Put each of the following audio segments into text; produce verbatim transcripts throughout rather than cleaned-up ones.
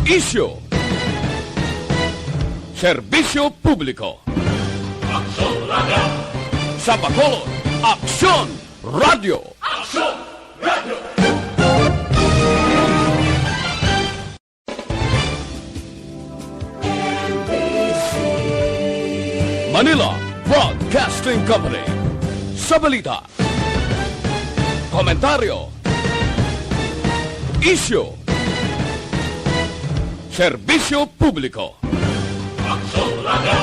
Isyu. Serbisyo publiko. Aksyon Radio. Sa Bacolod, Aksyon Radio. Aksyon Radio. Manila Broadcasting Company. Sa balita, komentaryo, isyu, serbisyo publiko. Aksyon Radio.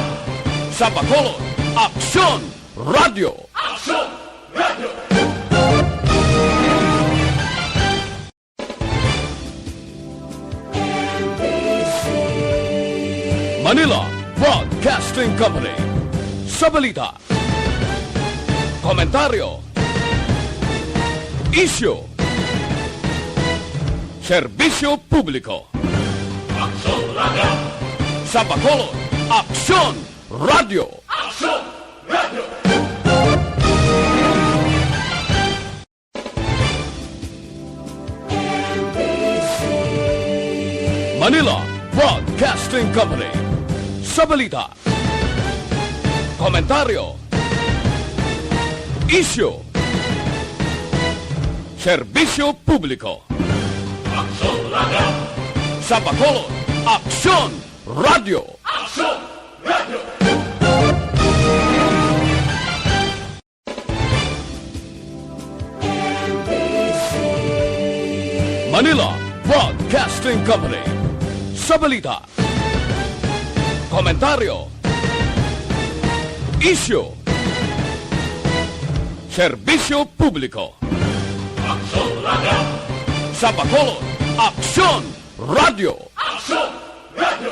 Sa Bacolod, Aksyon Radio. Aksyon Radio. Manila Broadcasting Company. Sa balita, komentaryo, isyu, serbisyo publiko. Aksyon Radio. Sa Bacolod, Aksyon Radio. Aksyon Radio. Manila Broadcasting Company. Sa balita, komentaryo, isyu, serbisyo publiko. Aksyon Radio. Sa Bacolod, Aksyon Radio. Aksyon Radio. Manila Broadcasting Company. Sa balita, komentaryo, isyu, serbisyo publiko. Aksyon Radio. Sa Bacolod, Aksyon Radio. Aksyon Radio.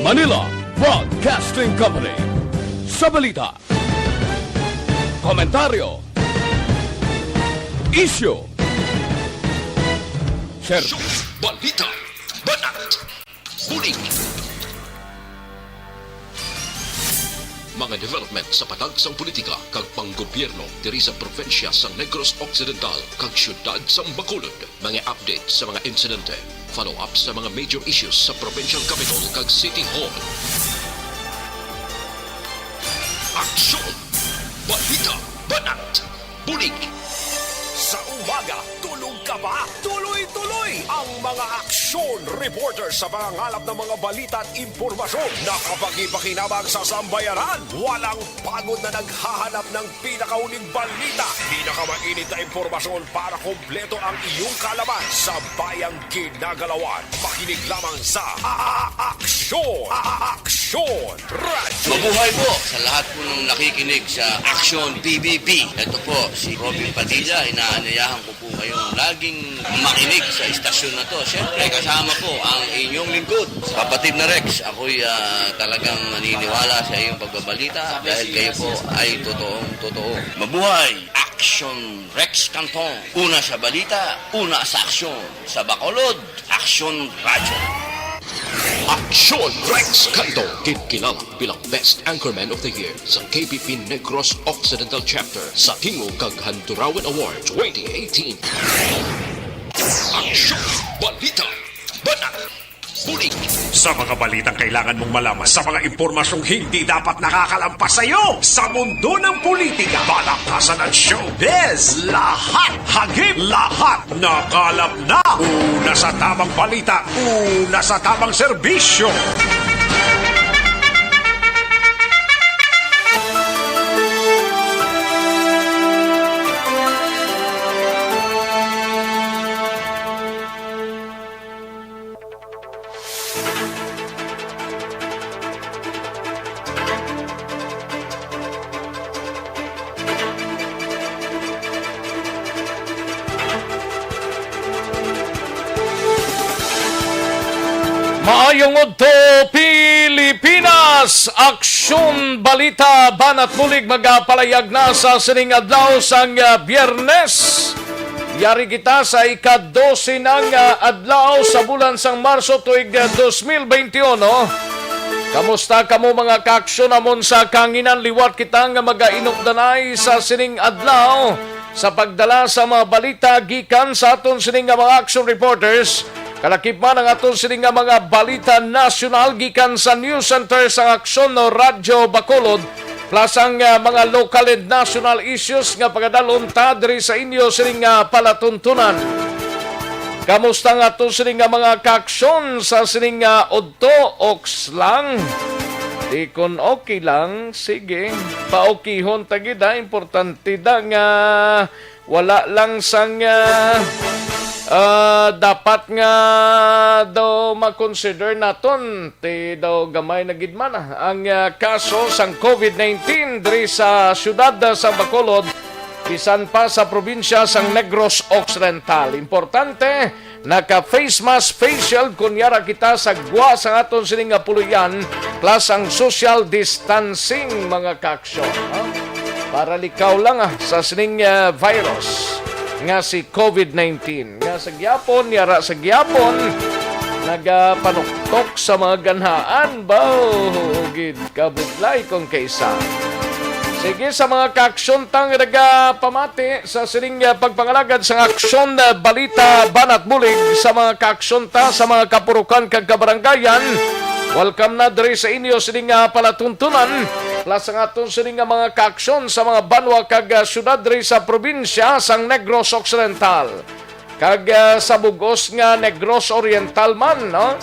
Manila Broadcasting Company. Sa balita, komentaryo, isyu, serbisyo, balita, banat, bulig. Mga development sa patag sang politika kag panggobyerno diri sa probinsya sang Negros Occidental kag siyudad sang Bacolod. Mga update sa mga insidente, follow-up sa mga major issues sa provincial capital kag city hall. Aksyon! Balita! Banat! Bulig! Sa umaga, tulog ka ba? Tuloy-tuloy ang mga aksyon reporter sa pangangalap ng mga balita at impormasyon na kapakipakinabang sa sambayanan. Walang pagod na naghahanap ng pinakahuling balita, pinakamainit na impormasyon para kompleto ang iyong kaalaman sa bayang ginagalawan. Makinig lamang sa A-, A-, Aksyon, A-, A-, Aksyon Radio. Mabuhay po sa lahat po ng nakikinig sa Aksyon P B B. Ito po si Robin Padilla. Inaanyayahan ko po kayong laging makinig sa istasyon na to. Siyempre, kasama po ang inyong lingkod, kapatid na Rex. Ako'y, ah, talagang naniniwala sa iyong pagbabalita dahil kayo po ay totoong totoo. Mabuhay! Aksyon Rex Canton. Una sa balita, una sa aksyon. Sa Bacolod, Aksyon Radyo. Aksyon Rex Canton, kinkilala bilang Best Anchorman of the Year sa K P P Negros Occidental Chapter sa Tingog kag Handurawan Award twenty eighteen. Aksyon, balita, banat, bulig. Sa mga balitang kailangan mong malaman, sa mga impormasyong hindi dapat nakakalampas sa iyo, sa mundo ng politika, balakasan at showbiz, lahat hagip, lahat nakalap na. Una sa tamang balita, una sa tamang serbisyo. Maayong udto, Pilipinas! Aksyon, balita, banat, bulig magapalayag na sa sining adlaw sang, ah, Biyernes. Yari kita sa ika-dose nang, ah, adlaw sa bulan sang Marso tuig, ah, dos mil beinti uno. Kamusta kamo, mga kaaksyon, amon sa kanginan? Liwat kita nga magainumdanay sa sining adlaw sa pagdala sa mga balita gikan sa aton sining nga mga action reporters. Kalakip man ang aton sining nga mga balita nasyonal gikan sa News Center sang Aksyon no Radyo Bacolod, plus ang, ah, mga local and national issues nga pagadalon ta diri sa inyo sining nga palatuntunan. Kamusta nga to sining nga mga kaaksyon sa sining nga udto, oks lang? Di kun okay lang, sige. Paokihon ta gid, ha. Importante da nga wala lang sang, ah, ah, dapat nga daw ma-consider naton. Ti daw gamay na gid man, ah, ang, ah, kaso sang covid nineteen diri sa siyudad, ah, sa Bacolod, bisan pa sa probinsya sang Negros Occidental. Importante, naka-face mask, face shield, kon yara kita sa gwa sang aton sini nga puloy-an, plus ang social distancing, mga kaaksyon, ha? Para likaw lang, ah, sa sining, ah, virus nga si covid nineteen. Nga sa gyapon, yara sa gyapon, nagapanuktok sa mga ganhaan ba? Oo, gid, kabudlay kung kaisa. Sige, sa mga kaaksyon ta nga nagapamati sa sining, ah, pagpangalagad sang aksyon, ah, balita, banat bulig sa mga kaaksyon ta sa mga kapurukan kag kabaranggayan. Welcome na diri sa inyo sining nga palatuntunan. Plus ang aton sining nga mga kaaksyon sa mga banwa kag, ah, syudad diri sa probinsya sang Negros Occidental. Kag, ah, sa bug-os nga Negros Oriental man, no?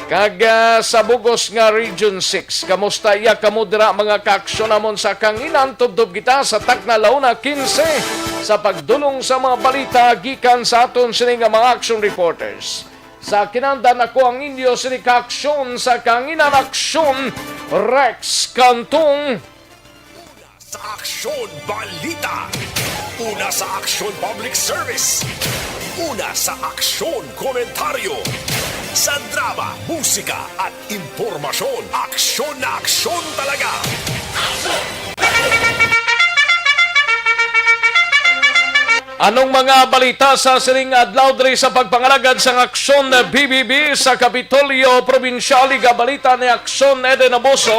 Kag, ah, sa bug-os nga Region six. Kamusta iya kamo dira, mga kaaksyon namon sa kanginan? Tubtob kita sa takna la una quince sa pagdulong sa mga balita gikan sa aton sini nga mga action reporters. Sa kinahanglan, ako ang inyo sini kaaksyon sa kanginan, Aksyon Rex Cantong. Sa Aksyon Balita. Una sa Aksyon Public Service. Una sa Aksyon Komentaryo. Sa drama, musika at impormasyon, aksyon na aksyon talaga. Anong mga balita sa sining adlaw diri sa pagpangalagad sang Aksyon B B B sa Kapitolyo Probinsyal? Igabalita ni Aksyon Eden Abuso.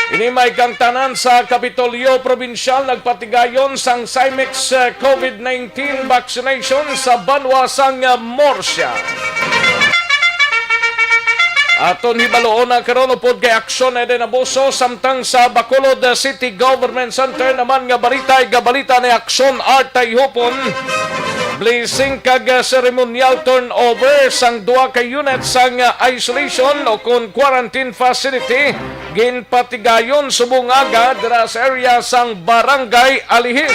Ini may kangtanan sa Kapitolyo Probinsyal nagpatigayon sang Cymex, eh, covid nineteen vaccination sa banwa sang, eh, Murcia. Aton hibaluon na karon upod kay Aksyon Eden Abuso, samtang sa Bacolod City Government Center naman nga balita, igabalita ni Aksyon Art Tayhupon. Blessing kag, ah, ceremonial turnover sang duha ka unit sang, ah, isolation o kon quarantine facility ginpatigayon subong aga dira sa area sang Barangay Alihis.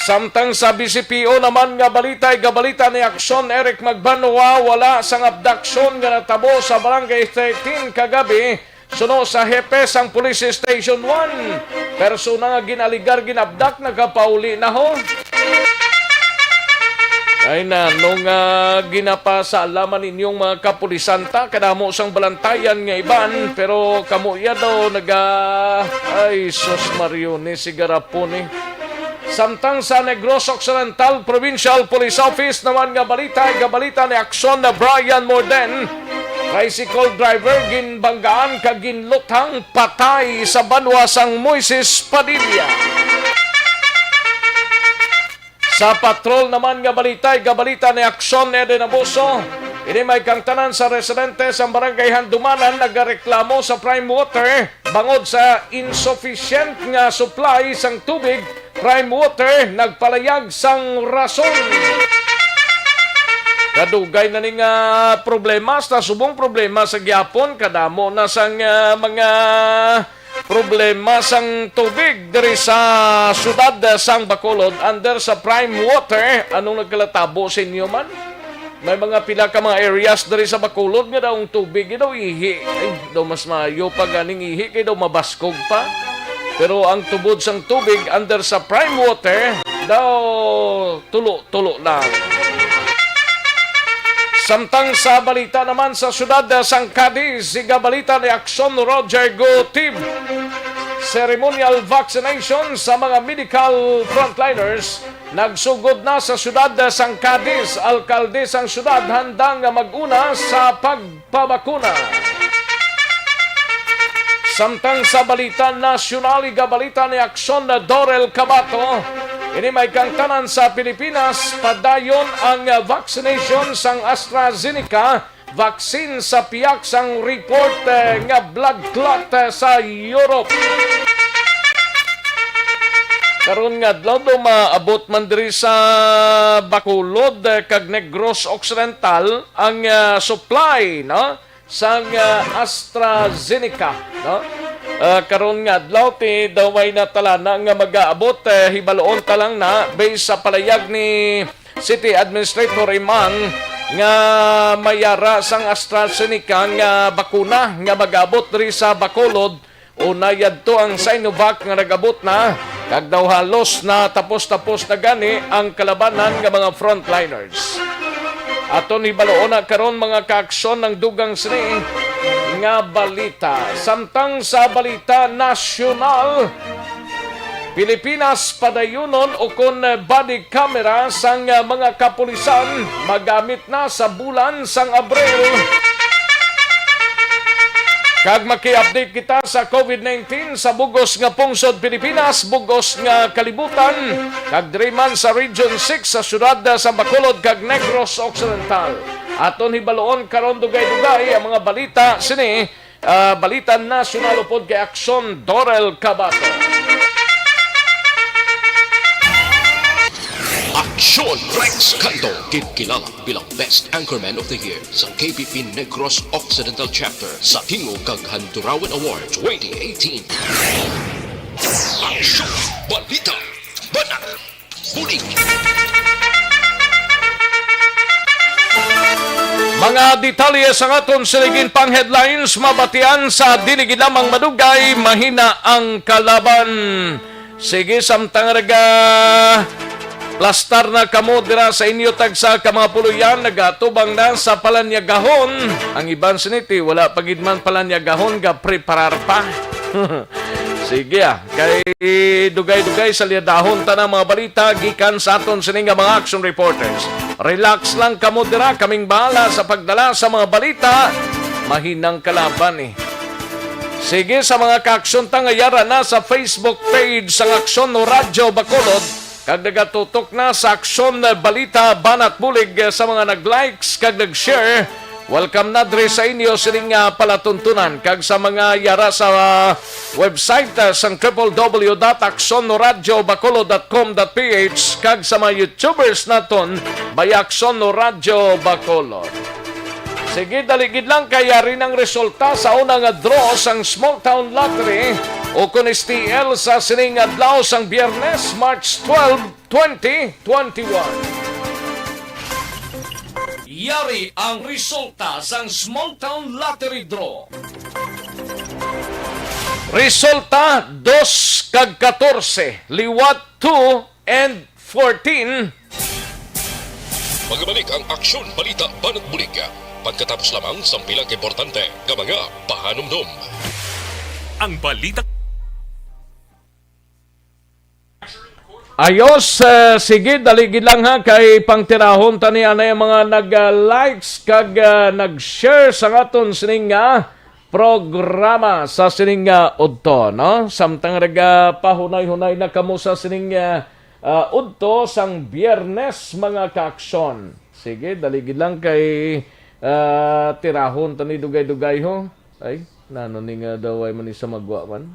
Samtang sa B C P O naman nga balita, igabalita ni Aksyon Eric Magbanwa, wala sang abduction nga natabo sa Barangay thirteen kagabi, suno sa hepe sang Police Station one. Persona nga gin-alegar ginabdak nagapauli na, ho. Ay na, nung, ah, ginapasalaman ninyong mga kapulisan ta, kadamo sang balantayan nga iban, pero kamo iya daw naga-, ay, sus, Mario, ni si Garapon, eh. Samtang sa Negros Occidental Provincial Police Office naman nga balita, igabalita ni Aksyon na Brian Morden, tricycle driver ginbanggaan kag ginluthang patay sa banwa sang Moises Padilla. Sa patrol naman nga balita, igabalita ni Aksyon Eden Abuso. Ini may kangtanan sa residente sa Barangay Handumanan nagareklamo sa Prime Water bangod sa insufficient nga supply sang tubig. Prime Water nagpalayag sang rason. Kadugay na ni nga problema, sa subong problema sa gyapon, kadamo na sang, ah, mga problema sang tubig diri sa siyudad sang Bacolod under sa Prime Water. Anong nagkalatabo sa inyo man? May mga pila ka mga areas diri sa Bacolod nga daw ang tubig, eh, daw ihi. Ay, daw mas maayo pa ganing ihi kay daw mabaskog pa. Pero ang tubod sang tubig under sa Prime Water, daw tulo-tulo lang. Samtang sa balita naman sa siyudad sang Cadiz, igabalita ni Aksyon Roger Gutib. Ceremonial vaccination sa mga medical frontliners Nagsugod na sa siyudad sang Cadiz, alkalde sang siyudad handa nga mag-una sa pagpabakuna. Samtang sa balita nasyonal, igabalita ni Aksyon Dorel Cabato, ini may kangtanan sa Pilipinas, padayon ang vaccination sang AstraZeneca vaccine sa pihak sang report, eh, nga blood clot, eh, sa Europe. Karon nga adlaw daw maabot man diri sa Bacolod, eh, kag Negros Occidental ang, ah, supply, no, sang, ah, AstraZeneca, no? Ah, karon nga adlaw ti daw may natalana nga magaabot, eh, hibaloon ta lang na based sa palayag ni City Administrator Imang nga may ara sang AstraZeneca nga bakuna nga mag-abot diri sa Bacolod. Una yadto ang Sinovac nga nag-abot na, kag daw halos na tapos-tapos na gani ang kalabanan nga mga frontliners. Aton hibaloon na karon, mga kaaksyon, ang dugang sini nga balita. Samtang sa balita nasyonal, Pilipinas, padayunon ukon body camera sang, ah, mga kapulisan magamit na sa bulan sang Abril. Kag maki-update kita sa COVID nineteen sa bugos nga pungsod Pilipinas, bugos nga kalibutan, kag diri man sa Region six sa siyudad sa Bacolod kag Negros Occidental. Aton hibaloon karon dugay-dugay ang mga balita sini. Ah, balita nasyonal upod kay Aksyon Dorel Cabato. Aksyon Rex Canto, ginkilala bilang Best Anchorman of the Year sa K P P Negros Occidental Chapter sa Tingog kag Handurawan Award twenty eighteen. Aksyon, balita, banat, bulig. Mga detalye sang aton siligin pang headlines mabatian sa dili gid lamang madugay, mahina ang kalaban. Sige, samtang naga plastar na kamo dira sa inyo tagsa ka mga puloyan, nagatubang na sa palanyagahon. Ang iban siniti, wala pa gid man palanyagahon, ga preparar pa. Sige, ah. Kay dugay-dugay sa liadahon ta na mga balita gikan sa aton sini nga mga action reporters. Relax lang kamo dira, kaming bahala sa pagdala sa mga balita. Mahinang kalaban, eh. Sige, sa mga kaaksyon ta nga yara na sa Facebook page sang Aksyon Radyo Bacolod, kag nagatutok na sa Aksyon Balita Banat Bulig, sa mga nag-likes kag nag-share, welcome na diri sa inyo sining, ah, palatuntunan. Kag sa mga yara sa, ah, website, ah, sang triple W dot aksyon radyo bacolod dot com dot P H, kag sa mga YouTubers naton, Bayaksyon Radyo Bacolod. Sige, dali gid lang kay yari nang resulta sa una nga draw sang Small Town Lottery o kon S T L sa sining adlaw sang Biyernes, March twelve, twenty twenty-one. Yari ang resulta sang Small Town Lottery Draw. Resulta, dos kag katorse, liwat two and fourteen. Magabalik ang Aksyon Balita Banat Bulig pagkatapos lamang sang pila ka importante nga mga pahanumdom. Ang balita. Ayos, eh, sige, dali gid lang ha, kay pangtirahon ta ni anay ang mga nag-likes kag, ah, nag-share sa aton sining nga programa sa sining nga udto, no? Samtang nagapahunay-hunay na kamo sa sining nga, ah, udto sang Biyernes, mga kaaksyon. Sige, dali gid lang kay, ah, tirahon ta ni dugay-dugay, ho. Ay, nano ni nga daw ay man ni sa magwa man?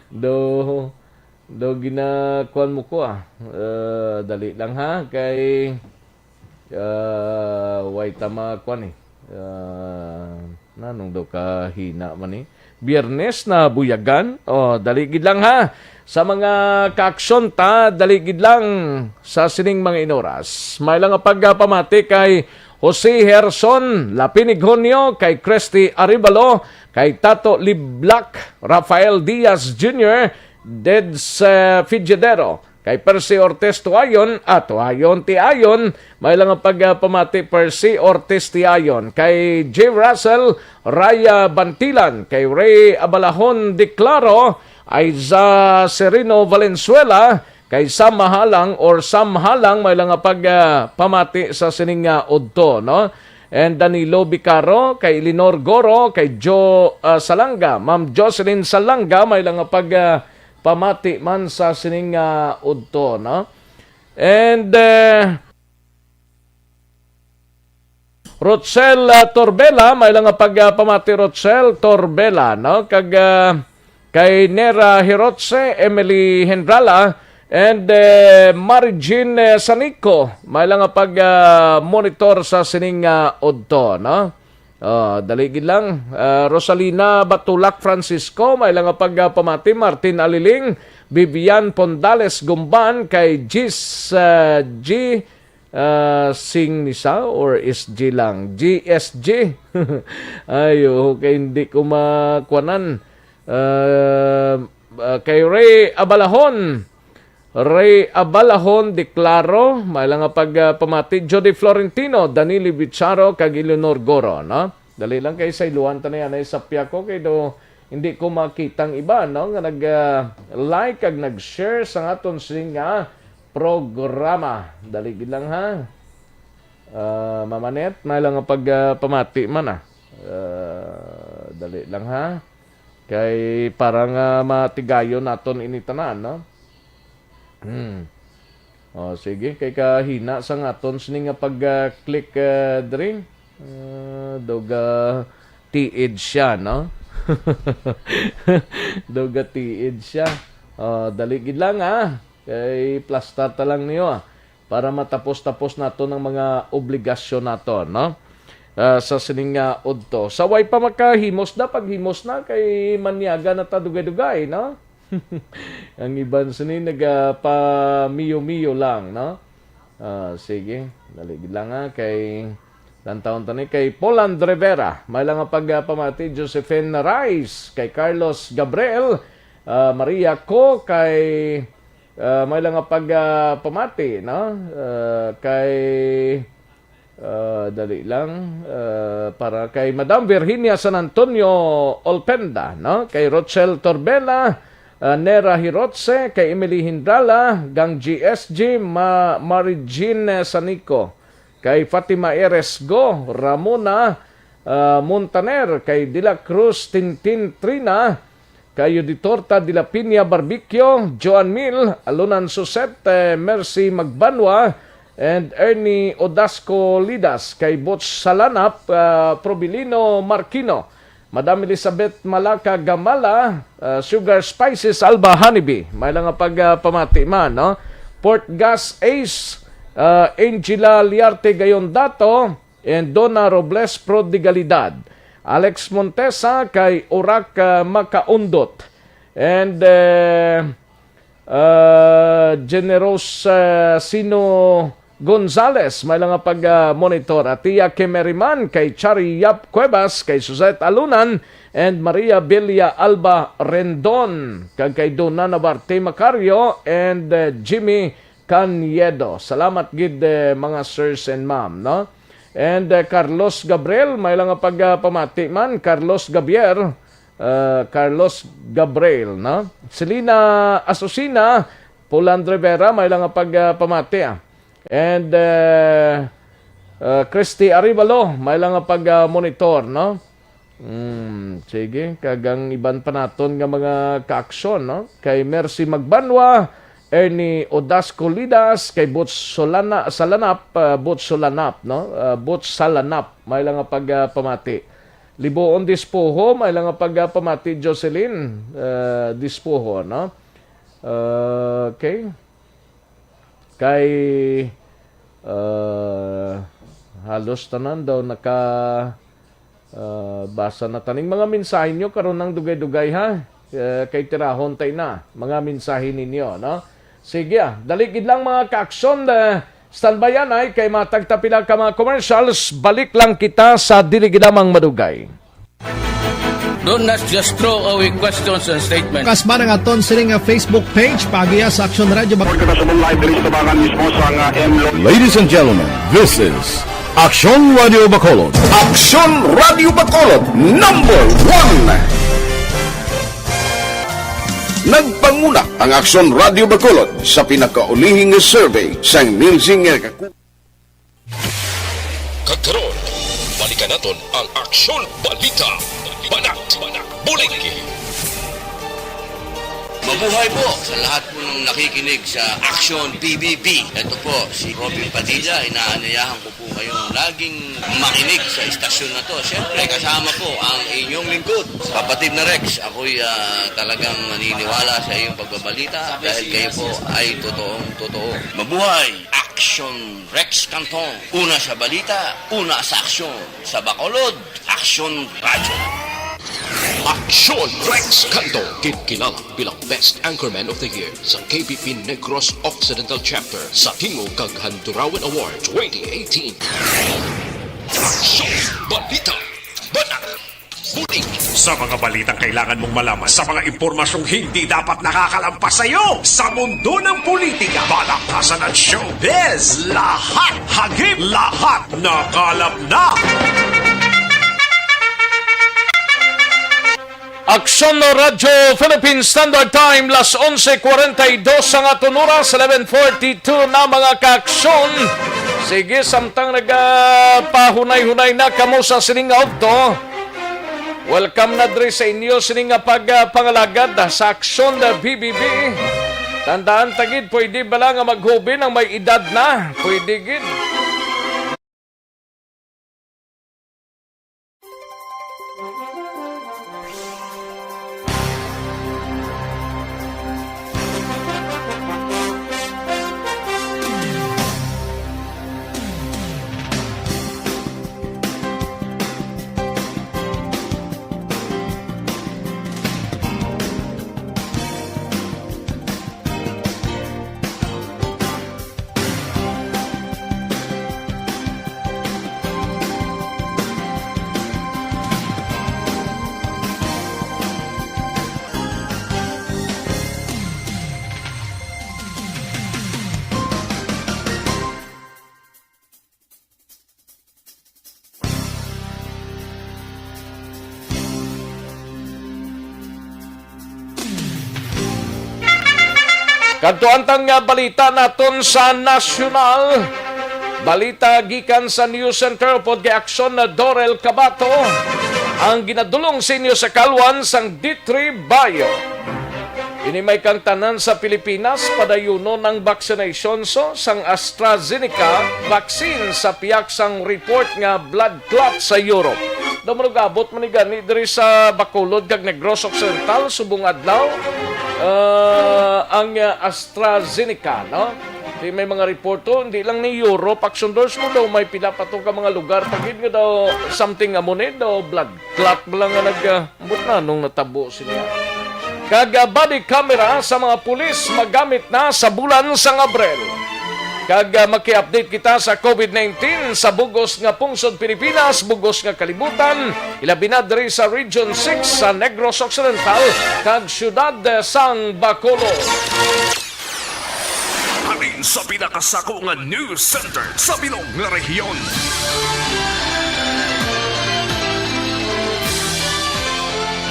Do, do ginakuan mo ko, ah. Ah, dali lang, ha, kay, ah, way ta makuan, eh. Ah, nanong daw kahina man, eh. Biyernes na buyagan. Oh, dali gid lang, ha. Sa mga kaaksyon ta, dali gid lang sa sining mga inoras. May lang nga pagpamati kay Jose Herson Lapinig Junio, kay Christy Arevalo, kay Tato Liblak, Rafael Diaz Junior, Deds, eh, Fijidero, kay Percy Ortiz Tuayon, ah, Tuayon Tiayon, may lang ang pagpamati Percy Ortiz Tiayon, kay J Russell Raya Bantilan, kay Ray Abalahon Declaro, Aiza Sereno Valenzuela, Kay Sam Mahalang or Sam Halang, may lang nga pag, ah, pamati sa sining nga udto, no? And Danilo Bicaro, kay Elinor Goro, kay Joe, ah, Salanga, Ma'am Jocelyn Salanga, may lang nga pag, ah, pamati man sa sining nga udto, no? And, eh, Rochelle, ah, Torbela, may lang nga pag, ah, pamati, Rochelle Torbela, no? Kag, ah, kay Nera Hirotse, Emily Hendrala, and, eh, Mary Jean, eh, Sanico, may lang nga pag, ah, monitor sa sining, ah, udto, no? Oh, dali gid lang. Ah, Rosalina Batulak Francisco, may lang nga pag, ah, pamati, Martin Aliling, Vivian Pondales Gumban, kay Gis, ah, G, ah, Singnisa or S G lang? G S G. Ay, oo, kay hindi ko makuanan. Ah, ah, kay Ray Abalahon. Ray Abalahon, Declaro, may lang nga pag, ah, pamati. Jody Florentino, Danilo Bicharo, kag Eleanor Goro, no? Dali lang kay sa iluhan ta na yan ay sapya ko kay do hindi ko makitang iba, no, nga nag, ah, like kag nag-share sa aton sining nga programa. Dali gid lang, ha. Ah, Mamanet, may lang nga pag, ah, pamati man, ah. Ah, dali lang, ha. Kay para nga matigayon naton ini tanan, no? Hmm. Oh, sige, kay kahina sa aton sini nga pag, ah, click, ah, diri. Ah, doga tiid siya, no? Doga tiid siya. Oh, dali gid lang, ah. Kay plastar ta lang niyo, ah, para matapos-tapos naton ang mga obligasyon naton, no? Ah, sa sining nga udto. Sa way pa makahimos na, paghimos na, kay manyaga na ta dugay-dugay, no? Ang iban sini nagapamiyo-miyo lang, no? Ah, sige, dali gid lang, ha, kay lantawon ta ni kay Poland Rivera. May lang nga pag, ah, pamati, Josephine Rice, kay Carlos Gabriel, ah, Maria Co, kay, ah, may lang nga pag, ah, pamati, no? Ah, kay Ah, dali lang. Ah, para kay Madam Virginia San Antonio Olpenda, no? Kay Rochelle Torbela, ah, Nera Hirotse, kay Emily Hindrala, Gang G S G, Ma-, Mary Jean, eh, Sanico, kay Fatima Eresgo, Ramona, ah, Montaner, kay De La Cruz Tintin Trina, kay Auditor ta de la Piña Barbecue, Joan Mil, Alunan Suset, eh, Mercy Magbanwa, and Ernie Odasco Lidas, kay Butch Salanap, ah, Probilino Marquino, Madam Elizabeth Malaka Gamala, ah, Sugar Spices Alba Honeybee. May lang nga pag, ah, pamati man, no? Port Gas Ace, ah, Angela Liarte Gayon Dato, and Donna Robles Prodigalidad. Alex Montesa kay Urak, ah, Makaundot. And, eh, ah, Generous, ah, Sino Gonzales, may lang nga pag, ah, monitor. Atia Kimeriman, kay Chari Yap Cuevas, kay Suzette Alunan, and Maria Belia Alba Rendon, kag kay Donna Nabarte Macario, and, eh, Jimmy Caniedo. Salamat gid, eh, mga sirs and ma'am, no? And, eh, Carlos Gabriel, may lang nga pag, ah, pamati man, Carlos Gabriel, ah, Carlos Gabriel, no? Selena Asusina, Poland Rivera, may lang nga pag, ah, pamati, ah. And, eh, ah, Christy Arivalo, may lang nga pag, ah, monitor, no? Hmm, sige, kag ang iban pa naton nga mga kaaksyon, no? Kay Mercy Magbanwa, Ernie Odasco Lidas, kay Butch Solana, Salanap, ah, Butch Solanap, no? Ah, Butch Salanap, may lang nga pag, ah, pamati. Libuon Dispoho, may lang nga pag, ah, pamati, Jocelyn, ah, Dispoho, no? Ah, okay. Kay, ah, halos tanan daw naka, ah, basa na taning mga mensahe nyo karon ng dugay-dugay, ha? Eh, kay tirahon tay na mga mensahe ninyo, no? Sige, ah, dali gid lang mga kaaksyon, eh, standbyan ay kay matag ta pila ka mga commercials, balik lang kita sa dili gid lamang madugay. Don't not just throw away questions and statements. Kasma ang aton sini nga Facebook page, pagiya sa Aksyon Radio Bacolod. Kita sa live diri sa tabangan mismo sa nga M. Ladies and gentlemen, this is Aksyon Radio Bacolod. Aksyon Radio Bacolod, number one. Nag Panguna ang Aksyon Radio Bacolod sa pinakaulihing survey sang Nielsen nga kaku- Kag karon, balikan naton ang Aksyon Balita. Banat, Bulig. Mabuhay po sa lahat po ng nakikinig sa Aksyon P B B. Ito po si Robin Padilla. Inaanyayahan ko po kayong laging makinig sa istasyon na to. Siyempre, kasama po ang inyong lingkod, kapatid na Rex. Ako'y ah, talagang naniniwala sa iyong pagbabalita dahil kayo po ay totoong totoo. Mabuhay! Aksyon Rex Cantong. Una sa balita, una sa aksyon. Sa Bacolod, Aksyon Radyo. Aksyon Rex Cantong, ginkilala bilang Best Anchorman of the Year sa K B P Negros Occidental Chapter sa Tingog kag Handurawan Award twenty eighteen. Aksyon Balita. Banat. Bulig. Sa mga balitang kailangan mong malaman, sa mga impormasyong hindi dapat nakakalampas sa iyo, sa mundo ng politika, balaktasan at showbiz, lahat hagip, lahat nakalap na. Aksyon Radyo Philippine Standard Time, las onse cuarenta y dos ang aton oras, eleven forty-two na, mga kaaksyon. Sige, samtang nagapahunay-hunay na kamo sa sining nga udto, welcome na diri sa inyo sining nga pagpangalagad sa Aksyon na B B B. Tandaan ta gid, pwede bala nga maghubi ang may edad na? Pwede gid. Kadto ang tang, ah, balita naton sa nasyonal. Balita gikan sa News Center upod kay Aksyon na Dorel Cabato. Ang ginadulong sa inyo sa kalwan sang D three Bio. Ini may kang tanan sa Pilipinas, padayunon ang vaccination so sang AstraZeneca vaccine sa pihak sang report nga blood clot sa Europe. Daw manugabot man ni gani diri sa Bacolod kag Negros Occidental subong adlaw, ah, ang, ah, AstraZeneca, no? Di may mga report to, hindi lang ni Europe, Aksyon Dors, mo daw may pila pa to ka mga lugar pa gid nga daw something amo ni daw blood clot ba lang nga nag, ah, Ambot na nung natabo sini. Kag, ah, body camera sa mga pulis magamit na sa bulan sang Abril. Kag, ah, maki-update kita sa COVID nineteen sa bug-os nga pungsod Pilipinas, bug-os nga kalibutan, ilabi na diri sa Region six sa Negros Occidental kag siyudad sang Bacolod. Halin sa pinakasako nga news center sa bilog nga rehiyon.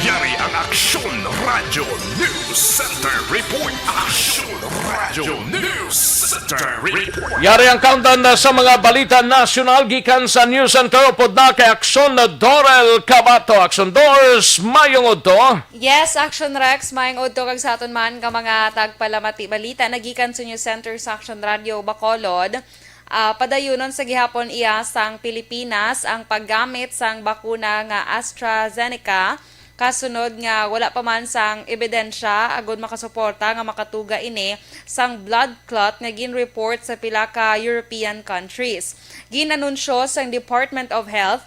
Yari ang Aksyon Radyo News Center Report. Aksyon Radyo News Center Report. Yari ang countdown na sa mga balita nasyonal gikan sa News Center upod na kay Aksyon Dorel Cabato. Aksyon Dors, mayong udto. Yes, Action Rex, maayong udto kag sa aton man ka mga tagpalamati balita nagikan sa News Center sa Action Radio Bacolod. Ah, padayunon sa gihapon iya sang Pilipinas ang paggamit sang bakuna nga AstraZeneca, kasunod nga wala pa man sang ebidensya agud makasuporta nga makatuga ini sang blood clot nga gin-report sa pila ka European countries. Gin-anunsyo sang Department of Health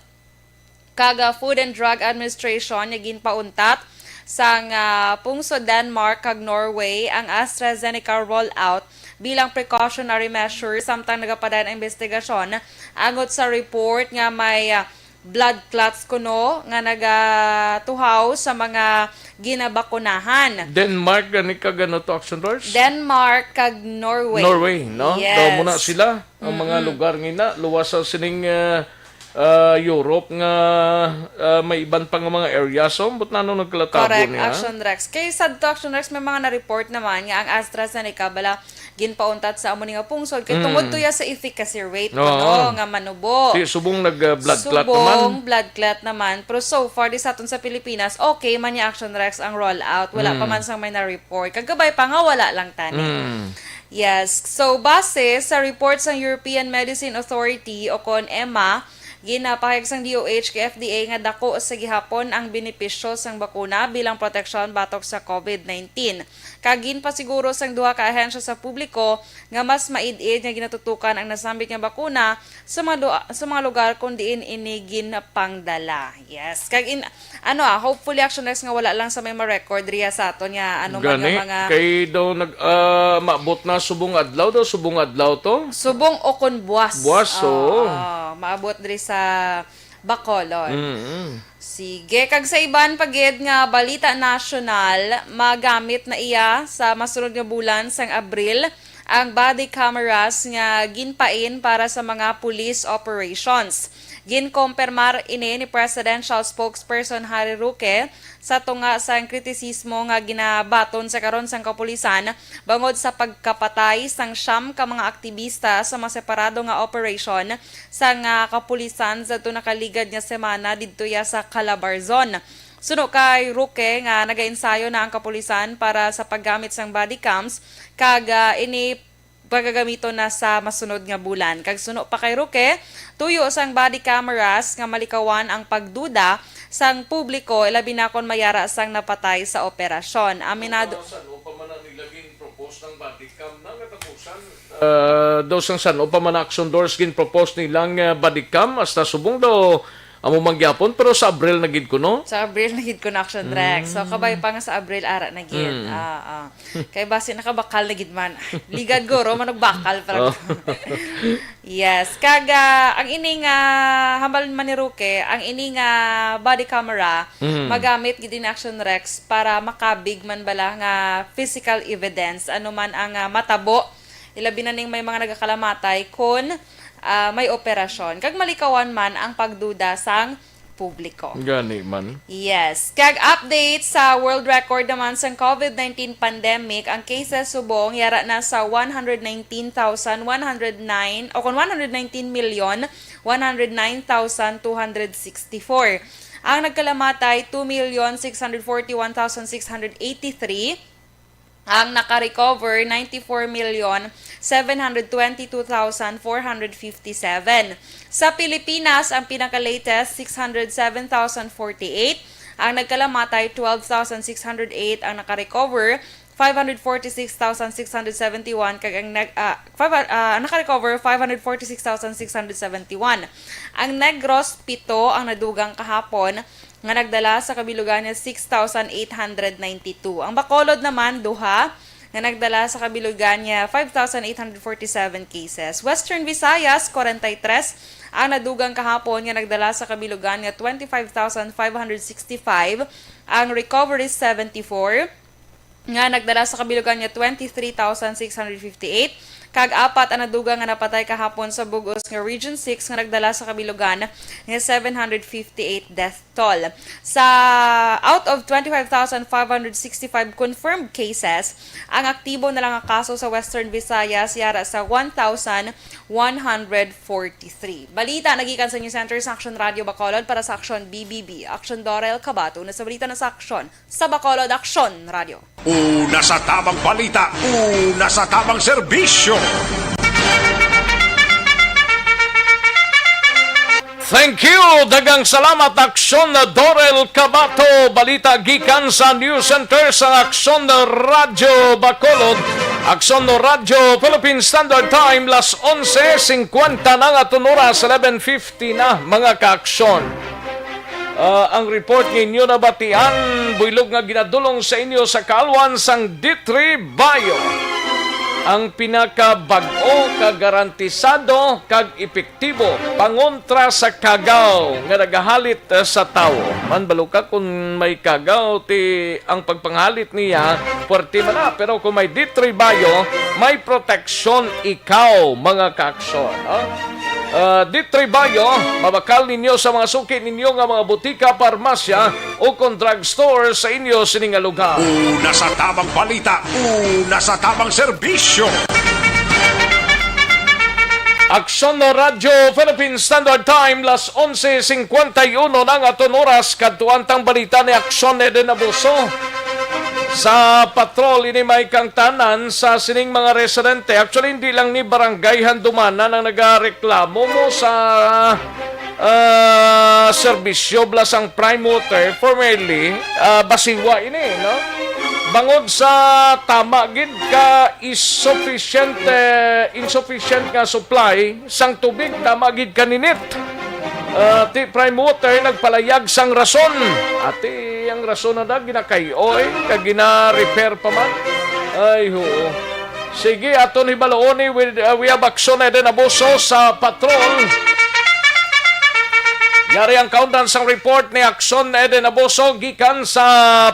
kag, ah, Food and Drug Administration nga ginpauntat sang, ah, pungsod Denmark kag Norway ang AstraZeneca rollout bilang precautionary measure samtang nagapadayon ang investigasyon angot sa report nga may, ah, blood clots kuno nga nagatuhaw sa mga ginabakunahan. Denmark gani kag ano to, Action Dors? Denmark kag Norway. Norway, no? Yes. Daw muna sila ang mga Mm-mm. lugar nga ina, luwas sa sining, ah, ah, Europe nga, ah, may iban pa nga mga areas. So, ambot na ano nagkalatago Correct, niya? Action Rex. Kay sad to, Action Rex, may mga na-report naman nga ang AstraZeneca bala ginpauntat sa amo ni nga pungsod kay Mm. tungod to ya sa efficacy rate Oo. kuno nga manubo. Di, subong nag, ah, blood clot Subong naman. blood clot naman. Pero so far, di sa aton sa Pilipinas, okay man niya, Action Rex, ang rollout. Wala pa Mm. man sang may na-report. Kag kabay pa nga wala lang tani. Mm. Yes. So, base sa report sang European Medicine Authority o kon EMA, ginapahayag sang D O H kay F D A nga dako sa gihapon ang benepisyo sang bakuna bilang proteksyon batok sa COVID nineteen. Kag ginpasiguro sang duha ka ahensya sa publiko nga mas maid-id nga ginatutukan ang nasambit nga bakuna sa mga lu-, sa mga lugar kon diin ini ginpangdala. Yes. Kag in, ano, ah, hopefully, Action Rex, nga wala lang sa may ma-record riya sa aton nga ano man nga Gani, mga kay daw nag, ah, maabot na subong adlaw daw, subong adlaw to? Subong o kon buwas. Buwas, oo. Oo, maabot diri sa Bacolod. Mm-mm. Sige, kag sa iban pa gid nga balita nasyonal, magamit na iya sa masunod nga bulan sang Abril ang body cameras nga ginpain para sa mga police operations. Ginkompermar ini ni Presidential Spokesperson Harry Roque sa tunga sang kritisismo nga ginabaton sa karon sang kapulisan bangod sa pagkapatay sang siyam ka mga aktibista sa mga separado nga operasyon sang, ah, kapulisan sa to nakaligad nga semana didto ya sa Calabarzon. Suno kay Roque nga nagaensayo na ang kapulisan para sa paggamit sang body cams kag, ah, ini pagagamiton na sa masunod nga bulan. Kag suno pa kay Roque, tuyo sang body cameras nga malikawan ang pagduda sang publiko, ilabi na kon may ara sang napatay sa operasyon. Aminado San-o pa man ang nila gin-propose ng body cam na katapusan? Ah, daw sang san-o pa man action doors gin-propose nilang, ah, body cam, hasta subong daw amo man gyapon, pero sa Abril na gid kuno. Sa Abril na gid kuno, Action Rex. So, Mm. kabay pa nga sa Abril, ara na gid. Mm. Ah, ah. Kay basi nakabakal na gid man. Ligad guro, manugbakal, pero Oh. Yes. Kag, ah, ang ini nga, hambal man ni Roque, ang ini nga body camera, Mm. magamit gid in Action Rex para makabig man bala nga physical evidence, ano man ang, ah, matabo, ilabi na ning may mga nagakalamatay kun, ah, may operasyon. Kag malikawan man ang pagduda sang publiko. Gani man. Yes. Kag update sa world record naman sang COVID nineteen pandemic, ang cases subong yara na sa one hundred nineteen thousand one hundred nine, o kon one hundred nineteen million one hundred nine thousand two hundred sixty-four. Ang nagkalamatay, two million six hundred forty-one thousand six hundred eighty-three. Ang naka-recover, ninety-four million seven hundred twenty-two thousand four hundred fifty-seven. Sa Pilipinas, ang pinaka-latest, six hundred seven thousand forty-eight. Ang nagkalamatay, twelve thousand six hundred eight. Ang naka-recover, five hundred forty-six thousand six hundred seventy-one. Kag ang nag-, ah, five, ah, ang naka-recover, five hundred forty-six thousand six hundred seventy-one. Ang Negros, pito ang nadugang kahapon nga nagdala sa kabilugan nga six thousand eight hundred ninety-two. Ang Bacolod naman, duha, nga nagdala sa kabilugan nga five thousand eight hundred forty-seven cases. Western Visayas, forty-three ang nadugang kahapon nga nagdala sa kabilugan nga twenty-five thousand five hundred sixty-five. Ang recovery, seventy-four nga nagdala sa kabilugan nga twenty-three thousand six hundred fifty-eight, kag apat ang nadugang nga napatay kahapon sa bug-os nga Region six nga nagdala sa kabilugan nga seven hundred fifty-eight death toll. Sa, out of twenty-five thousand five hundred sixty-five confirmed cases, ang aktibo na lang nga kaso sa Western Visayas yara sa one thousand one hundred forty-three. Balita nagikan sa News Center sa Action Radio Bacolod para sa Action B B B. Action Dorel Cabato na sa balita na sa Action. Sa Bacolod, Aksyon Radio. Una sa tamang balita, una sa tamang serbisyo. Thank you. Daghang salamat, Aksyon Dorel Cabato. Balita gikan sa News Center sa Aksyon Radio Bacolod. Aksyon Radio Philippine Standard Time, las onse singkwenta na nga, aton oras, eleven fifty na, mga kaaksyon. Ah, ang report nga inyo nabatian, buylog nga ginadulong sa inyo sa kaalwan sang D three Bio. Ang pinakabag-o, kagarantisado, kag epektibo pangontra sa kagaw nga nagahalit, eh, sa tawo. Man, balo ka kung may kagaw, ti ang pagpanghalit niya, puwerte man na. Pero kung may D three Bio, may proteksyon ikaw, mga kaaksyon, no? Ah, Ditribayo, mabakal ninyo sa mga suki ninyo nga mga butika, parmasya, o kon drugstore sa inyo sini nga lugar. Una sa tamang balita, una sa tamang serbisyo. Aksyon na Radyo Philippine Standard Time, las onse cincuenta y uno na ang aton oras, kadtuan tang balita ni Aksyon Eden Abuso. Sa patrol ini may kangtanan sa sining mga residente. Actually, hindi lang ni Barangay Handumanan ang nagareklamo mo sa ah, serbisyo bala sang Prime Water, formerly, ah, Basiwa ini, no? Bangod sa tama gid ka insufficient, eh, insufficient nga supply sang tubig, tama gid ka ninit. Ah, ti Prime Water nagpalayag sang rason. Ati ang rason na da, ginakay-oy, kag gina-repair pa man. Ay, ho. Sige, aton hibaluon ni with, uh, we have Aksyon Eden Abuso sa patrol. Yari ang kaundan sang report ni Aksyon Eden Abuso gikan sa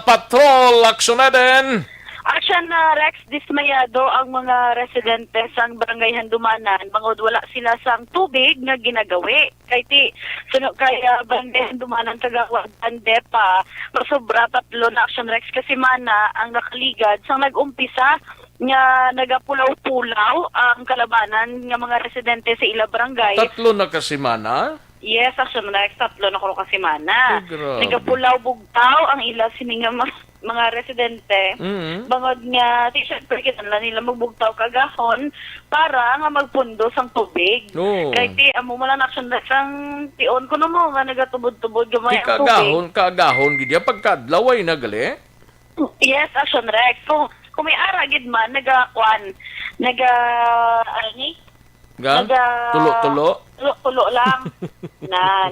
patrol. Aksyon Eden. Action, uh, Rex, dismayado ang mga residente sang Barangay Handumanan bangod wala sila sang tubig nga ginagawi. Kay ti, suno kay, ah, Barangay Handumanan, Kagawad Bandepa, masobra tatlo na Action Rex ka semana ang nakaligad sang nag-umpisa nga nagapulaw-pulaw ang kalabanan nga mga residente sa ila barangay. Tatlo na ka semana? Yes, Action Rex, tatlo na kuno ka semana. Ay, grabe. Nagapulaw bugtaw ang ila sini nga mga, mga residente. Mm. Bangod nga, ti, syempre, kinahanglan nila magbugtaw kagahon para nga magpundo sang tubig. Oo. Kay ti, amo man lang Action Rex ang tion kuno mo nga nagatubod-tubod gamay ang tubig. Kaagahon, kaagahon gid yan. Pagkaadlaw ay nagali? Yes, Action Rex. Kung, kung may ara gid man, naga, kwan, naga, ano ni? Ga? Naga Tulo-tulo? Tulo-tulo lang. Nan.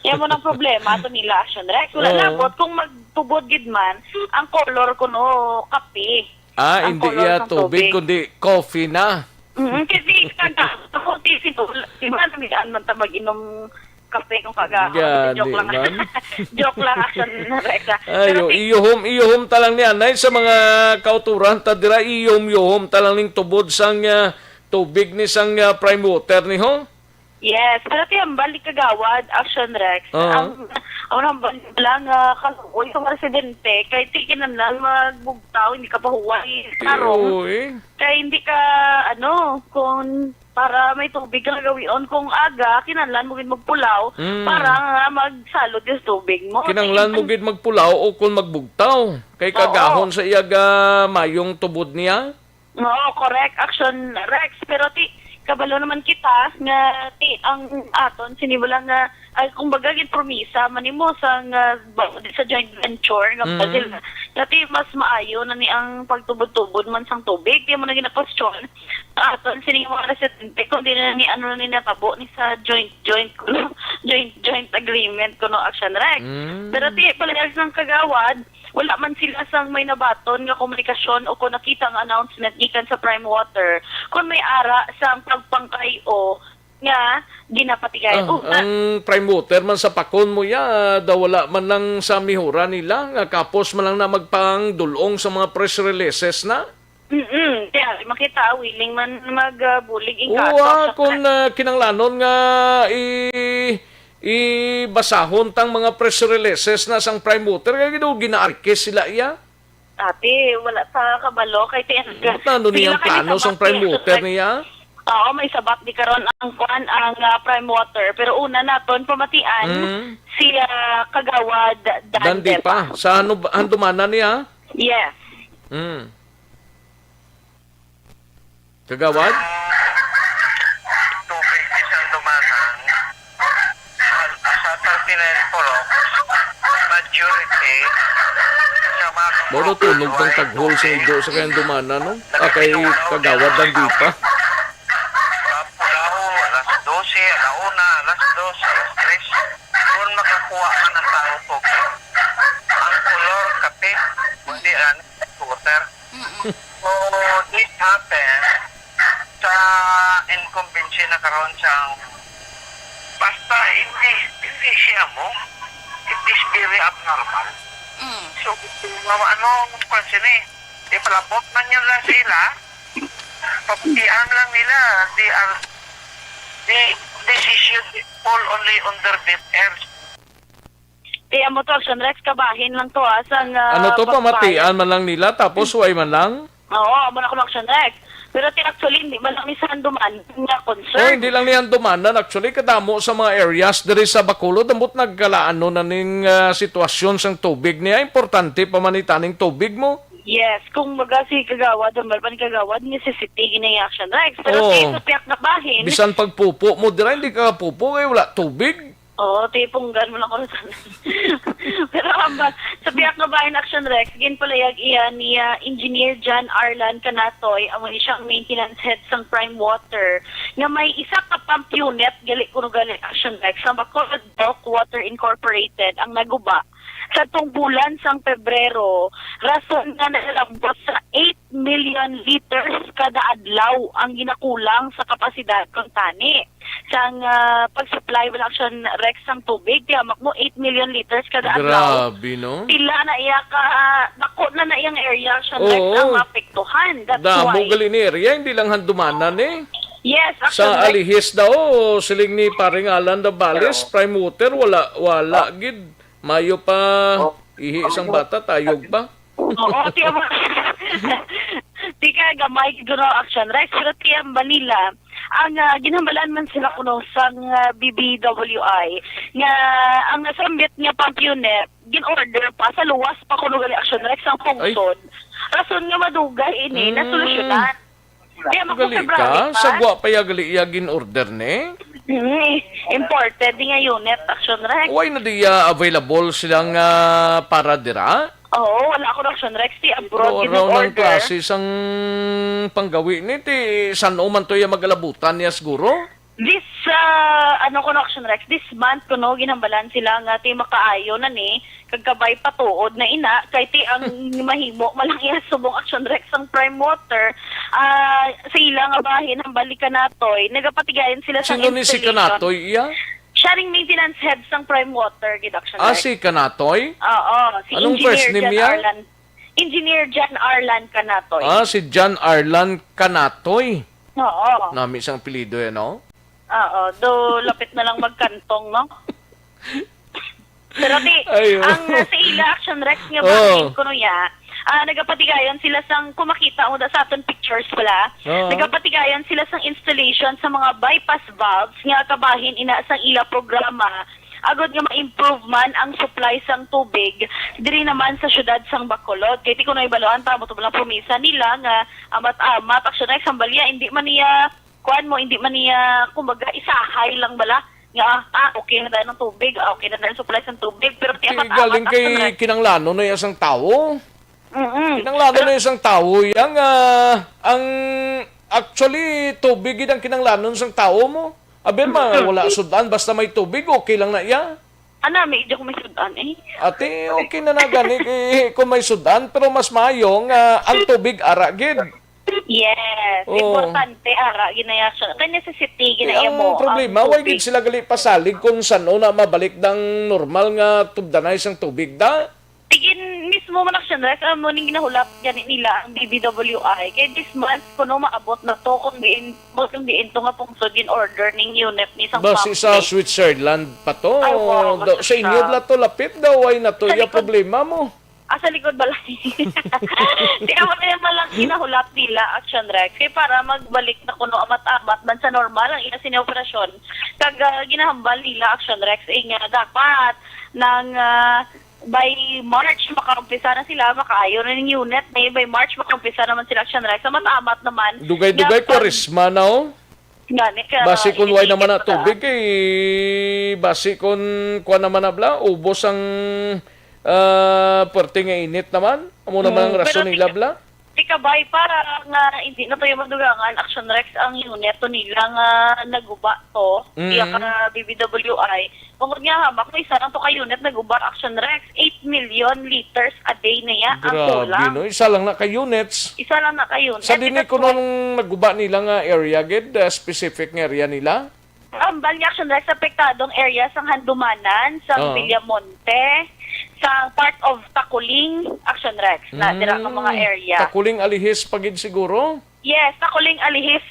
Yan mo nang problema to nila, Action Rex. Wala Oo. labot kung magtubod gid man, ang color kuno kape. Ah, ang hindi color iya sang tubig, tubig. Kundi coffee na. Mm, kasi kanta, ako, di, sino, di ba, namitaan man ta mag-inom kape kung kaga-, Gani joke lang. Man. Joke lang, Action Rex, ah. Pero Ayo, ti- iyuhom, iyuhom ta lang ni anay sa mga kauturan ta dira, iyuhom, iyuhom ta lang ning tubod sang, ah, tubig ni sang, ah, Prime Water ni ho. Yes, pero ti hambal ni Kagawad, Action Rex. Oo. Ang, ang hambal lang, ah, kaluoy sa mga residente, kay ti kinahanglan magbugtaw, hindi ka pahuway, Ti, tarong. Oo, eh. Kay hindi ka, ano, kung para may tubig ka gawion, kung aga, kinahanglan mo gid magpulaw Mm. para nga magsalod yung tubig mo. Kinahanglan mo gid magpulaw o kung magbugtaw. Kay Oo. Kagahon sa iyaga mayong tubod niya. Oo, correct, Action Rex. Pero ti, kabalo naman kita nga ti, ang aton, sini mo lang nga, ay, kumbaga, gid promisa man nimo sa nga, ba-, sa joint venture nga Mm. Brazil, nga ti, mas maayo na ni ang pagtubod-tubod man sang tubig. Di mo na gina-question sa aton, sini nga mga residente, kung di na ni, ano na ni natabo ni sa joint, joint, kuno, joint, joint agreement, kuno, Action Rex. Mm. Pero ti, palihag sang Kagawad, wala man sila sang may nabaton nga komunikasyon o kon nakita nga announcement gikan sa Prime Water kon may ara sang pagpangkay-o nga ginapatigay. Ah, Oh, na- ang Prime Water man sa pakon mo ya, daw wala man lang sa mihura nila nga kapos man lang na magpangdulong sa mga press releases na. Mm-mm. Kaya makita, willing man magbulig in Oo, kaso ah, sa kung, ah, kinanglanon nga i-, ibasahon tang mga press releases na sang Prime Water, kaya gid ginaarkis sila iya. Ate, wala sa kabalo kay ti-, Ano, ano sila niyang kay plano sang sabat Prime ni Water niya? Oo, may sabat di karon ang kuan, ang, ah, Prime Water. Pero una naton pamatian Mm. si, ah, Kagawad Dan Dandepa. Sa ano ba, handumanan niya? Yes. Mm. Kagawad? Tubig ni Sandumanan, sa thirty-nine Purok, majority sa mga Bono tunog kang taghol sa ido sa kayang dumana, no? Ah, kay Kagawad lang di pa. Pulaw, alas dose, ala una, alas dos, alas tres. Kung makakuha ka ng tao tubig, ang color kape, hindi lang water. Mm-mm. So, this happened sa incumbency na karon sa basta hindi, hindi siya mo, it is very abnormal. Mm. So, kung ano, kung sini, ipalabot man yun lang sa ila, pabutian lang nila, they are, they, Decision fall only on their deaf ears. Di amo to, Action Rex, kabahin lang to, ah, sang, ah, Ano to, pagbahin. Pamatian man lang nila, tapos way man lang? Oo, amo na ko, Action Rex. Pero ti actually, hindi man lang ni sa handumanan nga concern. Oh, hindi lang ni handumanan. Actually, kadamo sa mga areas diri sa Bacolod, ambot nagkalaano na ning, ah, sitwasyon sang tubig niya. Importante pa man itaning tubig mo. Yes, kung baga si Kagawad, ang Balban Kagawad, necessity gini, Action Rex. Pero Oo. Ti sa piyak nga bahin, Bisan pagpupo mo dira, hindi ka pupo kay wala tubig. Oo, tipunggan mo lang ko sa Pero hambal, sa piyak nga bahin, Action Rex, ginpalayag iya ni, ah, Engineer John Arlan Canatoy, amo ni siya ang maintenance head sang Prime Water, nga may isa ka pump unit, gali kuno gali, Action Rex, sa Bacolod Bulk Water Incorporated ang naguba sa tong bulan sang Pebrero, rason nga nalalambot sa eight million liters kada adlaw ang ginakulang sa kapasidad kuntani sang, ah, pag-supply wala, Action Rex, sang tubig. Ti hamak mo, eight million liters kada adlaw. Grabe, no? Pila na iya ka, dako na na iyang area, Action Rex, Oo. Ang maapektuhan. That's Damo why. Gali ni area, hindi lang handumanan eh. Yes, Action Sa Rex. Alihis daw, siling ni Paring Alan Davales, Pero Prime Water, wala, wala Oh. Gid. Mayo pa Oh. Ihi sang bata, tayog pa. Oo, ti amo. Ti ka gamay gid kuno, Action Rex, pero ti amo nila, ang, ah, ginhambalan man sila kuno sang, ah, B B W I nga ang nasambit nga pump unit gin-order pa sa luwas pa kuno gali, Action Rex, ang Ay. Pungsod. Rason nga madugay ini Mm. Nasolusyonan. Kaya Gali magpa-February ka? Pa? Sa gwa pa ya gali ya gin-order ni? Hmm, imported di nga unit, Action Rex. Why na di ya available sila nga para dira? Oo, wala ako, Action Rex. Ti abroad Pero gid raw nang order. Klase sang panggawi ni, ti san-o man to ya magalabutan niya siguro? This, ah, ano ko, Action Rex, this month ko, no, ginhambalan sila nga ti makaayo na ni, kag kabay patuod na ina, kay ti ang mahimo man lang iya subong, Action Rex, ang Prime Water, ah, sa ila nga bahin, ang balik Kanatoy, nagapatigayon sila sa Sino ni si installation. Kanatoy iya? Siya ning maintenance head sang Prime Water, gid, Action Ah, Rex. Si Kanatoy? Oo, si Anong Engineer first name John niya? Arlan. Engineer John Arlan Kanatoy. Ah, si John Arlan Kanatoy. Oo. Nami sang apelyido yan, no? Oo, do lapit na lang magkantong, no? Pero ti, Ay, oh. Ang, ah, sa ila, Action Rex, nga Oh. Bahin kuno ya, ah, nagapatigayon sila sang, kung makita mo da sa aton pictures pala, Oh. Nagapatigayon sila sang installation sa mga bypass valves nga kabahin ina sang ila programa, agod nga ma-improve man ang supply sang tubig diri naman sa siyudad sang Bacolod. Kay ti kuno ibaluan ta mo to lang promisa nila nga amat-amat, Action Rex, ang balya, hindi man niya kuan mo, hindi man niya, kumbaga, isahay lang bala nga, ah, okay na tayo ng tubig, ah, okay na tayo ng supply ng tubig, pero ti Ti amat-amat galing ang kay sunod. Kinanglano na iya sang tawo. Mm-mm. Kinanglano Pero na iya sang tawo, yang, ah, ang, actually, tubig gid ang kinanglanon sang tawo mo. Abel, ma, Mm-mm. Wala sudan, basta may tubig, okay lang na iya. Ana, may idyo ko may sudan eh. Ate, okay na na gani kay kung may sudan, pero mas maayo nga ang tubig ara gid. Yes, Oo. Importante ara ginaya siya. Kay necessity ginaya Ang mo. Problema, ang way gid tubig. Sila gali pasalig kung san-o na mabalik dang normal nga tubdanay sang tubig da. Tigin mismo man, Action Rex, amo ning ginahulap gani nila ang B B W I. Kay this month kuno maabot na to kung diin, kung diin to nga pungsod in order ning unit ni sang Basi sa Switzerland pa to. Ay, wow, do, sa inyo bala to, lapit daw, ay na to, iya problema mo. Ah, sa likod balay. Di ako na yung malang kinahulap nila, Action Rex. Kaya para magbalik na kuno amat-amat man sa normal ang ila sini operasyon. Kag, ah, ginahambal nila, Action Rex, eh, nga dapat nang, ah, by March makaumpisa na sila, makaayo na ning unit na by March makaumpisa naman sila, Action Rex. Amat-amat naman. Dugay-dugay, Kwaresma na, oh. Nga, ni ka, Basi kun way naman na tubig, kay basi kun kuan naman na bala, ubos ang, ah, puwerte nga init naman. Amo naman ang rason nila bala. Ti kabay pa nga hindi na to yung madugangan, Action Rex, ang unit to nila nga naguba to, iya ka B B W I. Tungod nga hamak, may isa lang to ka unit naguba, Action Rex, eight million liters a day na iya ang kulang. Grabe, no? Isa lang na ka units. Isa lang na ka unit. Sa dini kuno nung naguba nila nga area gid, ah, specific nga area nila? Ang Bali Action Rex, apektadong area sang Handumanan, sang Villamonte, sang part of Taculing, Action Rex, na dira nga mga area. Taculing, Alihis pa gid siguro? Yes, Taculing, Alihis.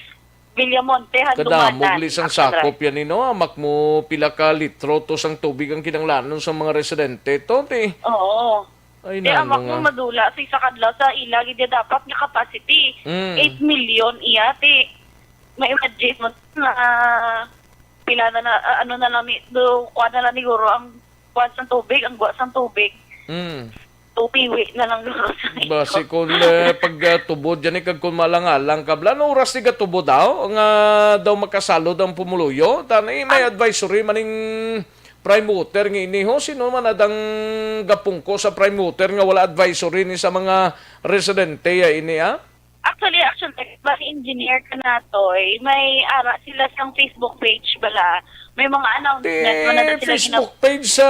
Villamonte, Handumanan, Kadamo gali sang Action Rice. Sakop yan, eh, no? Amak mo pila ka litro to sang tubig ang kinahanglanon sa mga residente to, ti. Oo. Ay, Di, nano amak mo nga. Madula sa isa kadlaw sa ila gid dapat nga capacity. Mm. Eight million iya, ti. Ma-imagine mo na pila na, na, ah, ano na lang ni, do, kuha na lang ni guro ang kuha sa tubig, ang guwa sa tubig. Mm. Tupiwi na lang guro sa Basi iko. Kung, eh, pag, ah, tubod yan, eh, kag kung malang-alang ka, bla, ano oras ni gatubod daw? Nga daw makasalod ang pumuluyo? Tani, may Ang advisory maning Prime Water nga ini, ho? Sino man adang gapungko sa Prime Water nga wala advisory ni sa mga residente ya ini, ah? Actually, actually, bali engineer ka na, Toy. May ara sila sang Facebook page bala. May mga announcement man na Ti sila Facebook page sa,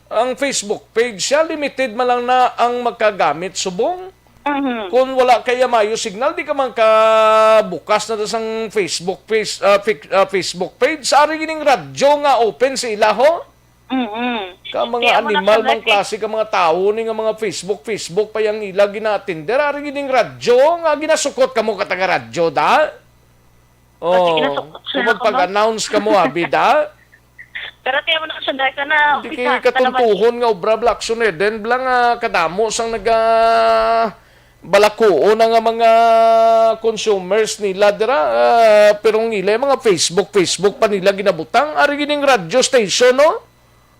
ang Facebook page siya, limited man lang na ang makagamit subong. Mhm. Kung wala kaya mayo signal, di ka man ka bukas na sang Facebook page, ah, fic-, ah, Facebook page. Sa ari gining radyo nga open sa ila, ho? Mm-mm. Ka mga Kaya mo animal, nagsulat mga eh. Klase ka mga tawo ni nga mga Facebook, Facebook pa yang ila ginaatender. Ari gining radyo nga ginasukot kamo ka taga radyo, da? Pati Oh, ginasukot siya kung ako, ma'am. Pag-announce kamo, abi, da? Pero tiyan mo na, Action Rice, na Hindi umpisa kay ka naman. Katuntuhon nga obra, Blackson Eden, bla nga kadamo sang naga balakuon na nga mga consumers nila dira, ah, pero ang ila mga Facebook, Facebook pa nila ginabutang. Ari gining radio station, no?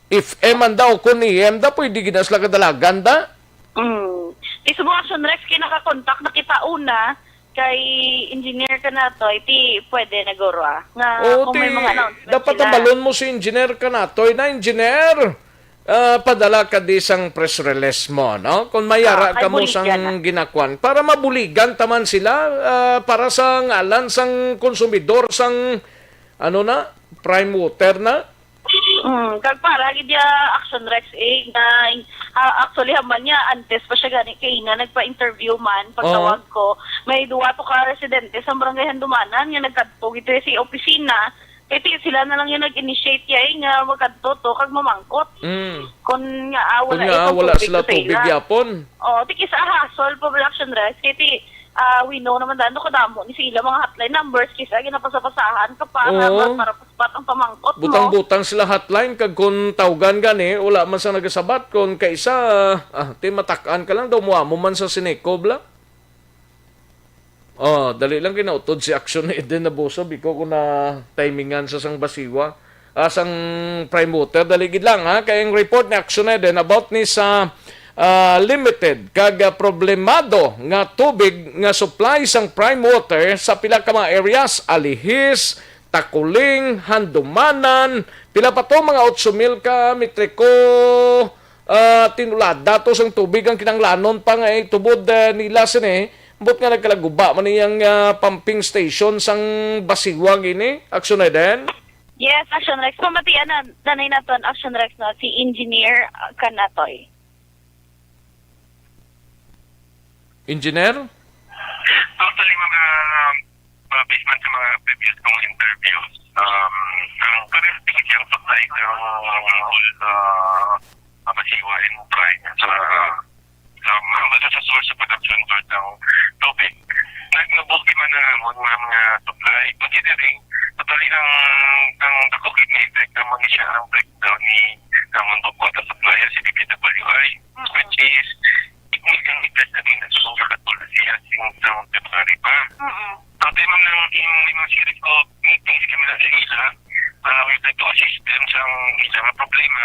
F M man daw, kung A M da, pwede gina sila kadalagan da. Mm. Ti subong, Action Rex, kay nakakontak na kita una kay Engineer Kanatoy, ti pwede na guro, ah, nga Oo, kung may ti, mga announcement dapat sila. Tabalon mo si Engineer Kanatoy na, Engineer, ah, padala ka di sang press release mo, no? Kung may Ah, ara kay ka mo buligan sang na. Ginakuan, para mabuligan taman sila, ah, para sa ngalan sang konsumidor sang, ano na, Prime Water na. Mm, kag para gid ya, Action Rex, eh, nga, ah, actually, haman niya, antes pa siya gani, kay ina, nagpa-interview man, pagtawag Oo. Ko, may duwa to ka residente sa Barangay Handumanan nga nagkadto gid sa opisina, kay ti-, sila na lang yung nag-initiate ya, eh, nga magkadto to, kag mamangkot. Mm. Kung nga, ah, wala Kung nga, eh, kung wala tubig sila to sa tubig ila. Yapon. Oh, ti kis-a hasol pa, Action Rex, kay ti, ah, we know naman daan, no, kadamo ni sa ila mga hotline numbers, kis-a ginapasa-pasahan ka pa, nga Oo. Para Bat ang pamangkot mo. Butang-butang sila hotline, kag kun tawgan gani, wala man sa nagasabat. Kun kaisa, ah, ti matak-an ka lang daw, muamo man sa Sineco, bla. Oh, dali lang, kinautod si Action Eden na busob, ikaw kung na timingan sa sang basiwa. Ah, sang Prime Water, dali gid lang, ha. Kay ang report ni Action Eden about ni sa, ah, limited kag, ah, problemado nga tubig nga supply sang Prime Water sa pila ka mga areas, Alihis, Takuling, Handumanan, pila pa to, mga otso mil ka metriko, ah, tinulada to sang tubig ang kinahanglanon pa nga itubod, eh, nila sini. Ambot nga nagkalaguba man iyang, ah, pumping station sang Basiwag ini, Action Eden? Yes, Action Rex. Pamatian na, nanay naton, Action Rex, no, si Engineer, ah, Kanatoy. Engineer? Actually, mga, uh, based man sa mga previous kong interviews, um, ang current picture ang supply ng whole, uh, Abasiwa and Prime sa, sa, sa source of production for ng tubig. Nag-, nabuti man na ang mga, mga supply, considering totally ang, ang dako gid nga effect naman siya ang breakdown ni, ng water supply, si D P W I, which is Hindi kang itas na din sa susunod na siya sing sa February pa. Mm-mm. Ang tema ng in, in mga series of meetings kami na sa ila, ah, we try to assist them sa ila nga problema.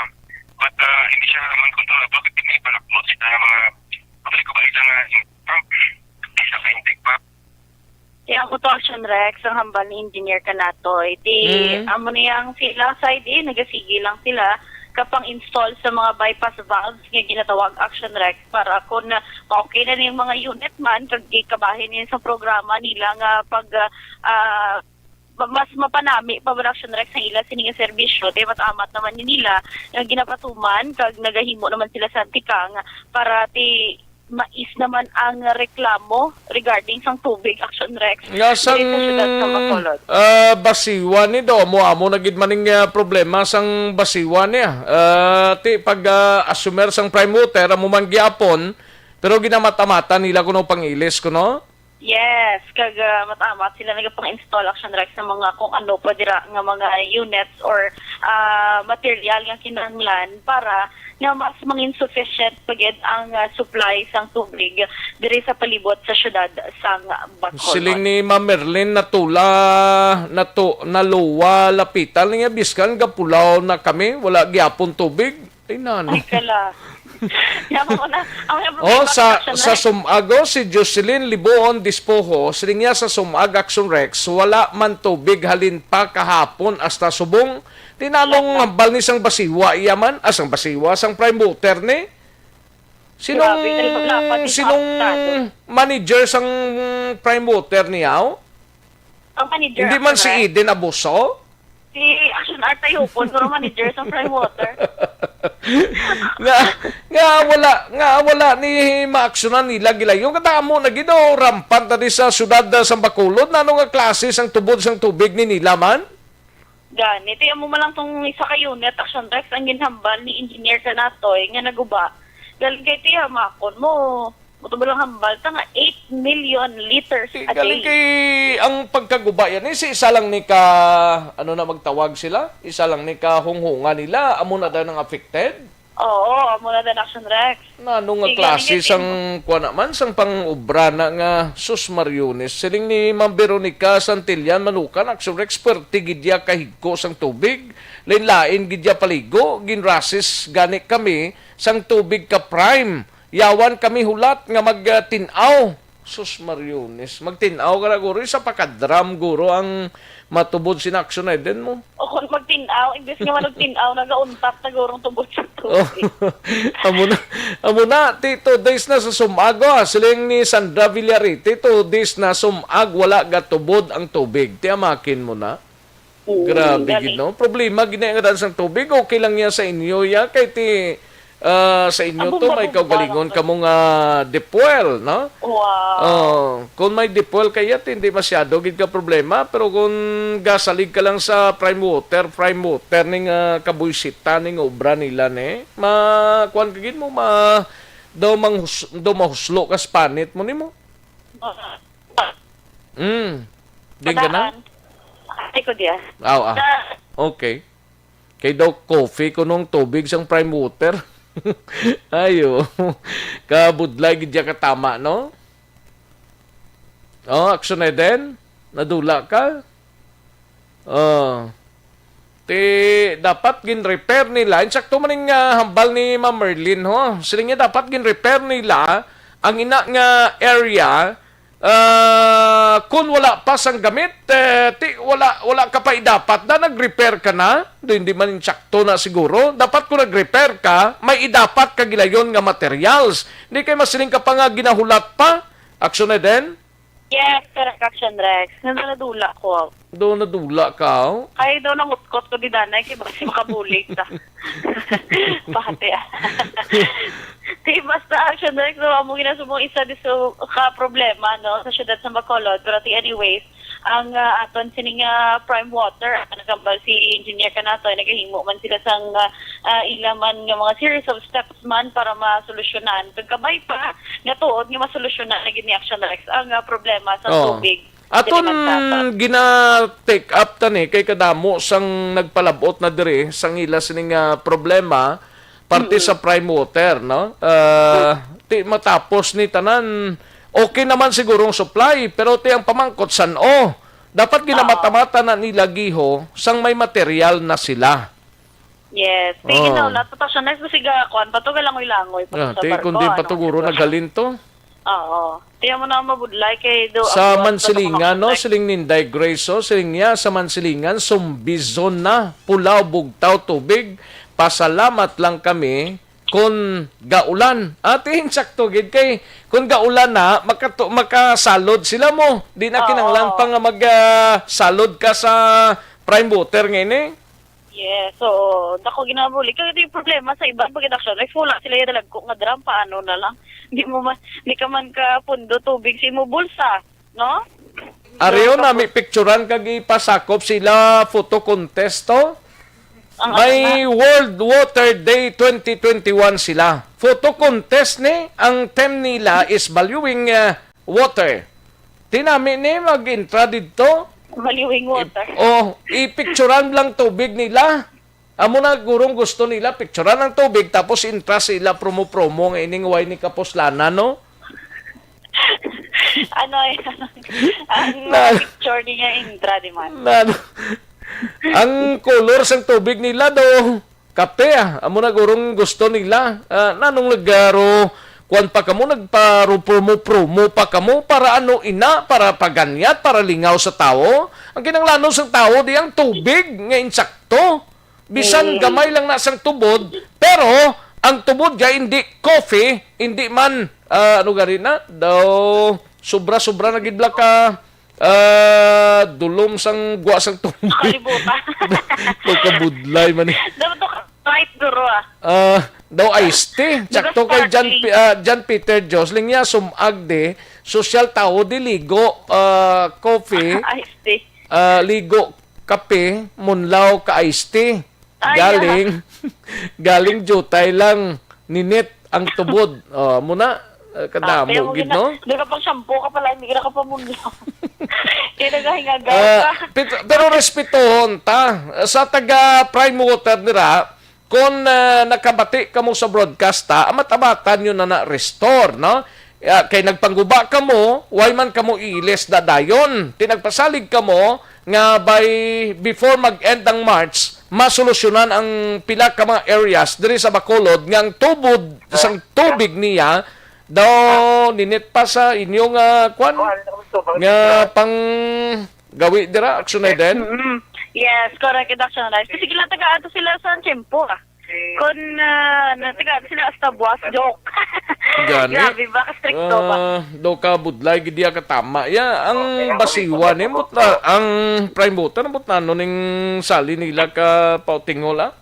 But, ah, hindi siya naman kontrol. Bakit hindi balakmot sa mga pabliko ba ila nga, ah, isa ka intake pa? Ti ang kuto, Action Rex, ang hambal ni Engineer Kanatoy. Ti, Mm. amo ni ang sila side, eh, nagasigi lang sila kapang install sa mga bypass valves nga ginatawag, Action Rex, para kung, ah, ma-okay na ning mga unit man, kag ikabahin ni sa programa nila nga pag, ah, ah, ma-, mas mapanami pa ba, Action Rex, ang ila sini nga serbisyo, ti mas amat naman ni nila nga ginapatuman, kag nagahimo naman sila sa tikang para ti mais naman ang reklamo regarding sang tubig, Action Rex, Nga sang, diri sa siyudad sa Bacolod. Ah, Basiwa ni do, amo, amo na gid maning, ah, problema sang Basiwa ni, ah. Ah, ti pag, ah, assumer sang Prime Water, amo man gyapon, pero ginamat-amatan nila kuno pang-ilis kuno. Yes, kag ah, matamat sila nagapang-install, Action Rex, sa mga kung ano pa dira nga mga units or ah, material nga kinahanglan para nga mas mangin sufficient pa gid ang ah, supply sang tubig diri sa palibot sa syudad sang Bacolod. Siling ni Ma'am Merlin, natula, natu, naluwa, lapitan niya, biskan gapulaw na kami, wala gyapon tubig. Ay, nano. Ay, kala. Yaman ko na. Ang may Oh, problema sa, sa Action Rex. Sumag, oh, si Jocelyn Liboon Dispoho, siling niya sa Sumag, Action Rex, wala man tubig halin pa kahapon hasta subong. Tinanong Wala. Hambal ni sang basiwa, iya man, ah, sang basiwa, sang prime water ni? Sinong, Grabe, dahil wala pa, di pa sinong apektado. Manager sang prime water niya, oh? Ang manager, Hindi man si correct? Eden Abuso? Si Action Art Tayupon, pero manager sa Prime Water. Nga, nga wala, nga wala ni maaksyonan nila gilayon. Kadamo na gid, oh, rampant na di sa syudad, ah, sa Bacolod. Nano nga klase sang tubod sang tubig ni nila man? Gani, ti amo man lang tong isa ka unit, Action Rex, ang ginhambal ni Engineer Kanatoy nga naguba. Galing kay tiyamakon mo. Mo to lang hambal ta nga eight million liters Ti a galing day. Kay ang pagkaguba yan, eh, si isa lang ni ka, ano na magtawag sila? Isa lang ni ka hunghunga nila, amo na daw nang affected? Oo, amo na daw, Action Rex. Nano nga Sige, klase sige, sang sige. Kuan naman, sang pang-obra na nga, sus, Mariones? Siling ni Ma'am Veronica Santillan Manukan, Action Rex, pwerte gid ya kahigko sang tubig. Lain-lain gid ya paligo, ginrasis gani kami sang tubig ka prime. Yawan kami hulat nga magtin-aw. Sus, Mariones, magtin-aw ka na, guro. Isa pa ka drum, guro, ang matubod sin Action Eden mo. O kung magtin-aw, imbes nga managtin-aw, nagauntat na gurong tubod sa Oh, tubig. Amo na, amo na, ti two days na sa Sumag, ah. Siling ni Sandra Villarite, two days na Sumag, wala gatubod ang tubig. Ti amakin mo na. Mm, Grabe gani. Gid, no? Problema gid na nga daan sang tubig. Okay lang yan sa inyo, ya. Kay ti, ah, sa inyo Ang to, may bomba-bomba kaugalingon lang. Kamo nga deep well, no? Wow. Oh, kung may deep well kaya, ti, hindi masyado gid ka problema. Pero kung gasalig ka lang sa prime water, prime water, ning ah, kabuysita, ning obra nila, ni, ma, kuwan ka gid mo, ma, daw, manghus, daw mahuslo ka sa panit mo, nimo. Ah. Mm. Din ka na? Padaan. Ay, ko diya. Aw, ah. Sa Okay. Kay daw coffee kunong tubig sang prime water. Ayo. Kabudlay gid ya katama, no? Oh, Action Eden, nadula ka? Oh. Ti, dapat gin-repair nila. Insakto man ning, ah, hambal ni Ma'am Merlin, ho. Siling niya dapat gin-repair nila ang ina nga area. Ah, kun wala pa sang gamit, eh, ti, wala, wala ka pa idapat na, nag-repair ka na. Do, hindi man insakto na siguro. Dapat kung nag-repair ka, may idapat ka gilayon nga materials. Hindi kay masiling ka pa nga ginahulat pa. Action Eden? Yes, correct, Action Rex. Nandun nadula ko. Do, nadula ka, oh. Ay, do, nangutkot ko di danay, kay basi makabulig ta. Pati, ah. Di, basta, Action Rex, so, amo ginasubong isa di so, ka problema, no, sa syudad sa Bacolod. Pero, ti, anyways, ang, ah, aton sining, ah, prime water, ang nagambal si Engineer Kanato, nagahimo man sila sang, ah, ah, ila man nga mga series of steps man para masolusyonan. Kag kabay pa, nga tuod nga masolusyonan na gid ni Action Rex ang, ah, problema sa Oo. tubig. Aton Dili man dapat. Gina-take up ta ni kay kadamo sang nagpalabot na diri sang ila sini nga problema parte Mm. sa prime water, no? Ah, ti matapos ni tanan, okay naman siguro ang supply, pero ti ang pamangkot san-o? Dapat Oo. ginamata-mata na nila giho sang may material na sila. Yes. Sige Oo. na, wala pa ta siya. Next, sige, kuwan pa to, galangoy-langoy pa Ah, sa ti, barko, kung di pa ano, to, guro, sitwasyon. Naghalin to. Oo. Tiyan mo na mabudlay kay do, Sa ang Mansilingan, no? Siling Ninday Grace, oh, siling niya, sa Mansilingan, Sumbizon na, Pulao, Bugtaw, Tubig. Pasalamat lang kami kung gaulan. Ate, insakto gid kay kung gaulan na, makato-, makasalod sila mo. Di na Oo. kinanglan pa nga mag, ah, salod ka sa prime water ngayon eh. Yes, so, dako ginabuli. Kaya ito yung problema sa iba, pag Action Rex, wala sila yung dalagko nga drum, paano na lang? Di mo man, di ka man ka pundo tubig sa imo bulsa, no? Areho So, na, may picturan kag ipasakop sila photo contest to. Ang May ano na? World Water Day twenty twenty-one sila. Photo contest ni, ang theme nila is valuing, uh, water. Tinami ni mag-intra didto. Maliwing water. I-, oh, ipicturan lang tubig nila. Amo na gurong gusto nila, picturan ang tubig, tapos intra sila promo-promo nga ining way ni kapuslanan, no? Ano ay, ang Na- mga picture niya intra, di man. Na, ang color sang tubig nila daw, kape, ah. Amo na gurong gusto nila. Ah, nanong nagaro, kuwan pa kamo, nagparupromo-promo pa kamo, para ano ina, para paganyat, para lingaw sa tawo. Ang kinahanglanon sang tawo, di ang tubig nga insakto. Bisan Mm. gamay lang na sang tubod, pero ang tubod kay hindi coffee, hindi man, ah, ano gani na, daw sobra-sobra na gid bala ka, ah, dulom sang gwa sang tubig. Kalibutan. Daw kabudlay man eh. Dapat to ka right, guro, ah. Ah, daw iced tea. Di ba Sakto kay John, sparkling? Pi-, ah, John Peter Josling niya, sumag di, sosyal tao, di ligo, ah, coffee. Iced tea. Ah, ligo, kape, munlaw ka iced tea. Ay, galing, galing jutay lang, ninit ang tubod. Oh, amo na, eh, kadamo Ah, pero gid, gina-, no? Di ka pang shampoo ka pala, hindi ka nakapamunlaw. Kaya nagahingagaw Ah, ka. pit-, pero respetuhon ta. Sa taga Prime Water nira, kung, ah, nakabati kamo sa broadcast, ta, amat-amatan nyo na na-restore, no? Ah, kay nagpangguba kamo, way man kamo iilis da dayon. Ti nagpasalig kamo nga by, before mag-end ang March, masolusyonan ang pila ka mga areas diri sa Bacolod nga ang tubod sang tubig niya daw ninit pa sa inyo nga kwan nga pang gawi dira, Action Eden? Mm. Yes, correct, Action Eden. Kasi sila taga ato sila sa Tiempo, ah. Kun, ah, natiga sila hasta buwas, joke. Gani? Grabe ba? Ka-stricto ba? Ah, daw ka budlay, gid iya ka tama. Ya, ang basiwan, eh, but na, ang prime voter, but na, ano ning sali nila ka pautingol, ah?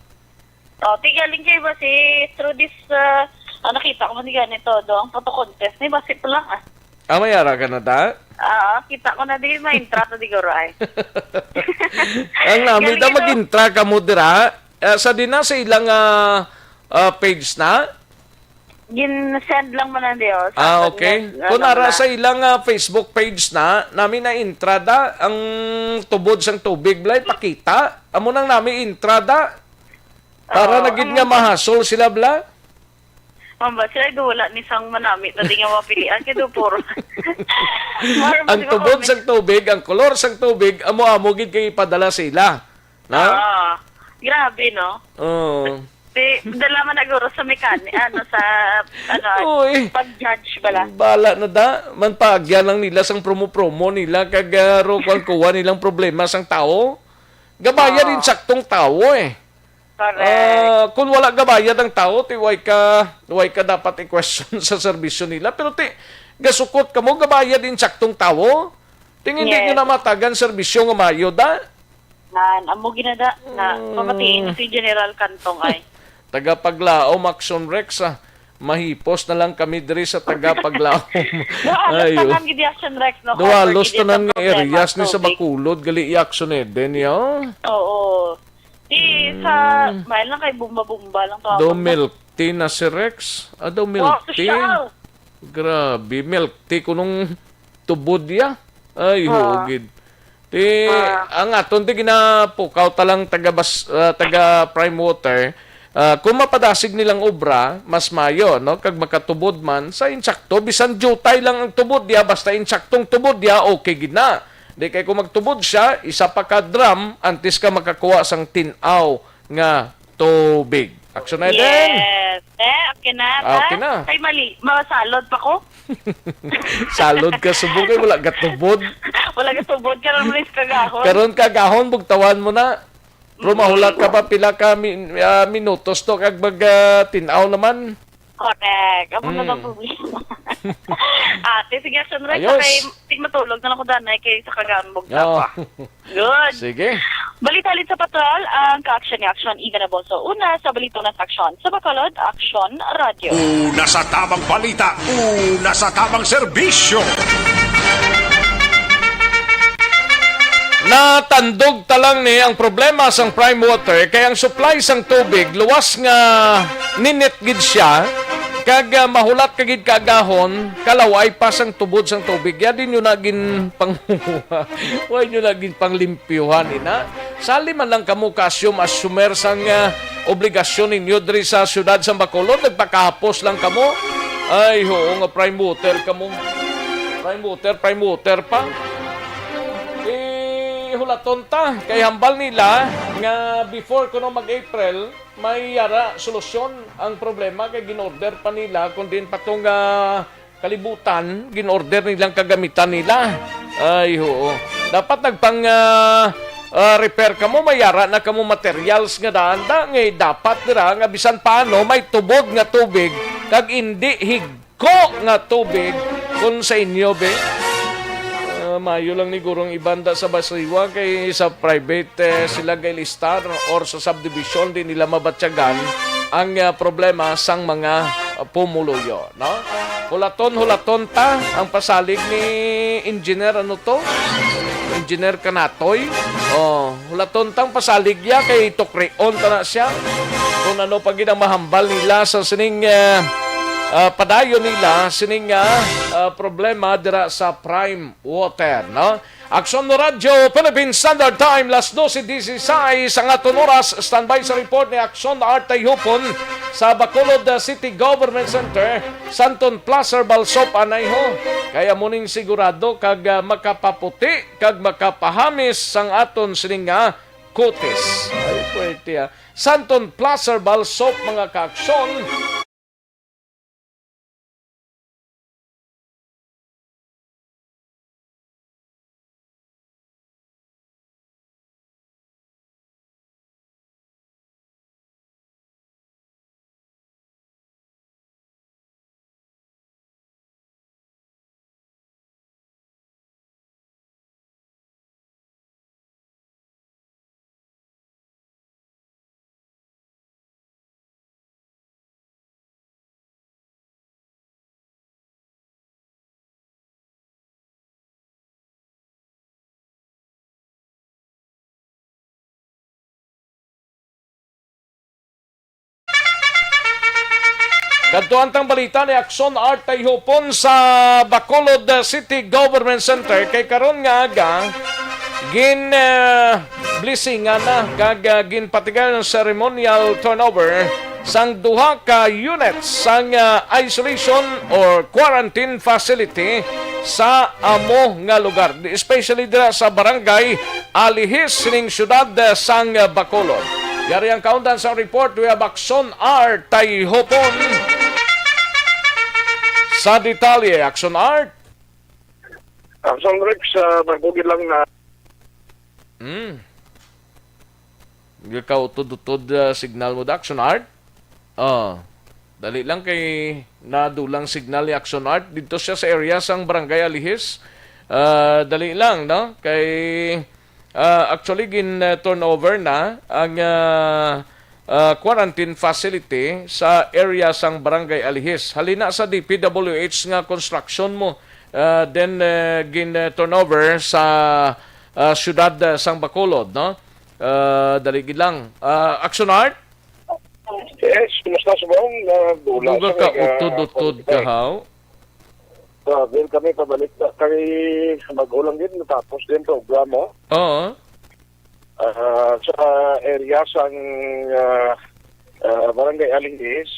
Oh, tigaling kayo ba si through this, ah, ah, nakita ko man ganito, do, ang photo contest, ni basi pa lang, ah. Ah, may ara ka na ta? Ah, kita ko na di, may intra to di guro, ay. Ang nami Galing daw ito. Mag-intra ka mo dira. Ah, sa din na sa ilang, ah, ah, page na? Gin-send lang mo na, Dios. Ah, Sa okay. kanya, Kung ano ara na. Sa ilang, ah, Facebook page na, nami na entrada ang tubod sang tubig, blay, pakita. Amo nang nami entrada. Para Oo. Na gid nga mahasol sila, bla? Ma'am, ba sila do wala ni sang manami na di nga mapilian kay do puro. Maro man Ang di ba tubod kami? Sang tubig, ang kolor sang tubig, amo-amo gid kay ipadala sa ila. No? Oo. Grabe, no? Oo. Di, dala man na guro sa mechanic, ano, sa, ano, Uy. Pag-judge bala. Bala na da, man paagyan lang nila sang promo-promo nila, kag, ah, ro, kwan, kuha nilang problema sang tao. Gabayan Oo. Din saktong tao, eh. Correct. Ah, kung wala gabayad ang tao, ti way ka, way ka dapat i-question sa serbisyo nila. Pero ti, gasukot ka mo, gabayad insaktong tao. Ting hindi Yes. Nyo na matagan serbisyo nga maayo, da? Nan, amo ginada na Mm. Pamatiin si General Cantong ay. Taga Paglaom, Action Rex, ah. Mahipos na lang kami diri sa taga Paglaom. Duha, Ayo. Tanan gid Action Rex, no? Duha, Cover halos gid tanan ang nga problema areas ni sa sa tubig. Bacolod, gali i-action eh, din, yo. Oo. Di sa, Mm. Mahal lang kay bumba-bumba lang to. Daw Ako na. Milk tea na si Rex. Ah, daw milk Wow, tea. Sosyal. Grabe, milk tea kunong tubod ya. Ay, Ah. Hugid. Ti, Ah. Ang aton ti ginapukaw talang taga bas-, ah, taga Prime Water. Ah, kung mapadasig nilang obra, mas mayo, no? Kag makatubod man sa insakto, bisan jutay lang ang tubod ya, basta insaktong tubod ya, okay gid na. Di kay kung magtubod siya, isa pa ka drum antes ka makakuha sang tin-aw nga tubig. Action na din. Yes. Eh, okay na, Ah, okay ta? Na. Kay mali, masalod pa ko. Salod ka subong kay wala gatubod. Wala gatubod, karon mo rin kagahon. Karon kagahon, bugtawan mo na. Pero Mm. Mahulat ka pa pila ka mi-, ah, minutos to kag mag, ah, tin-aw naman. Correct. Amo na Mm. Ang problema. Ate, sige, sunod Ayos. Kay tig matulog na lang ko danay kay sa kagambog na Oo. Pa. Good. Sige. Balita ulit sa patrol, ang ka-action ni Action Ida Naboso. Una sa balita na sa aksyon. Sa Bacolod, Action Radio. Una sa tamang balita, una sa tamang serbisyo. Natandog talang ni ang problema sang Prime Water kay ang supply sang tubig luwas nga ninit gid siya. Kag, ah, mahulat ka gid kaagahon, kalaway pa sang tubod sang tubig. Yadi nyo na gin pang-, way nyo na gin panglimpyuhan, ina. Sali man lang kamo ka-assume-assumer sang, ah, obligasyon ninyo diri sa siyudad sang Bacolod. Nagpakahapos lang kamo. Ay, oo nga, prime water kamo. Prime water, prime water pa. Eh, hulaton ta. Kay hambal nila nga before kuno mag-April, may yara solusyon ang problema kay gin-order pa nila, kung diin pa to nga kalibutan, gin-order nilang kagamitan nila. Ay, oo. Dapat nagpang, ah, ah, repair kamo, may yara na kamo materials nga daan da, nga dapat dira nga bisan paano may tubod nga tubig kag indi hig ko nga tubig kun sa inyo, be. Ah, mayo lang ni gurong ibanda sa Basiwa kay sa private, eh, sila gailistar or sa subdivision di nila mabatyagan ang, ah, problema sang mga, ah, pumuluyo, no? Hulaton, hulaton ta ang pasalig ni Engineer, ano to? Engineer Kanatoy. Oh, hulaton tang pasaligya kay tukrion ta na siya kung ano pa gid ang mahambal nila sa sining, eh, ah, padayon nila sining, ah, ah, problema dira sa Prime Water, no? Aksyon Radyo Philippine Standard Time, las doce dieciséis ang aton oras. Standby sa report ni Aksyon Art Tayhupon sa Bacolod, ah, City Government Center, Santon Placer Balsop anay ho. Kaya muning sigurado kag, ah, makapaputi kag makapahamis sang aton sining nga kutis. Ay, puwerte, ah. Santon Placer Balsop, mga kaaksyon. Kadto ang tang balita ni Aksyon Art Tayhupon sa Bacolod City Government Center kay karon nga aga gin, eh, blessingan na kag, ah, ginpatigayon ang ceremonial turnover sang duha ka units sang, ah, isolation or quarantine facility sa amo nga lugar, especially dira sa Barangay Alihis sining siyudad, ah, sang, ah, Bacolod. Yari ang kaundan sang report, we have Aksyon Art Tayhopon sa detalye. Aksyon Art. Aksyon Rex, ah, magbugid lang na. Hmm. Gakautod-utod, ah, signal mo, Aksyon Art. Oh, dali lang kay nadulang signal ni Aksyon Art. Dito siya sa area sang Barangay Alihis. Ah, dali lang, no? Kay, ah, actually, gin, ah, turnover na ang, ah, ah, quarantine facility sa area sang Barangay Alihis. Halina sa D P W H nga construction mo, ah, then, ah, gin, ah, turnover sa, ah, siyudad, ah, sang Bacolod, no? Ah, dali gid lang. Ah, Action Art? Yes, kumusta, Subong? Ah, dula Buga sa ka may, ah, utod-utod ka, pagkay. Haw? Ah, din kami pabalik na kay mag-ulang din, natapos din programa. Oo. Ah, sa area sang, ah, ah, Barangay Alingis.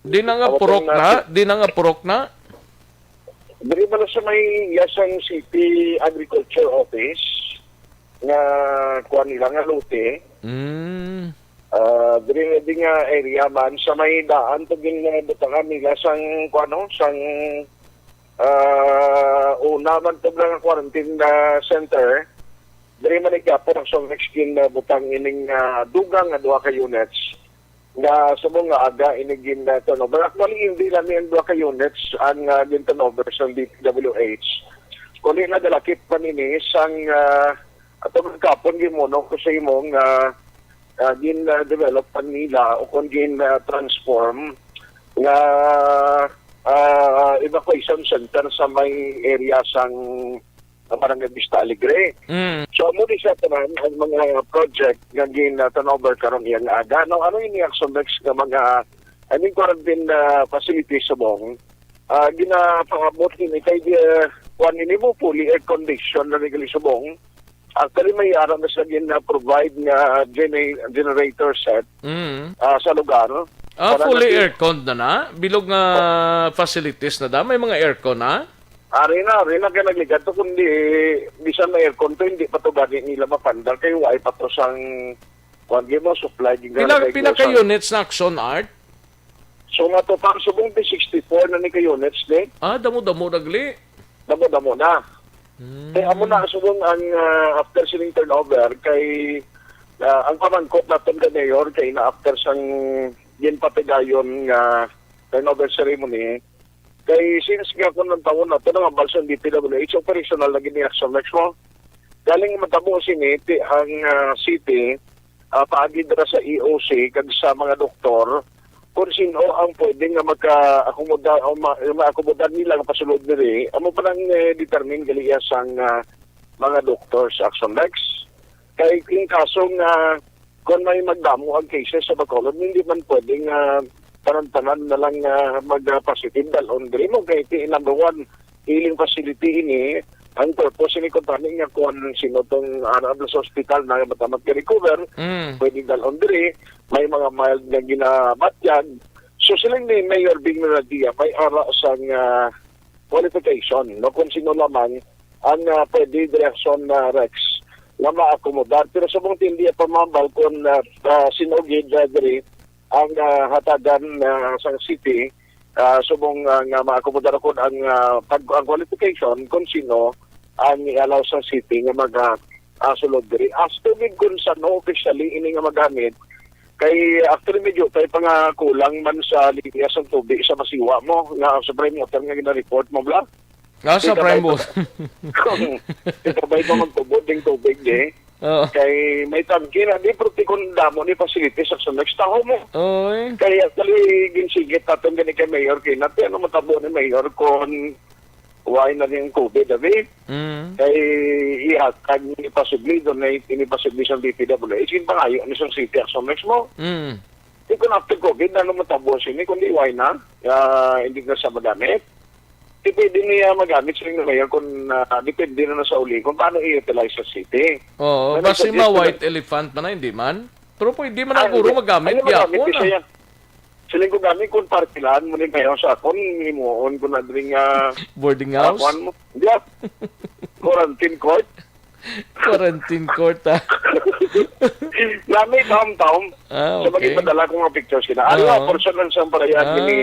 Di na nga Amo purok pong na, nasi- di na nga purok na. Diri ba na sa may Yasang City Agriculture Office nga kuan nila nga lote? Mm. Ah, diri na di nga area man sa may daan to gin, ah, butangan nila sang kuan, no, sang, ah, una man to nga quarantine, ah, center. Diri man ni gyapon ang Sovexkin na butang ining, ah, dugang nga duha ka units nga subong nga aga ini gin, ah, turnover. Actually, hindi lang ni ang duha ka units ang, ah, gin turnover sa D P W H. Kundi nagalakip man ini sang, ah, ato man kapon gimuno ko sa imo nga, ah, gin, ah, develop pa nila o kung gin, ah, transform nga, ah, evacuation center sa may area sang Barangay Vista Alegre. Mm. So, amo ni siya tanan ang mga project nga gin, ah, turnover karon iyang aga. No, ano ini ang sunext nga mga, I mean, quarantine, ah, facility subong, ah, ginapaabot ini kay, ah, kuwan ini mo, fully air condition na ni gali subong. Actually, may ara na sila gina-provide nga gene-, generator set, Mm. ah, sa lugar. Ah, Para fully naki- aircon na na? Bilog nga facilities na da? May mga aircon na? Ari na, ari na kay nagligad to, kundi bisan may aircon to, hindi pa to gani nila mapandar kay wala pa to sang, kuwan, di mo, supply, di Pila, gani pila ka aircon. Units na Action Art? So, nga total, subong di sixty-four na ni ka units ni. Ah, damo-damo nagli. Damo-damo na. Hmm. Kay amo na subong ang, ah, after sining turnover kay, ah, ang pamangkot naton kay Mayor kay na after sang ginpatigayon nga turnover ceremony, kay since nga kung ang taon na to nga balsa ang D P W H, operational na gini Action Max mo. Galing matabo sini ti ang, ah, city, ah, paagi dira sa E O C kag sa mga doktor kung sino ang pwede nga magka-akomoda o ma-, maakomoda nila nga pasulod diri. Amo pa lang, eh, determine gali iya sang, ah, mga doktor sa Action Max. Kay in kaso nga kung may magdamo ang cases sa Bacolod, hindi man pwede nga tanan-tanan na lang, ah, mag-, ah, positive dalon diri mo kay ti number one, healing facility ini. Ang purpose ini kuntani nga kung sino tong ara sa hospital na matamat ka recover, Mm. pwede dalon diri, may mga mild nga ginabatyag. So, siling ni Mayor Bing Nadia, may ara sang, ah, qualification, no? Kung sino lamang ang, ah, pwede direksyon na Rex nga maakomodar. Pero subong ti hindi pa mambal kung, ah, ah, sino gid, ah, diri ang, ah, hatagan, ah, sang city, ah, subong, ah, nga maakomodar ako ang, ah, pag-, ang qualification kung sino ang i-allow sa city nga mag, ah, ah, sulod diri. As to gid kung saan officially ini nga magamit, kay actually medyo kay pa nga kulang man sa linya sang tubig sa Masiwa mo, nga sa Prime Water nga gina-report mo, bla? Nasa Ikaw ba Prime ito? Water. Kung ikaw ba ito magtubod ding tubig, eh? Oo. Kay may tangke na, di, pero ti kung damo ni facilities sa next taho mo. Oo, eh. Kaya actually, ginsigit natin gani kay Mayor Kinat, ano matabo ni Mayor kung why na ning COVID, abi? Mm. Kay ihatag ni pasubli, donate ni pasubli sa D P W H, yung pangayo ni sa City Action Max mo. Mm. Di kung after COVID, ano matabo sini, kundi why na? Ah, hindi na siya magamit. Di pwede niya magamit sa inyo ngayon kung, ah, depende na, na sa uli kung paano i-utilize sa city. Oo, Ano basi sa ma-white elephant man na, hindi man? Pero pwede man Ah, ang guro hindi. magamit Ano magamit gyapon, kasi ah. yan? Siling ko gani kung parkilan mo ni kayo sa akon, himuon ko na diri nga, Boarding ah, house? kuwan mo. Hindi, ah. Quarantine court. Quarantine court, ah. Nami, taom-taom. Ah, Sa okay. Maging madala ko nga pictures sila. Ano Oo. nga, portion lang sa parayag Ah. ni,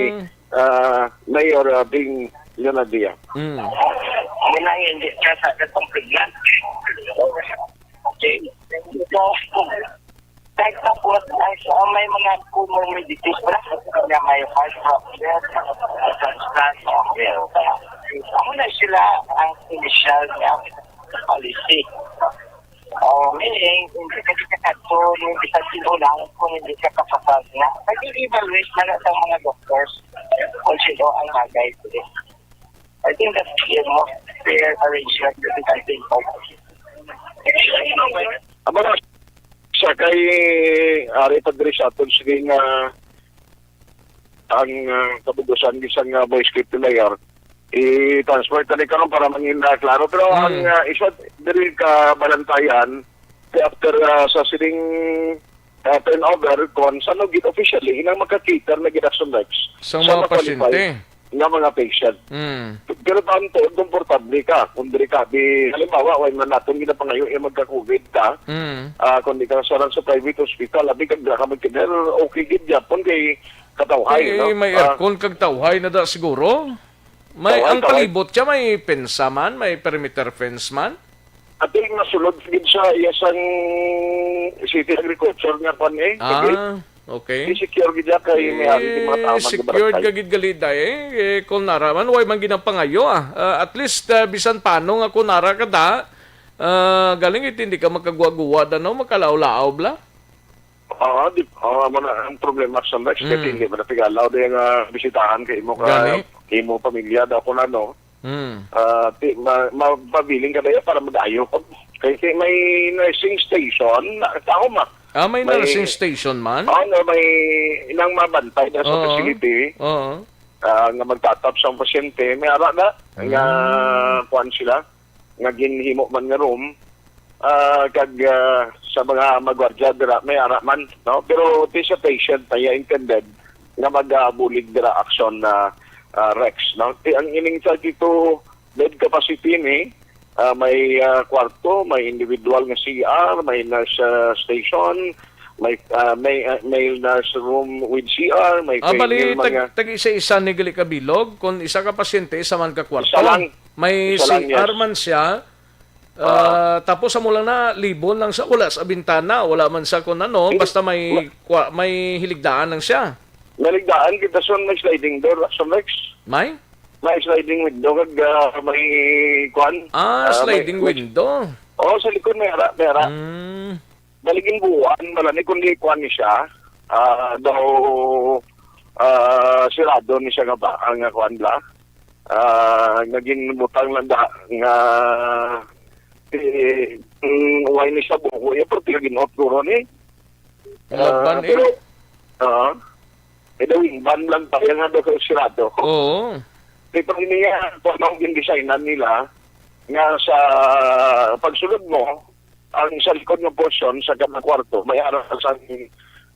ah, Mayor, ah, Bing Leonadia. Mm. Muna hindi ka sa katong pregnant. Okay. So, Kahit tapos, ay, so, may mga comorbidities na, na may heart problem, transplant, okay. Amo na sila ang initial nga policy. Oh, meaning, hindi ka, hindi ka kadto, hindi ka sinulang kung hindi ka kapasal na. Nag-evaluate na lang sa mga doctors kung sino ang bagay. I think that's the most fair arrangement that we can think of. Amo na sa kay ari pa diri sa aton, sige nga ang, ah, kabugusan isang, ah, voice clip nila, yar. I-transfer tani karon para mangin na klaro. Pero ang, Mm. ah, isa diri ka balantayan, kay after, ah, sa sining, ah, turnover, kon sa no gid officially, inang magka-cater na gid Action Rex Sa sa mga ma-qualify pasyente. nga mga patient. Mm. Pero taon to, komportable ka. Kung diri ka, di, halimbawa, way man naton ginapangayo, eh, magka-COVID ka, Mm. ah, kung di ka sa, sa private hospital, abi kag dira ka magkinder, okay gid gyapon kay katawhay, Eh, no? may Ah. aircon kag tawhay na da siguro? May, Tawhay, ang tawhay. palibot siya, may pensa man, may perimeter fence man? Ati, masulod gid sa iya sang city agriculture nga kwan, eh, kagit. Ah, okay. Di secure gid siya kay may ari, di mga Eh, tama, secured magbaratay. ka gid gali da, eh. Eh, kung nara man, way man ginapangayo, ah. Ah, at least, ah, bisan pano nga kung nara ka da, ah, galing iti hindi ka makaguwa-guwa da, no? Makalaw-laob la. Oo, di, oo, amo na ang problema sa Lex, kasi Mm. hindi mo na pigalaw din nga bisitahan kay imo ka, Gani? imo pamilya daw kung ano. Mm. Ah, ti, ma, mapabiling ka na yan para mag-ayo. Kay, kay may nursing station, na, tao ma, Ah, may May nursing station man? Oo, no, may inang mabantay na sa Oo. facility, Oo. ah, nga magtatap sa pasyente. May ara na nga Mm. kuwan sila, nga ginhimo man nga room. Ah, kag, ah, sa mga magwardya dira, may ara man, no? Pero it is a patient na iya intended nga magabulig dira action na, ah, Rex, no? Ti-, ang ining thirty-two bed capacity ni, ah, may, ah, kwarto, may individual nga C R, may nurse, ah, station, may, ah, may, ah, male nurse room with C R, may Ah, bali, female man tag-, nga tag-isa-isa ni gali ka bilog, kung isa ka pasyente, isa man ka kwarto. Isa lang. May Isa lang, C R yes. man siya, Ah. ah, tapos amo lang na, libon lang sa, wala sa bintana, wala man sa kung ano, Hindi. basta may Ma- kwa-, may hiligdaan lang siya. May hiligdaan, kita son, may sliding door, Action Rex. May? May sliding window, kag, ah, may kwan. Ah, Ah, may sliding may window. Oo, sa likod may ara, may ara. Mm. Bali, ginbuan, bala ni, kundi kwan ni siya, ah, daw, ah, sirado ni siya nga ba, ang, ah, kwan bala. Ah, nga ginbutang lang da, nga, eh, mm, why ni siya buko, ya, pero tiga ginot ko ron, eh. Laban, Ah, eh. pero, ah, eh, daw, ban lang pa, yan nga daw sirado. Oo. Pero niya, kung anong gindesignan nila, nga sa pagsulod mo, ang sa likod nga portion sa kada kwarto, may ara sa,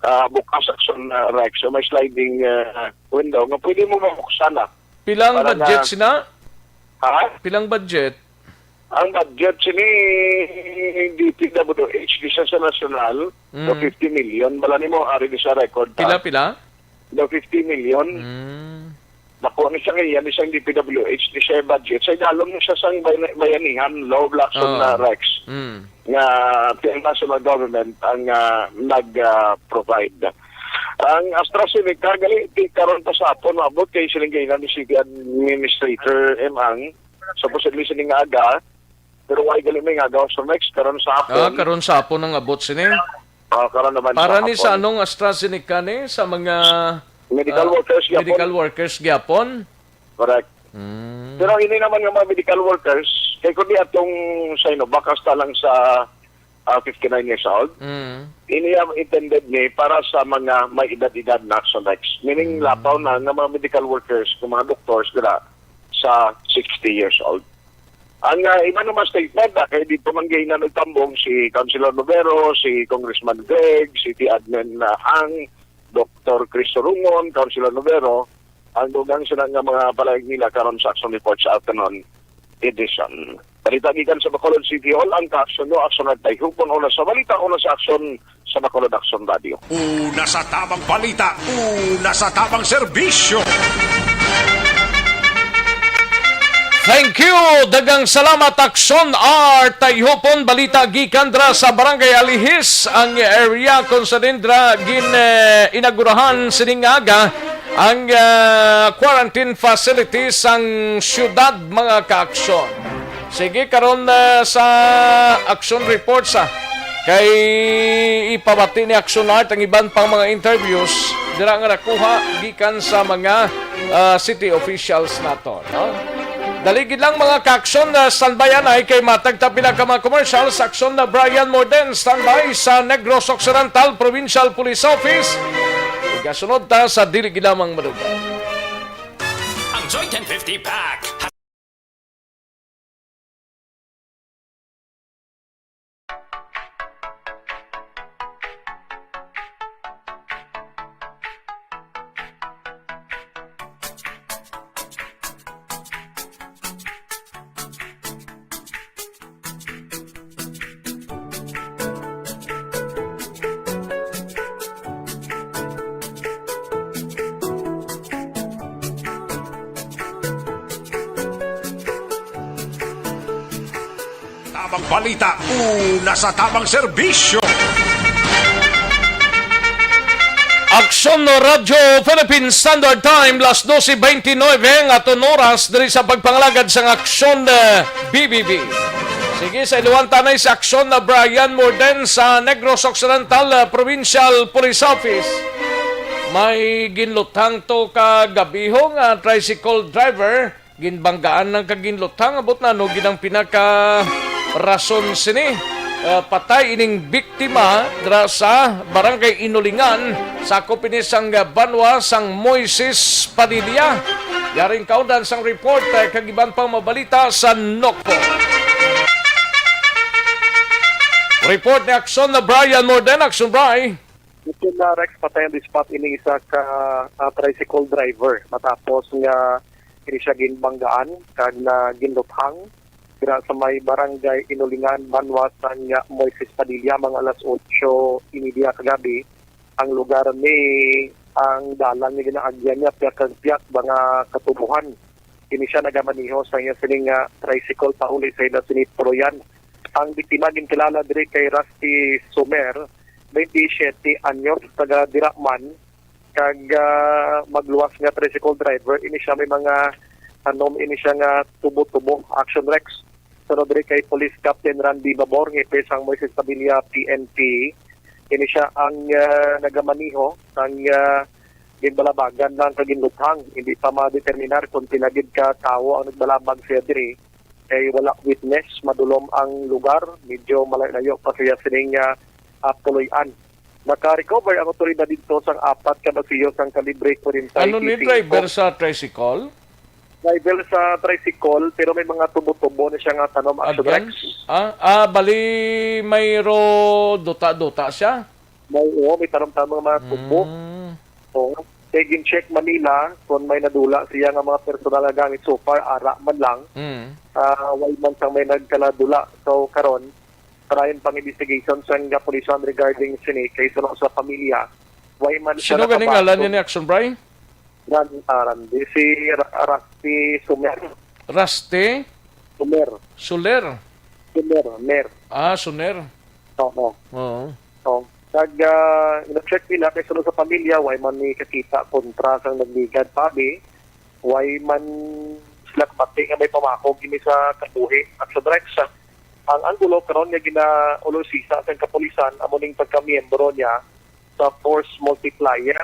ah, bukas action, ah, rack. So, may sliding, ah, window nga pwede mo mabuksan na. Pilang Para budget na sina? Ha? Pilang budget? Ang budget sini D P W H, di siya sa national, Mm. so fifty million. Bala nimo, ari di sa record, Pila, ha? pila? Daw fifty million. Mm. Dako ni siya ngayon, isang D P W H, di siya budget. Sa idalom ni siya sang bay-, bayanihan, law blocks on Oo. na Rex. Mm. Nga, ang national government ang, ah, nag, ah, provide. Ang AstraZeneca, gali, ti-, karon pa sa hapon, maabot kay siling kay ni City Administrator M. Ang, supposedly sining aga, pero why gali may nga daw sa Rex, karon sa hapon. Ah, karon sa hapon ang abot sini? Ah, karon naman Para sa ni sa hapon. anong AstraZeneca ni? Sa mga, Medical ah, workers gyapon. medical workers gyapon? Correct. Mm. Pero ini naman nga mga medical workers, kay kundi atong Sinovac hasta lang sa, ah, fifty-nine years old, Mm. ini ang intended ni para sa mga may edad-edad na sa next. Meaning, Mm. lapaw na nga mga medical workers, kung mga doctors dira sa sixty years old. Ang, ah, iba naman statement, ah, kay dito man gay na nagtambong si Councilor Novero, si Congressman Greg, City Admin na ang Doktor Chris Sorungon, Councilor Novero, ang dugang sila nga mga palayag nila karon sa Action Report sa Afternoon Edition. Balita gikan sa Bacolod City Hall, ang kaaksyon no, aksyon at tayhupon una sa balita, una sa aksyon sa Bacolod Action Radio. Una sa tabang balita, una sa tabang serbisyo. Thank you! Daghang salamat, Aksyon R. Tayhupon, balita gikan dra sa Barangay Alihis, ang area kung sa dindra gin, eh, inagurahan sining aga ang, ah, quarantine facility sang syudad, mga kaaksyon. Sige, karon, ah, sa action reports, ah, kay ipabati ni Action Art ang iban pang mga interviews dira nga nakuha gikan sa mga, ah, city officials nato, no? Dali gid lang, mga kaaksyon, ah, standby anay kay matag ta pila ka mga commercials. Action na Brian Morden, standby sa Negros Occidental Provincial Police Office. Igasunod ta sa dili gid lamang madugay. Ang Joy ten fifty Pack. Tabang balita, una sa tabang serbisyo. Aksyon Radyo Philippine Standard Time, las doce veintinueve ang aton oras diri sa pagpangalagad sang Aksyon, eh, B B B. Sige, sa iluhan tanay sa Aksyon na Brian Morden sa Negros Occidental, eh, Provincial Police Office. May ginluthang to ka gabihon nga tricycle driver. Ginbanggaan lang kag ginluthang, abot na, ano gid ang pinaka rason sini? ah, patay ining biktima dira sa Barangay Inulingan, sakop ini sang banwa sang Moises Padilla. Yaring kaundan sang report, ah, kag iban pang mabalita sa Nokpo. Report ni Action na Brian Morden. Action, Bri. Ito na, Rex, patay on the spot ini isa ka, ah, tricycle driver matapos nga ini siya ginbanggaan kag na ginluthang dira sa may barangay Inulingan, banwa sang, ah, Moises Padilla, mga alas otso y media kagabi. Ang lugar ni ang dalan nga ginaagyan niya, piyak kag piyak, mga katubuhan. Kini siya nagamaneho sa iya sining, ah, tricycle pauli sa ila sini Puluyan. Ang biktima ginkilala diri kay Rusty Sumer, twenty-seven anyos, taga Diraman, kag, ah, magluwas nga tricycle driver. Ini siya may mga tanom, ini siya nga tubo-tubo. Action, Rex. Sunod diri kay Police Captain Randy Babor, hepe sang Moises Padilla P N P. Ini siya ang, ah, nagamaneho sang, ah, ginbalabagan lang kag ginluthang. Hindi pa madeterminar kung pila gid ka tawo ang nagbalabag siya diri. Kay wala witness, madulom ang lugar, medyo malayo-layo pa siya sining, ah, ah, Puluyan. Naka-recover ang otoridad didto sang apat ka basiyo sang kalibre forty-five Ano ni P P M. Driver sa tricycle? Driver sa tricycle, pero may mga tubo-tubo na siya nga tanom, Action, Rex. Ah, ah, bali may ro duta-duta siya? May, oo, may tanom-tanom nga mga tubo. Mm. Oo. Kay gin-check man nila kung may nadula siya nga mga personal nga gamit. So far, ara man lang. Mm. Ah, way man sang may nagkaladula. So, karon, tarayon pang investigation sang kapulisan regarding sini kay suno sa pamilya. Way man Sino siya gani ngalan nakapasok. Niya ni Action, Bri? Ran-, ah, Randy. Si Ra-, Rusty Sumer. Rusty? Sumer. Suler? Sumer, Mer. Ah, Suner. Oo. Oo. Oo. Kag, ah, ina-check nila kay suno sa pamilya, way man ni kakita kontra sang nagligad, pabi. Way man sila kabati nga may pamakog ini sa kabuhi. Action, Rex, ang anggulo karon nga ginaulosisa sang kapulisan amo ning pagkamiyembro niya sa force multiplier.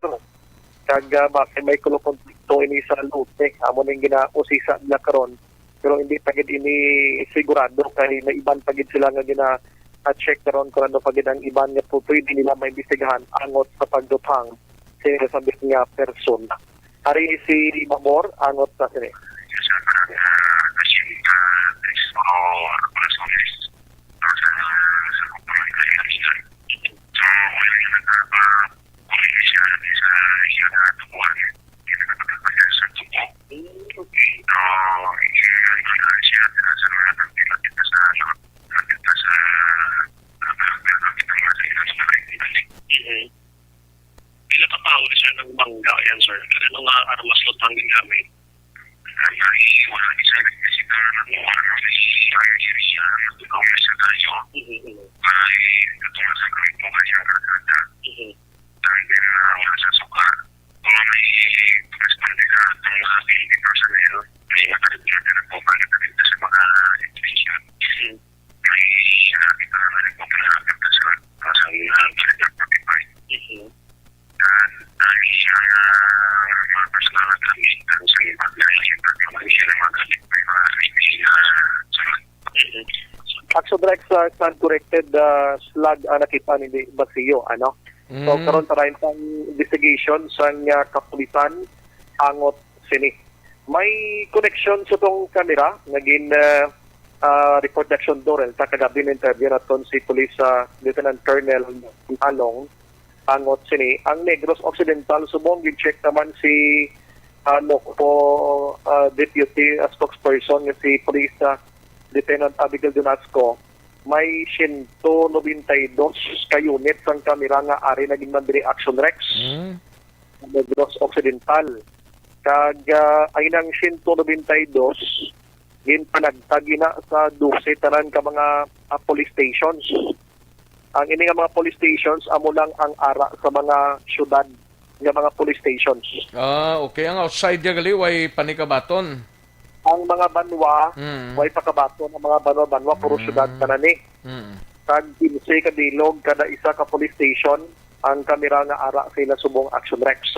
Kag, ah, basi may kuno konflikto ini sa lote. Amo ning ginausisa nila karon. Pero hindi pa gid ini sigurado kay may iban pa gid sila nga gina-check karon kung ano pa gid ang iban nga pu-, pwede nila maimbestigahan angot sa pagduthang sa nasambit nga persona. Ari si Babor, angot sa sini. Mhm. Pila ka tawo ni sir nang bangga yan, sir? Ano nga armas luthang gingamit? Mhm, mhm. Mhm. Mhm. Mhm. Action, Rex, uh, stand corrected, uh, slag ang nakita ni Basio, ano? So, Mm. karon tarayon pang investigation sang, uh, kapulisan angot sini. May connection sa tong kamera nga gin, uh, uh, report ni Action Dorel ta kagabi na interview naton si Police, uh, Lieutenant Colonel Along. Angot sini, ang Negros Occidental subong gin-check naman si, ah, Nokpo, ah, Deputy, ah, spokesperson nga si Police, ah, Lieutenant Abigail Dunasco, may siyento nobenta y dos ka unit sang kamera nga ari na ginman diri, Action, Rex. Mm. Negros Occidental. Kag, ah, ang inang siyento nobenta y dos, ginpanagtag ina sa dose tanan ka mga, ah, police stations. Ang ini nga mga police stations amo lang ang ara sa mga syudad nga mga police stations. Ah, okay. Ang outside niya gali, way panikabaton? Ang mga banwa, Mm. way pakabaton ang mga banwa-banwa, puro Mm. syudad tanan ni. Mm. Tag quince ka bilog kada isa ka police station ang kamera nga ara sa ila subong, Action, Rex.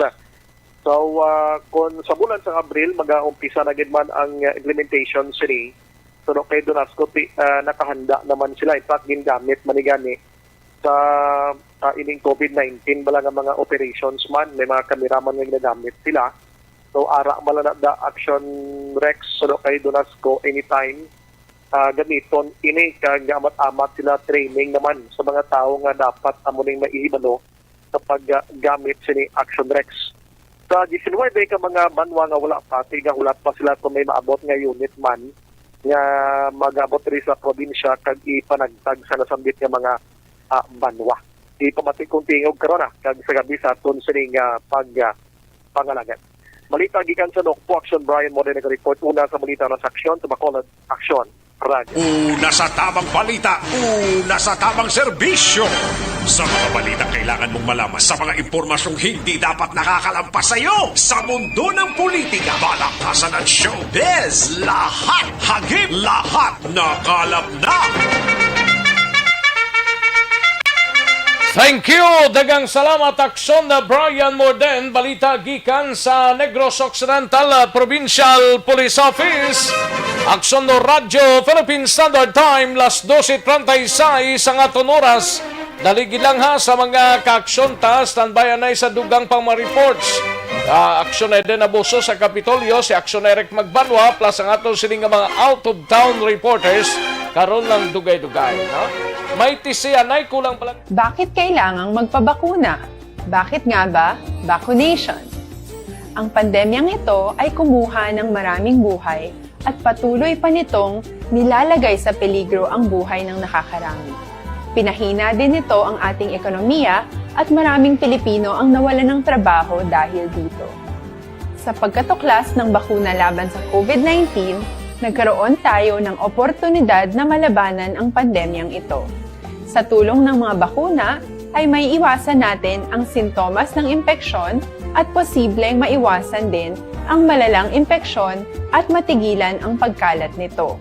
So, ah, kung sa bulan sang Abril, mag-aumpisa na gid man ang, ah, implementation sini, Suno kay Donasco, ti-, ah, nakahanda naman sila. In fact, gingamit man ni gani sa, ah, ining COVID nineteen bala nga mga operations man, may mga kameraman nga ginagamit sila. So, ara man lang na da Action Rex, suno kay Donasco, anytime, ah, gamiton ini kag amat-amat sila training naman sa mga tawo nga dapat amo ning maihibalo sa paggamit sini Action Rex. Sa diecinuebe ka mga banwa nga wala pa, tigahulat pa sila kung may maabot nga unit man nga mag-abot diri sa probinsya kag ipanagtag sa nasambit nga mga, ah, banwa. Ipamati kong tingog karon, ah, kag sa gab-i sa aton sining, ah, pag, ah, pangalagad. Balita gikan sa Nokpo Aksyon, Brian Mode nag-report. Una sa balita na sa Aksyon, sa Bacolod Aksyon Radyo. Una sa tamang balita, una sa tamang serbisyo. Sa mga balitang kailangan mong malaman, sa mga impormasyong hindi dapat nakakalampas sa iyo, sa mundo ng politika, balakasan at showbiz, lahat hagip, lahat nakalap na. Thank you! Daghang salamat, Aksyon na Brian Morden. Balita gikan sa Negros Occidental, uh, Provincial Police Office. Aksyon no Radyo Philippine Standard Time, las doce treinta y seis ang aton oras. Dali gid lang ha sa mga kaaksyon ta, standby anay sa dugang pang mga reports. Ah, Aksyon Eden Abuso sa Kapitolyo, si Aksyon Eric Magbanwa, plus ang aton sini nga mga out-of-town reporters, karon lang dugay-dugay, no? May tisianay kulang pa lang. Bakit kailangang magpabakuna? Bakit nga ba vaccination? Ang pandemyang ito ay kumuha ng maraming buhay at patuloy pa nitong nilalagay sa peligro ang buhay ng nakakarami. Pinahina din nito ang ating ekonomiya at maraming Pilipino ang nawalan ng trabaho dahil dito. Sa pagkatuklas ng bakuna laban sa COVID nineteen, nagkaroon tayo ng oportunidad na malabanan ang pandemyang ito. Sa tulong ng mga bakuna, ay may iwasan natin ang sintomas ng impeksyon at posibleng maiwasan din ang malalang impeksyon at matigilan ang pagkalat nito.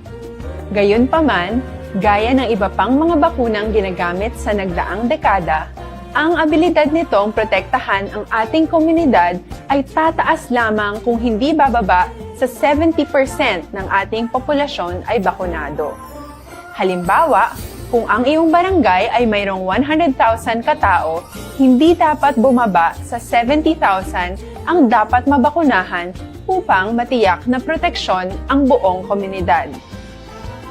Gayunpaman, gaya ng iba pang mga bakunang ginagamit sa nagdaang dekada, ang abilidad nitong protektahan ang ating komunidad ay tataas lamang kung hindi bababa sa seventy percent ng ating populasyon ay bakunado. Halimbawa, kung ang iyong barangay ay mayroong one hundred thousand ka tawo, hindi dapat bumaba sa seventy thousand ang dapat mabakunahan upang matiyak na proteksyon ang buong komunidad.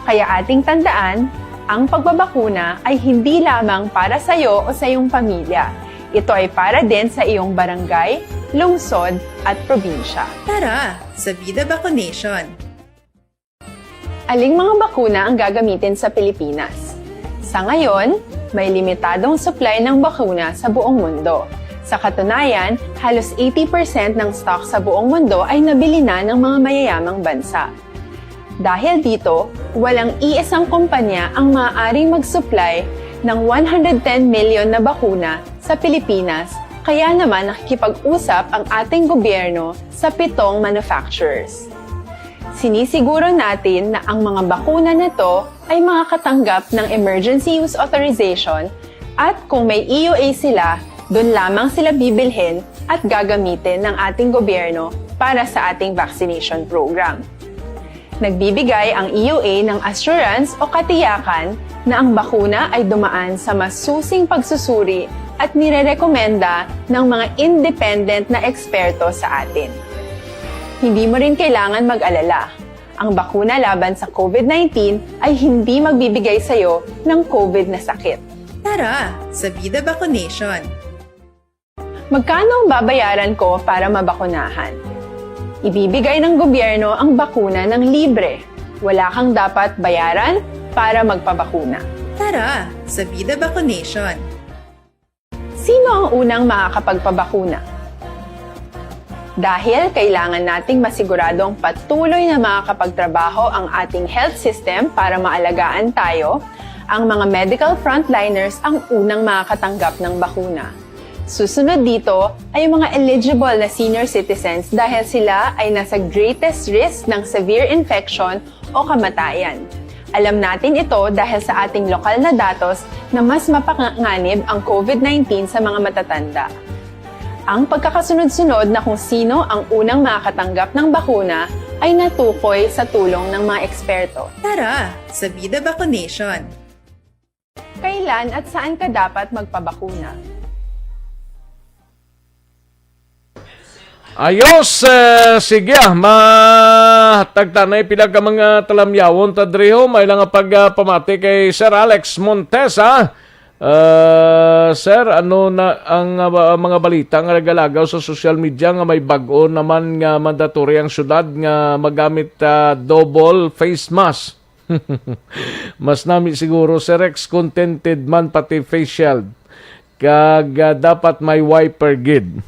Kaya ating tandaan, ang pagbabakuna ay hindi lamang para sa iyo o sa iyong pamilya. Ito ay para din sa iyong barangay, lungsod, at probinsya. Tara, sa Vida Vaccination! Aling mga bakuna ang gagamitin sa Pilipinas? Sa ngayon, may limitadong supply ng bakuna sa buong mundo. Sa katunayan, halos eighty percent ng stock sa buong mundo ay nabili na ng mga mayayamang bansa. Dahil dito, walang iisang kumpanya ang maaaring mag-supply ng one hundred ten million na bakuna sa Pilipinas, kaya naman nakikipag-usap ang ating gobyerno sa pitong manufacturers. Sinisiguro natin na ang mga bakuna na to ay makakatanggap ng emergency use authorization at kung may E U A sila, doon lamang sila bibilhin at gagamitin ng ating gobyerno para sa ating vaccination program. Nagbibigay ang E U A ng assurance o katiyakan na ang bakuna ay dumaan sa masusing pagsusuri at nirerekomenda ng mga independent na eksperto sa atin. Hindi mo rin kailangan mag-alala. Ang bakuna laban sa COVID nineteen ay hindi magbibigay sa iyo ng COVID na sakit. Tara, sa Vida Vaccination! Magkano ang babayaran ko para mabakunahan? Ibibigay ng gobyerno ang bakuna ng libre. Wala kang dapat bayaran para magpabakuna. Tara, sa Vida Vaccination! Sino ang unang makakapagpabakuna? Dahil kailangan nating masiguradong patuloy na makakapagtrabaho ang ating health system para maalagaan tayo, ang mga medical frontliners ang unang makakatanggap ng bakuna. Susunod dito ay ang mga eligible na senior citizens dahil sila ay nasa greatest risk ng severe infection o kamatayan. Alam natin ito dahil sa ating lokal na datos na mas mapanganib ang COVID nineteen sa mga matatanda. Ang pagkakasunod-sunod na kung sino ang unang makakatanggap ng bakuna ay natukoy sa tulong ng mga eksperto. Tara sa Vida Vaccination! Kailan at saan ka dapat magpabakuna? Ayos, eh, sige, ah, matagtanay pila ka mga talamyawon ta diri ho. May lang nga pagpamati kay Sir Alex Montesa. Ah, sir, ano na ang ah, mga balita nga nagalagaw sa social media nga may bag-o naman nga mandatory ang syudad nga magamit ah, double face mask? Mas nami siguro, Sir Rex, contented man pati face shield. Kag ah, dapat may wiper gid.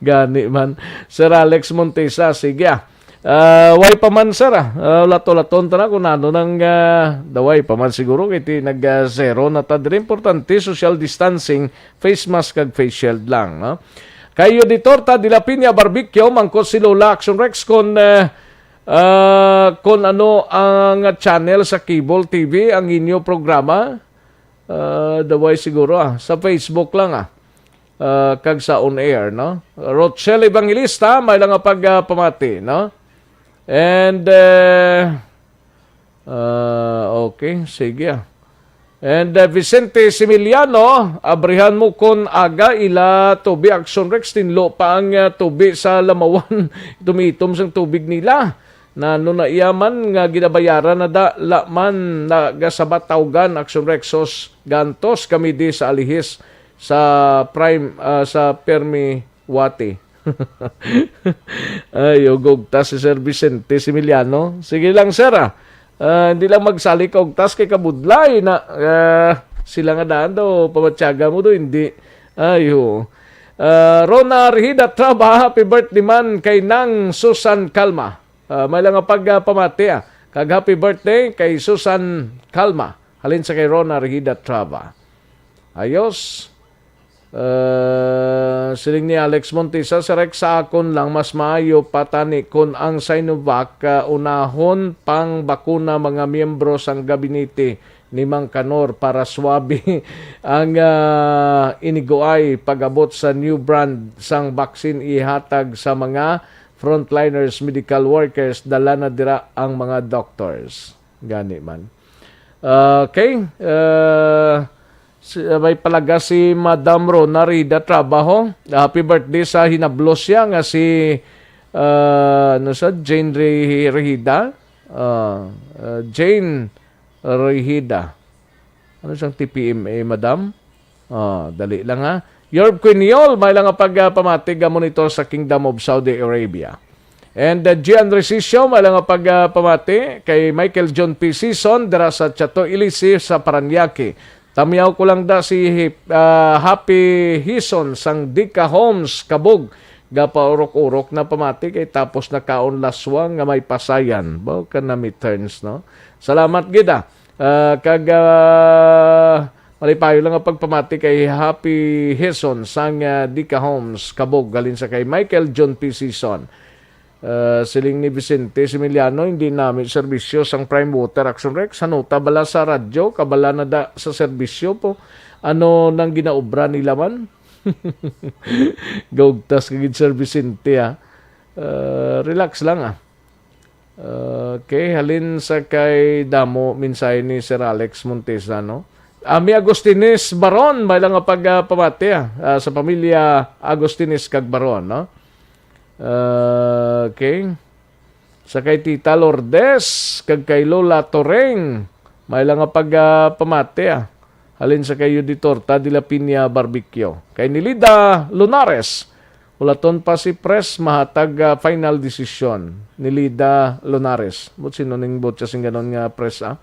Gani man. Sir Alex Montesa, sige ah. Ah, way pa man, sir, ah. Ah, lato-laton ta na kung ano nang ah, daway pa man siguro kay ti nag ah, zero na ta diri. Importante social distancing, face mask kag face shield lang, no? Kay Auditor ta Dila Piña Barbecue, mangkot si Lola Action Rex kung ah, ah, kung ano ang channel sa cable T V ang inyo programa. Ah, daway siguro ah, sa Facebook lang ah. Ah, kag sa on air, no? Rochelle Evangelista, may lang nga pagpamati, no? And uh, uh, okay, sige ah. And uh, Vicente Similiano, abrihan mo kon aga ila tubi Action Rex, tinlo pa ang uh, tubi sa lamawan, itom-itom sang tubig nila. Nano na iya man nga ginabayaran na da la man nagasabat tawgan Action Rex sos gantos kami di sa alihis sa prime ah, sa Permi Wati. Ay, ugugtas si Sir Vicente Similiano. Sige lang, sir, ah. Ah, hindi lang magsali ka ugtas kay kabudlay na ah, sila nga daan daw pamatyaga mo do, hindi. Ay, oo. Ah, Rona Rihida Traba, happy birthday man kay Nang Susan Calma. Ah, may lang nga pagpamati ah. Kag happy birthday kay Susan Calma. Halin sa kay Rona Rihida Traba. Ayos. Ah, siling ni Alex Montesa, Sir Rex, sa akon lang mas maayo pa tani kon ang Sinovac ah, unahon pang bakuna mga miyembro sang gabinete ni Mang Kanor para swabe ang ah, iniguay pag-abot sa new brand sang vaccine ihatag sa mga frontliners, medical workers, dala na dira ang mga doctors. Gani man. Okay. Uh, si, uh, may palaga si Madam Rona Rida Trabaho. Happy birthday sa hinablos siya nga si uh, ano sa Jane Re- Rehida. Uh, uh, Jane Rehida. Ano siyang T P M A, madam? Ah, dali lang ha. Yorb Quiniol, may lang nga pagpamati nga monitor sa Kingdom of Saudi Arabia. And uh, Gian Resisio, may lang nga pagpamati kay Michael John P. Season dira sa Chato Ilisi sa Paranaque. Tamyaw ko lang da si Hip- ah, Happy Hison sang Dika Homes, Kabog. Gapaurok-urok na pamati kay tapos na kaon laswa nga may pasayan. Baw ka na may turns, no? Salamat gid ah. Ah, kag ah, malipayo lang ang pagpamati kay Happy Hison sang ah, Dika Homes, Kabog, halin sa kay Michael John P. Season. Ah, siling ni Vicente Similiano, hindi nami serbisyo sang Prime Water Action Rex. Hanuta bala sa radyo, kabala na da sa serbisyo po. Ano nang ginaobra nila man? Gaugtas ka gid, Sir Vicente, ah. Ah, relax lang ah. Okay, halin sa kay damo mensahe ni Sir Alex Montesa, no? Ami Agustines Baron, may lang nga pagpamati ah, ah, sa pamilya Agustines kag Baron, no? Ah, okay. Sa kay Tita Lourdes kag kay Lola Toreng, may lang nga pagpamati ah. Halin sa kay Yudi Torta de la Piña Barbecue. Kay Nilida Lunares, ulaton pa si Pres mahatag ah, final decision. Nilida Lunares. But sino ning botya sing ganon nga Pres ah?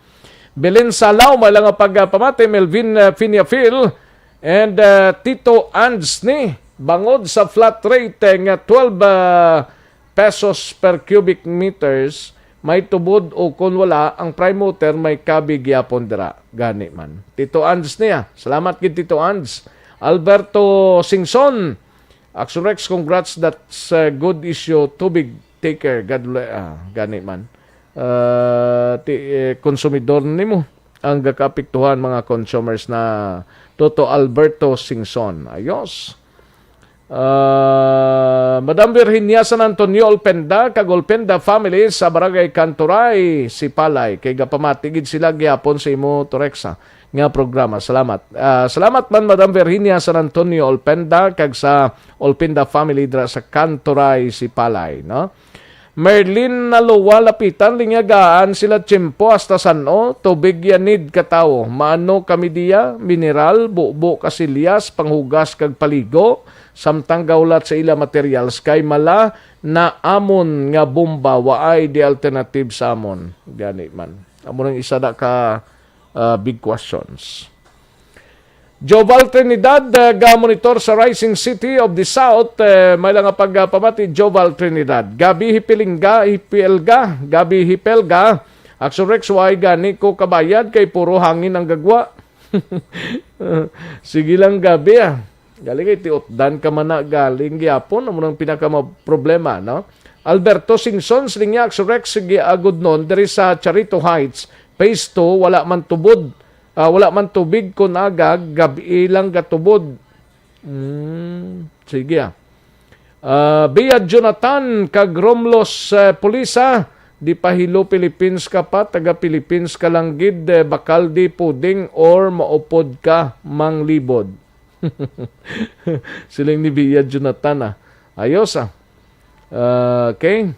Belen Salaw, may lang nga pagpamati, Melvin uh, Finiafil, and uh, Tito Ands ni bangod sa flat rate nga twelve uh, pesos per cubic meters, may tubod o kon wala, ang Prime Water may kabi gyapon dira. Gani man. Tito Ands niya. Salamat gid, Tito Ands. Alberto Singson, Action Rex, congrats, that's a good issue. Tubig, take care. God bless. Ah, gani man. Ah, ti, eh, konsumidor nimo ang gakaapektuhan, mga consumers na Toto Alberto Singson. Ayos. Ah, Madam Virginia San Antonio Olpenda kag Olpenda family sa Barangay Kanturay, Sipalay, kay gapamati gid sila gihapon sa imo, Torexa, nga programa. Salamat. Ah, salamat man, Madam Virginia San Antonio Olpenda kag sa Olpenda family dira sa Kanturay, Sipalay, no? Merlin Naloa Lapitan, lingagaan sila tiyempo hasta san-o, tubig ya need ka tawo. Maano kami diya, mineral, bubo, kasilyas, panghugas kag paligo, samtang gahulat sa ila materials kay mala na amon nga bomba, waay di alternative sa amon. Gani man. Amo nang isa na ka, ah, big questions. Joval Trinidad, ah, ga-monitor sa Rising City of the South. Eh, may lang nga pagpamati, Joval Trinidad. Gabi, hipilingga, hipelga, gabi, hipelga. Action Rex, why gani ko kabayad kay puro hangin ang gagwa? Sige lang, gabi, ah. Galing kay tiutdan ka man na galing gyapon, amo nang pinaka ma-, problema, no? Alberto Singson, siling niya, Action Rex, sige, agud non, diri sa Charito Heights, Phase two, wala man tubod. Ah, wala man tubig kon aga, gab-i lang gatubod. Mm, sige, ah. Ah, Bia Jonathan kag Romlos, eh, Pulisa, di pa hilo Philippines ka pa, taga Philippines ka lang gid, eh, bakal di puding or maupod ka manglibod. Siling ni Bia Jonathan, ah. Ayos, ah. Ah, okay.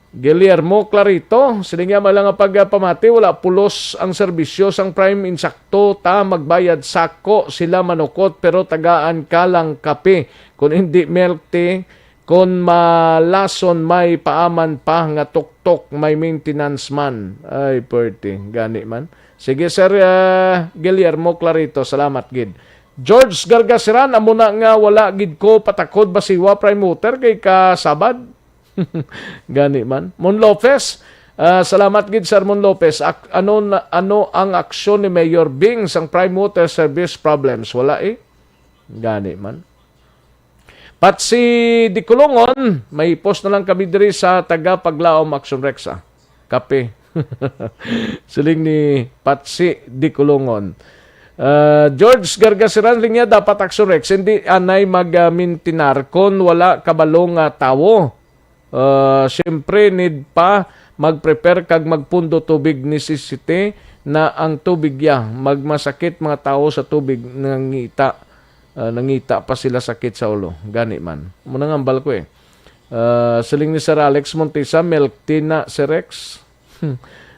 Guillermo Clarito, siling niya, may lang nga pagpamati, wala pulos ang serbisyo sang Prime, insakto ta magbayad sako sila manukot, pero tagaan ka lang kape, kun hindi milk tea, kun malason may paaman pa nga tuktok, may maintenance man. Ay, pwerte, gani man. Sige, Sir, ah, Guillermo Clarito, salamat gid. George Gargasiran, amo na nga wala gid ko patakod basiwa Prime Water kay kasabad. Gani man. Mon Lopez, ah, salamat gid, Sir Mon Lopez. Ak-, ano na, ano ang aksyon ni Mayor Bing sang Prime Water Service problems? Wala, eh. Gani man. Patsi Dikulungon, may post na lang kami diri sa taga Paglaom, Action Rex, ah. Kape. Siling ni Patsi Dikulungon. Ah, George Gargasiran, siling niya, dapat Action Rex, hindi anay mag-mintinar kon wala kabalo nga tawo. Ah, siyempre, need pa mag-prepare kag magpundo tubig, necessity na ang tubig ya. Magmasakit mga tawo sa tubig, nangita, ah, nangita pa sila sakit sa ulo. Gani man. Muna nga ambal ko, eh. Ah, siling ni Sir Alex Montesa, milk tea na, Sir Rex.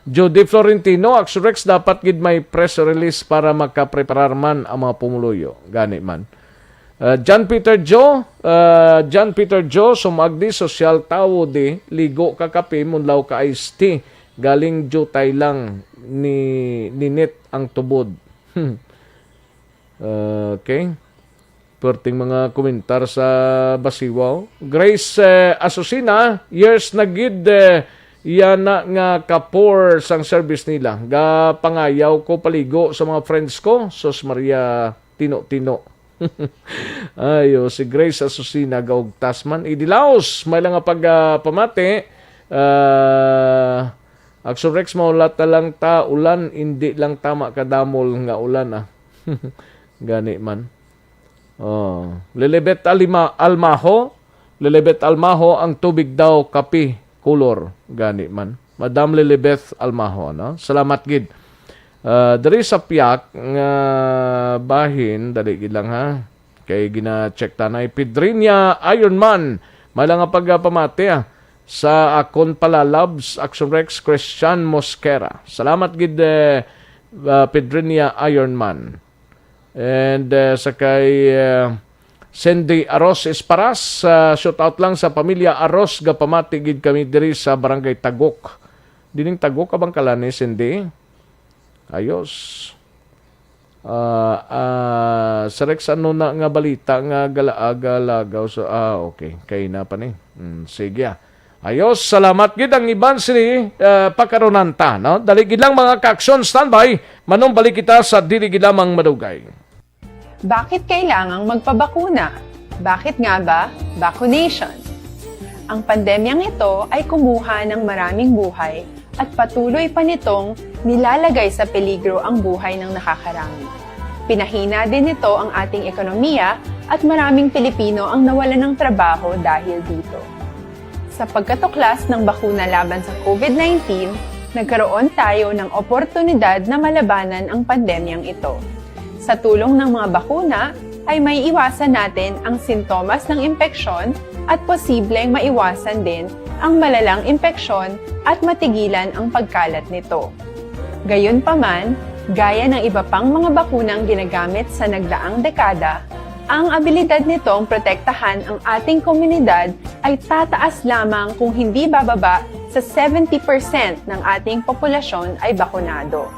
Judy Florentino, Action Rex, dapat gid may press release para makapreparar man ang mga pumuluyo. Gani man. Ah, John Peter Joe, ah, John Peter Joe, sumagdi, sosyal tawo di, ligo ka kape, munlaw ka iced tea. Galing jutay lang ni ninit ang tubod. Okay. Perting mga komentar sa Basiwa, oh. Grace, eh, Asusina, years na gid, eh, yana nga kapor sang service nila. Gapangayaw ko paligo sa mga friends ko. Sus Maria, tino-tino. Ayo, si Grace Asusina gaugtas man. Idilaos, may lang nga pag, ah, pamati. Ah, Action Rex, maulat na lang ta, ulan, hindi lang tama kadamol nga ulan, ah. Gani man. Oh, Lilibet Alima-, Almaho, Lilibet Almaho, ang tubig daw kape kulor. Gani man. Madam Lilibet Almaho, no? Salamat gid. Ah, diri sa piyak nga bahin, dali gid lang, ha. Kay gina-check tanay. Pedrinia Ironman, may lang nga pagpamati, ah, sa akon pala, Labs, Action Rex, Christian Mosquera. Salamat gid, eh, ah, Pedrinia Ironman. And, eh, sa kay, eh, Cindy Aros Esparas, ah, shout out lang sa pamilya Aros, gapamati gid kami diri sa Barangay Tagok. Dining Tagok, Abangkalani, Cindy? Ayos. Ah, ah, Sir Rex, ano na nga balita nga galaaga lagaw sa, ah, okay. Kay na pa ni. Mm, sige, ah. Ayos, salamat gid ang iban sini, ah, pakarunan ta, no? Dali gid lang, mga ka-aksyon, standby. Manong balik kita sa dili gid lamang madugay. Bakit kailangang magpabakuna? Bakit nga ba vaccination? Ang pandemyang ito ay kumuha ng maraming buhay at patuloy pa nitong nilalagay sa peligro ang buhay ng nakakarami. Pinahina din nito ang ating ekonomiya At maraming Pilipino ang nawalan ng trabaho dahil dito. Sa pagkatuklas ng bakuna laban sa COVID nineteen, nagkaroon tayo ng oportunidad na malabanan ang pandemyang ito. Sa tulong ng mga bakuna, ay may iwasan natin ang sintomas ng impeksyon at posibleng maiwasan din ang malalang impeksyon at matigilan ang pagkalat nito. Gayunpaman, gaya ng iba pang mga bakunang ginagamit sa nagdaang dekada, ang abilidad nitong protektahan ang ating komunidad ay tataas lamang kung hindi bababa sa seventy percent ng ating populasyon ay bakunado.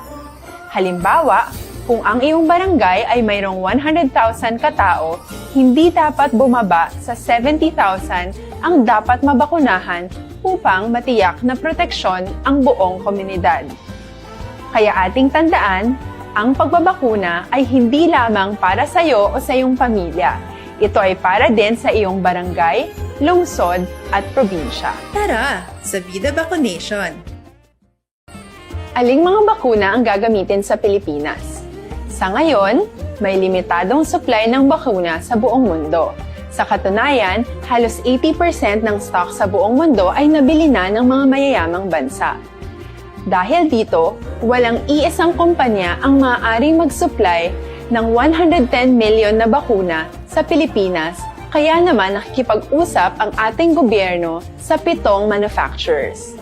Halimbawa, kung ang iyong barangay ay mayroong one hundred thousand katao, hindi dapat bumaba sa seventy thousand ang dapat mabakunahan upang matiyak na proteksyon ang buong komunidad. Kaya ating tandaan, ang pagbabakuna ay hindi lamang para sa iyo o sa iyong pamilya. Ito ay para din sa iyong barangay, lungsod, at probinsya. Tara, sa Vida Vaccination! Aling mga bakuna ang gagamitin sa Pilipinas? Sa ngayon, may limitadong supply ng bakuna sa buong mundo. Sa katunayan, halos eighty percent ng stock sa buong mundo ay nabili na ng mga mayayamang bansa. Dahil dito, walang iisang kumpanya ang maaaring mag-supply ng one hundred ten million na bakuna sa Pilipinas, kaya naman nakikipag-usap ang ating gobyerno sa pitong manufacturers.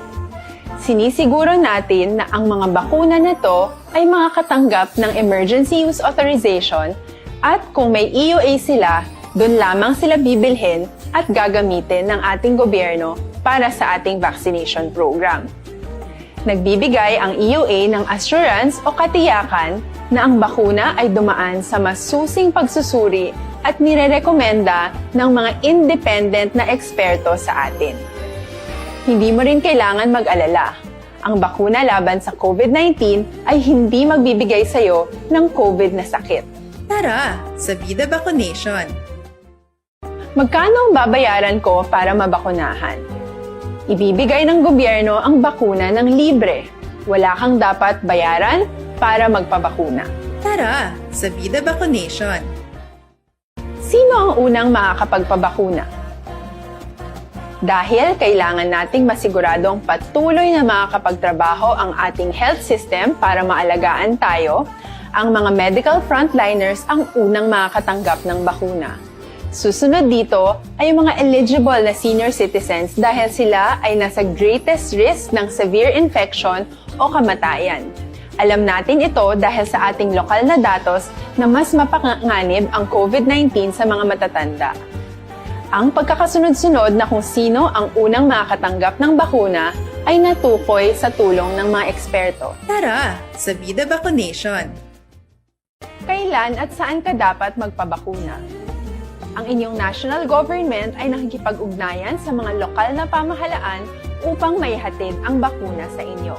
Sinisiguro natin na ang mga bakuna na to ay makakatanggap ng emergency use authorization, at kung may E U A sila, doon lamang sila bibilhin at gagamitin ng ating gobyerno para sa ating vaccination program. Nagbibigay ang E U A ng assurance o katiyakan na ang bakuna ay dumaan sa masusing pagsusuri at nirerekomenda ng mga independent na eksperto sa atin. Hindi mo rin kailangan mag-alala. Ang bakuna laban sa COVID nineteen ay hindi magbibigay sa iyo ng COVID na sakit. Tara, sa Vida Vaccination! Magkano ang babayaran ko para mabakunahan? Ibibigay ng gobyerno ang bakuna ng libre. Wala kang dapat bayaran para magpabakuna. Tara, sa Vida Vaccination! Sino ang unang makakapagpabakuna? Dahil kailangan nating masiguradong patuloy na makakapagtrabaho ang ating health system para maalagaan tayo, ang mga medical frontliners ang unang makakatanggap ng bakuna. Susunod dito ay ang mga eligible na senior citizens dahil sila ay nasa greatest risk ng severe infection o kamatayan. Alam natin ito dahil sa ating lokal na datos na mas mapanganib ang COVID nineteen sa mga matatanda. Ang pagkakasunod-sunod na kung sino ang unang makakatanggap ng bakuna ay natukoy sa tulong ng mga eksperto. Tara, sa Vida Vaccination! Kailan at saan ka dapat magpabakuna? Ang inyong national government ay nakikipag-ugnayan sa mga lokal na pamahalaan upang maihatid ang bakuna sa inyo.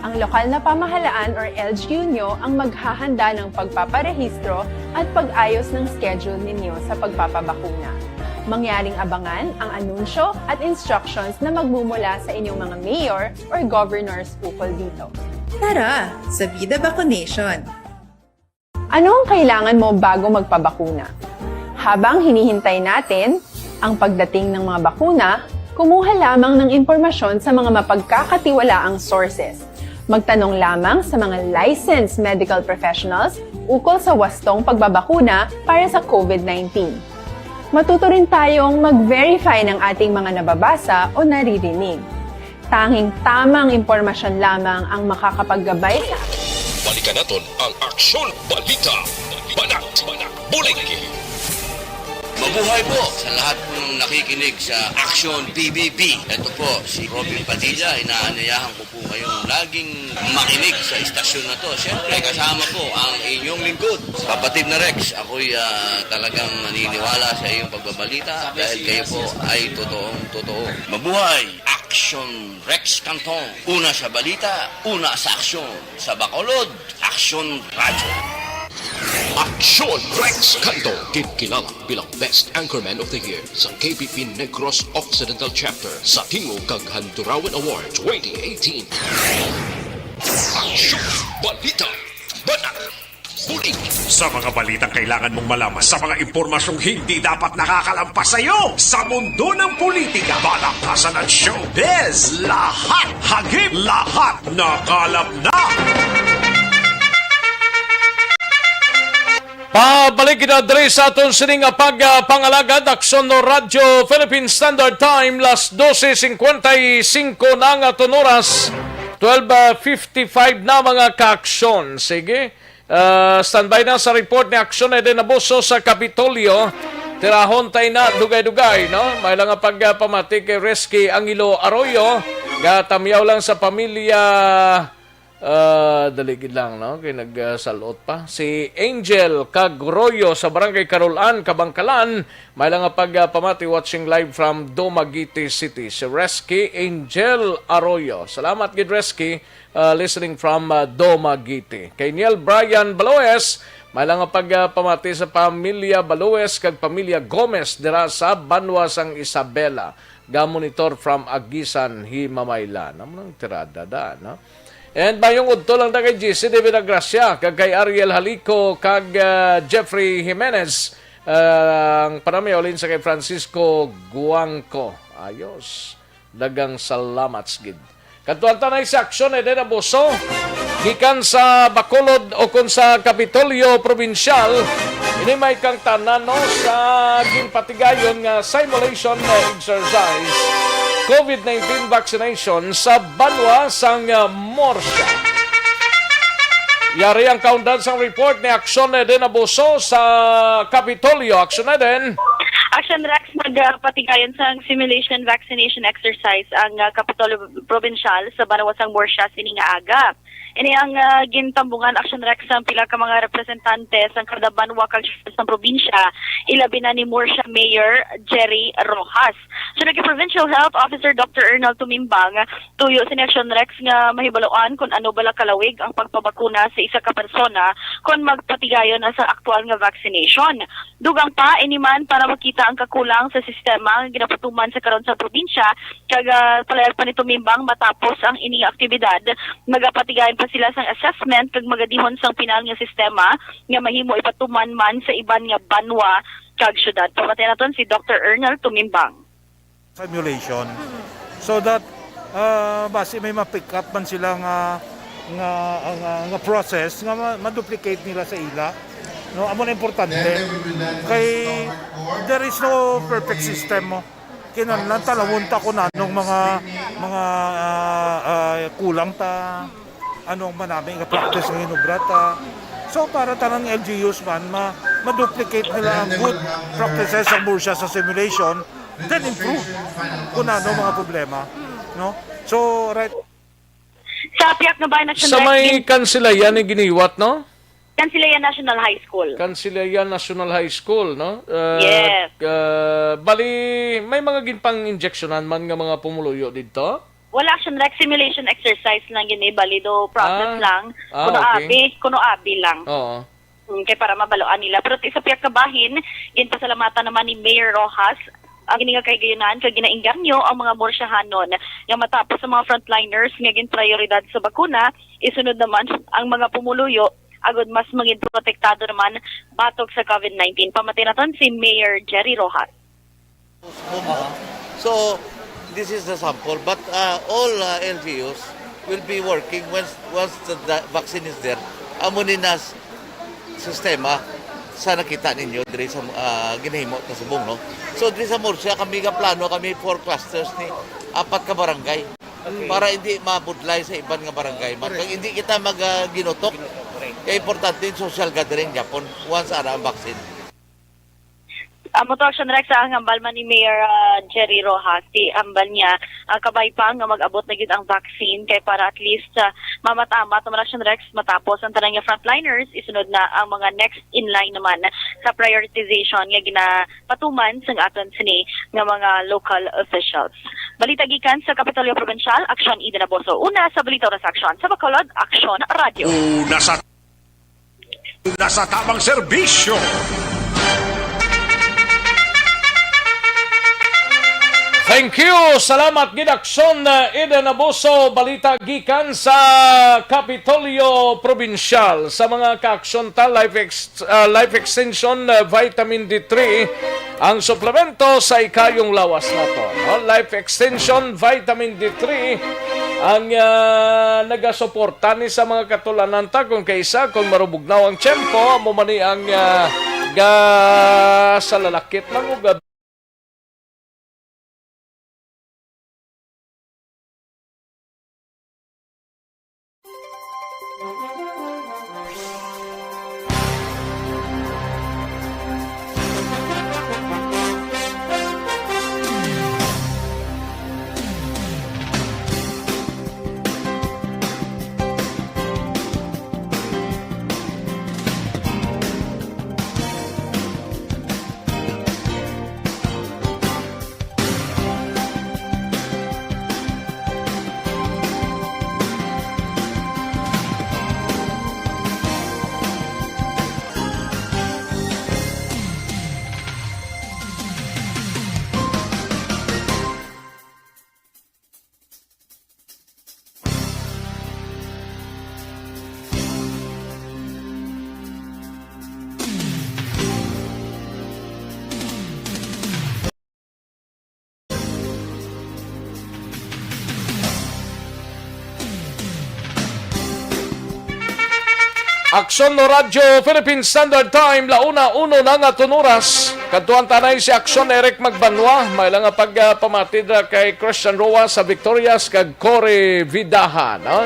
Ang lokal na pamahalaan or L G U nyo ang maghahanda ng pagpaparehistro at pag-ayos ng schedule ninyo sa pagpapabakuna. Mangyaring abangan ang anunsyo at instructions na magmumula sa inyong mga mayor or governors ukol dito. Tara, sa Vida Vaccination! Ano ang kailangan mo bago magpabakuna? Habang hinihintay natin ang pagdating ng mga bakuna, kumuha lamang ng impormasyon sa mga mapagkakatiwalaang sources. Magtanong lamang sa mga licensed medical professionals ukol sa wastong pagbabakuna para sa COVID nineteen. Matuto rin tayong mag-verify ng ating mga nababasa o naririnig. Tanging tamang impormasyon lamang ang makakapaggabay sa Balikan naton ang Aksyon Balita. Banat, Bulig. Mabuhay po sa lahat po ng nakikinig sa Aksyon P B B. Ito po si Robin Padilla. Inaanyayahan ko po kayong laging makinig sa istasyon na to. Siyempre, kasama po ang inyong lingkod, kapatid na Rex. Ako'y, ah, talagang naniniwala sa iyong pagbabalita dahil kayo po ay totoong totoo. Mabuhay! Aksyon Rex Cantong. Una sa balita, una sa aksyon. Sa Bacolod, Aksyon Radyo. Aksyon Rex Cantong, ginkilala bilang Best Anchorman of the Year sa K P P Negros Occidental Chapter sa Tingog kag Handurawan Award twenty eighteen. Aksyon Balita. Banat. Sa mga balitang kailangan mong malaman, sa mga impormasyong hindi dapat nakakalampas sa iyo, sa mundo ng politika, balakasan at showbiz, lahat hagip, lahat nakalap na. Pabalik kita diri sa aton sining nga pag, ah, pangalagad, Aksyon no Radyo Philippine Standard Time, las doce cincuenta y cinco na ang aton oras, twelve fifty-five na, mga kaaksyon. Sige, ah, standby na sa report ni Aksyon Eden Abuso sa Kapitolyo. Tirahon tay na dugay-dugay, no? May lang nga pagpamati kay Resky Angelo Arroyo. Gatamyaw lang sa pamilya. Ah, dali gid lang, no? Kay nagsalot pa. Si Angel Cagroyo sa Barangay Carolan, Kabangkalan, may lang nga pagpamati, watching live from Dumaguete City. Si Resky Angel Arroyo. Salamat gid, Resky. Ah, listening from, ah, Dumaguete. Kay Niel Brian Baloes, may lang nga pagpamati sa pamilya Baloes kag pamilya Gomez dira sa Banwa sang Isabela. Ga-monitor from Aguisan, Himamaylan. Amo nang tirada da, no? And mayong udto lang na kay G C David Agracia, kag kay Ariel Halico, kag, ah, Jeffrey Jimenez. Ah, ang panami ulin sa kay Francisco Guangco. Ayos. Dagang salamat gid. Kadtuan ta na sa Aksyon Eden Abuso. Gikan sa Bacolod o kon sa Kapitolyo Probinsyal, ini may kang tanan, no, sa ginpatigayon nga simulation exercise, covid nineteen vaccination sa banwa sang, ah, Murcia. Yari ang kaundan sang report ni Aksyon Eden Abuso sa Kapitolyo. Aksyon Eden. Aksyon Rex, nagpatigayon sang simulation vaccination exercise ang, ah, Kapitolyo Probinsyal sa banwa sang Murcia sini nga aga. Ini ang, ah, gintambungan, Aksyon Rex, ang pila ka mga representante sang kada banwa kag syudad sang probinsya, ilabi na ni Murcia Mayor Jerry Rojas. Sunod kay Provincial Health Officer Doctor Ernal Tumimbang, tuyo sini, Aksyon Rex, nga mahibaluan kon ano bala kalawig ang pagpabakuna sa isa ka persona kon magpatigayon na sa aktual nga vaccination. Dugang pa, ini man para makita ang kakulang sa sistema nga ginapatuman sa karon sa probinsya, kag, ah, palayag pa ni Tumimbang, matapos ang ini nga aktibidad, magapatigayon pa sila sang assessment kag magadihon sang pinal nga sistema nga mahimo ipatuman man sa iban nga banwa kag syudad. Pamati naton si Doctor Ernal Tumimbang. Simulation. So that, ah, basi may ma-pick up man sila nga, nga, nga, nga process nga ma-, ma-duplicate nila sa ila. No, amo na importante. Kay there is no perfect system mo. Kinahanglan talawon ta kung anong mga, mga, ah, ah, kulang ta, anong manami nga practice nga hinubra ta. So, para tanang L G Us man, ma-, ma-duplicate nila ang good practices sa Murcia sa simulation, then improve kung ano mga problema, no? So, right. Sa pihak nga bahin, Sa may Kansilayan ni giniwat, no? Kansilayan National High School. Kansilayan National High School, no? Uh, Yes. Uh, bali, may mga ginpang-injeksyonan man nga mga pumuluyo didto? Wala, Action Rex, simulation exercise lang yun eh. Bali, do process Ah. lang. Ah, Kuno okay. abi, kuno abi lang. Oo. Mm, kay para mabaluan nila. Pero ti sa pihak nga bahin, ginpasalamatan naman ni Mayor Rojas ang ini nga kahigayunan kag ginainggangyo ang mga Murciahanon nga matapos sa mga frontliners nga ginprioridad sa bakuna, isunod naman ang mga pumuluyo agud mas mangin protektado naman batok sa covid nineteen. Pamati naton si Mayor Jerry Rojas. So, this is the sample, but, uh, all, uh, L G Us will be working once, once the, the vaccine is there. Amo ni nas sistema sa nakita ninyo diri sa, ah, ginahimo ta subong, no? So, diri sa Murcia, kami ga plano kami four clusters ni apat ka barangay para hindi mabudlay sa iban nga barangay man. Kag hindi kita mag, ah, ginutok. Kay importante yung social gathering gyapon once ara ang vaccine. Amo to, Action Rex, ang hambal man ni Mayor, ah, Jerry Rojas. Ti hambal niya, ah, kabay pa nga mag-abot na gyud ang vaccine kay para at least, ah, mamat-amat naman, Action Rex, matapos ang tanan nga frontliners, isunod na ang mga next in line naman sa prioritization nga ginapatuman sang aton sini nga mga local officials. Balita gikan sa Kapitolyo Provincial, Action Eden Abuso. Una sa Balita, una sa Action. Sa Bacolod, Action Radio. Una sa Nasa tamang serbisyo. Thank you. Salamat gid, Aksyon, uh, Eden Abuso. Balita gikan sa Kapitolyo Probinsyal. Sa mga ka-aksyon ta, life ex-, uh, life extension, uh, vitamin D three ang suplemento sa ikayong lawas nato, no? Life extension, vitamin D three ang, uh, nagasuporta ni sa mga katulanan ta. Kung kaisa, kung marubugnaw ang tiyempo, amo man ni ang, uh, ga sa lalakit lang ug Aksyon no Radyo Philippine Standard Time, la una uno na nga tunuras. Kadtuan tanay si Aksyon Eric Magbanwa, may lang nga pagpamati dira kay Christian Roa sa Victorias kag Cory Vidahan, ha?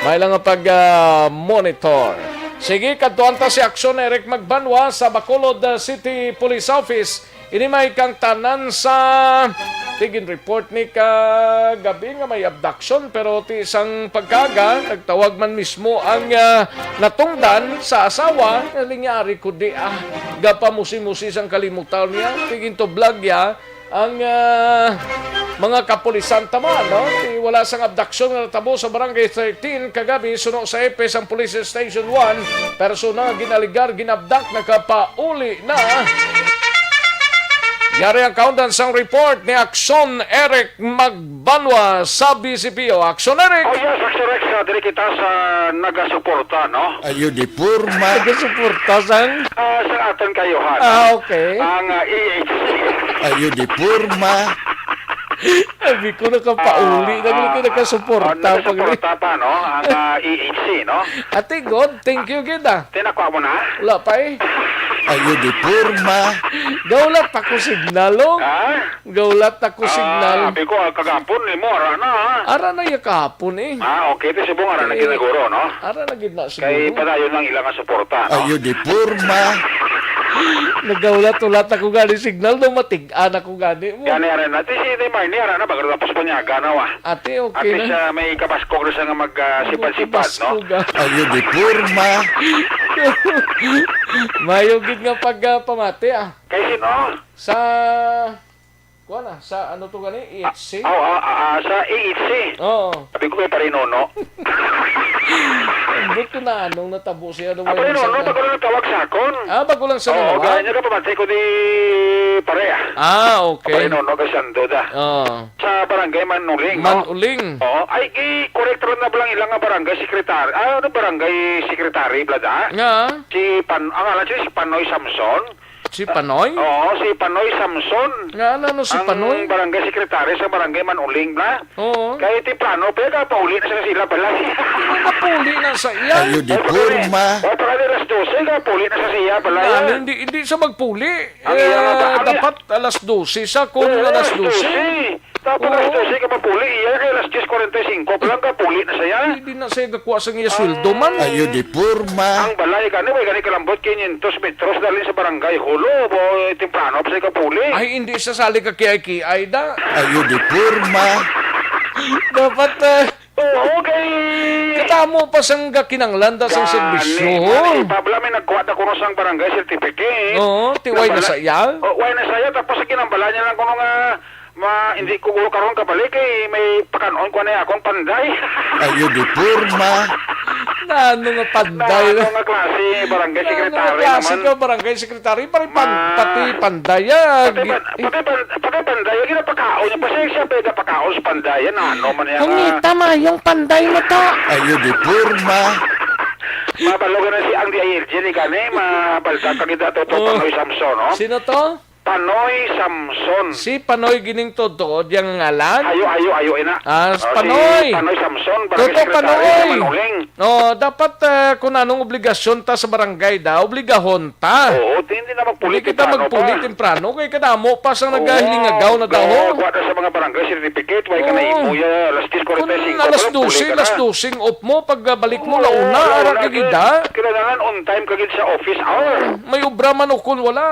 May lang nga pag, ah, monitor. Sige, kadtuan ta si Aksyon Eric Magbanwa sa Bacolod, ah, City Police Office. Ini may kang tanan sa tigin report ni kagabi nga may abduction, pero ti isang pagkaga, nagtawag man mismo ang, ah, natungdan sa asawa nga lingyari ko di, ah, gapamusi-musi sang kalimutaw niya, tigin tublag ya ang, ah, mga kapulisan taman, no? Ti wala sang abduction nga natabo sa Barangay thirteen kagabi, suno sa F S ang Police Station one. Persona nga ginaligar, ginabdak, nakapauli na. Yari ang kaundan sang report ni Aksyon Eric Magbanwa sa B C P O. Aksyon Eric! Oh, yes, Aksyon Eric, sa diri kita sa nagasuporta, no? Ayo di purma. Nagasuporta sang? Ah, sa aton kayuhan, Ah, no? Okay. Ang, ah, E H C. Ayo di purma. Sabi ko, nakapauli na, Ah, nagkasuporta ah, pa gani. Nagasuporta pa, no? Ang, ah, E H C, no? Ate, good. Thank you, gid, ah. Tinakwa mo na? Wala pa, eh. Ayo di purma. Gaulat ako signal, oh. Ha? Gaulat ako signal. Ah, sabi ko, ah, kagapon, ni mo, ara na, ha? Ara na ya kahapon, eh. Ah, okay. Ito subong, ara na Eh, ginaguro, no? Ara na gid na Kay siguro. Padayon lang ilang suporta, no? Ayo di purma. Nagaulat-ulat ako gani signal, no? Matig-an ako gani mo. Gani, ara na. Ti si Ate Marnie, ara na, bago tapos panyaga na, wa. Ate, okay Ate na. Siya may kabaskog na siya nga mag, ah, Ano sipad-sipad, no? Kabaskog, ah? Ayo di purma. Mayo gid nga pag, ah, pamati, ah. Kay sino? Sa, kuha na, sa ano to gani? E H C? Ah, oh, ah, ah, ah, sa E H C. Oo. Sabi ko kay Pare Nono. Ambot ko na anong natabo siya, ano Ah, may Pare Nono, nasa- bago lang tawag sa akon. Ah, bago lang sa Oo, nanawa? Ganyan ka pamatay ko di pare, ah. Ah, okay. Pare Nono, kay Sando da. Oo. Sa barangay Manuling, no? Manuling. Oo. Ay, i-correct ron na ba lang ilang nga barangay secretary? Ah, ano, barangay secretary, blada? Nga. Si Pan-, ang ngalan siya si Panoy Samson. Si Panoy? Oo, si Panoy Samson. Nga, ano, ano si Ang Panoy? Barangay secretary sa barangay Manuling na. Oo. Kay temprano, pero kapauli na sa sila balay. Ano, kapauli na sa iya? Ayo di Ay, pagkali-, purma. O, pagkali alas dose, kapauli na sa siya balay. Ano, hindi, hindi sa magpuli. Ang iya nga ba, Eh, ang iya dapat alas dose sa kung Oo, alas dose. Tapos alas Oo. dose ka mapuli, iya kay alas diyes kwarenta y singko pa lang ka, puli na siya. Hindi na siya gakuha sa iya sweldo man. Ayo di purma. Ang balay gani, may gani kalambot, quinientos metros dali sa barangay. Hulo, bo, eh, temprano pa siya kapuli. Ay, hindi sa sali ka kiay-kiay da. Ayo di purma. Dapat, eh, Oo, kay katamo pa sang gakinanglan da sang Gani, serbisyo, gani, ho. Pabla, may nagkuha na kuno sang barangay certificate. Oo, ti way na sa iya? Oh, way na sa iya, tapos ginambala niya lang kuno nga Ma, hindi ko guro karon kabalik, eh, may pakanon ko na akong panday. Ayo di porma. Na ano nga panday? Na ano nga klase barangay secretary naman? Na ano nga klase ka barangay secretary? Pati, pan, pati panday, ah. Pati, pan, pati, pan, pati panday, yung ginapakaon niya. Pasensya, pwede pakaon sa panday. Yan, ano man yan. Kung ah. Ita, mayong panday mo to. Ayo di porma. Mabalo ka na si ang D I L G ni kani, mabalta ka gid ato to, oh. Panoy Samson, no? Sino to? Panoy Samson. Si Panoy gining tuod-tuod yang ngalan? Ayo, ayo, ayo, ina. Ah, oh, Panoy. Si Panoy Samson, barangay Tuto, sekretaryo Panoy. Sa Manuling. Oh, dapat uh, kung anong obligasyon ta sa barangay da, obligahon ta. Oo, hindi na magpuli. Hindi kita magpuli temprano kay kadamo pa sang nagahilingagaw na daw. Kuha na sa mga barangay certificate, why ka na imo ya, alas diyes kwarenta y singko. Kung alas dose, alas dose off mo, pagbalik mo, launa, ara ka gid. Kinahanglan on time ka gid sa office hour. May obra man o kung wala,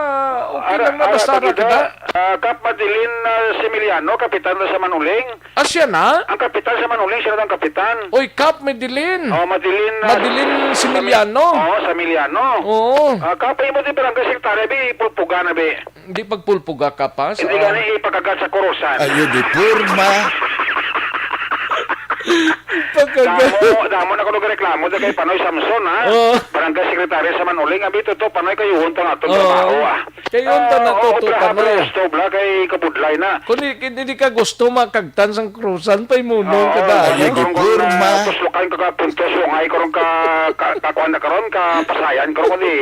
okay lang na basta ra kita. Ah, Kap Madeline ah, Similiano, kapitan na sa Manuling. Ah, siya na? Ang kapitan sa Manuling, siya na ang kapitan. Oy, Kap Madeline. Oh, Madeline. Ah, Madeline Similiano. Oo, Samiliano. Oo. Ah, Kap, imo di barangay sekretarya, bi, pulpuga na, bi. Hindi pagpulpuga ka pa sa Hindi gani ipagagat sa kurusan. Ayo di porma. Pagkaga. Damo, damo na kuno reklamo da kay Panoy Samson, ha? Oo. Barangay Secretary sa Manuling, abi to, to Panoy, kayuhon ta nga atong Oo. trabaho, ah. Kayuhon ta na Ah, to, oo, to, obrahan Panoy. Pero gusto bla kay kabudlay na. Kung di, di, di ka gusto makagtan sang krusan, paimuno Oo, ka da, kung ano? Di karon, porma. ah, tuslokan ka ka puntos, kung ay karon ka, ka, ka, kuwan na karon, ka pasayan karon, kundi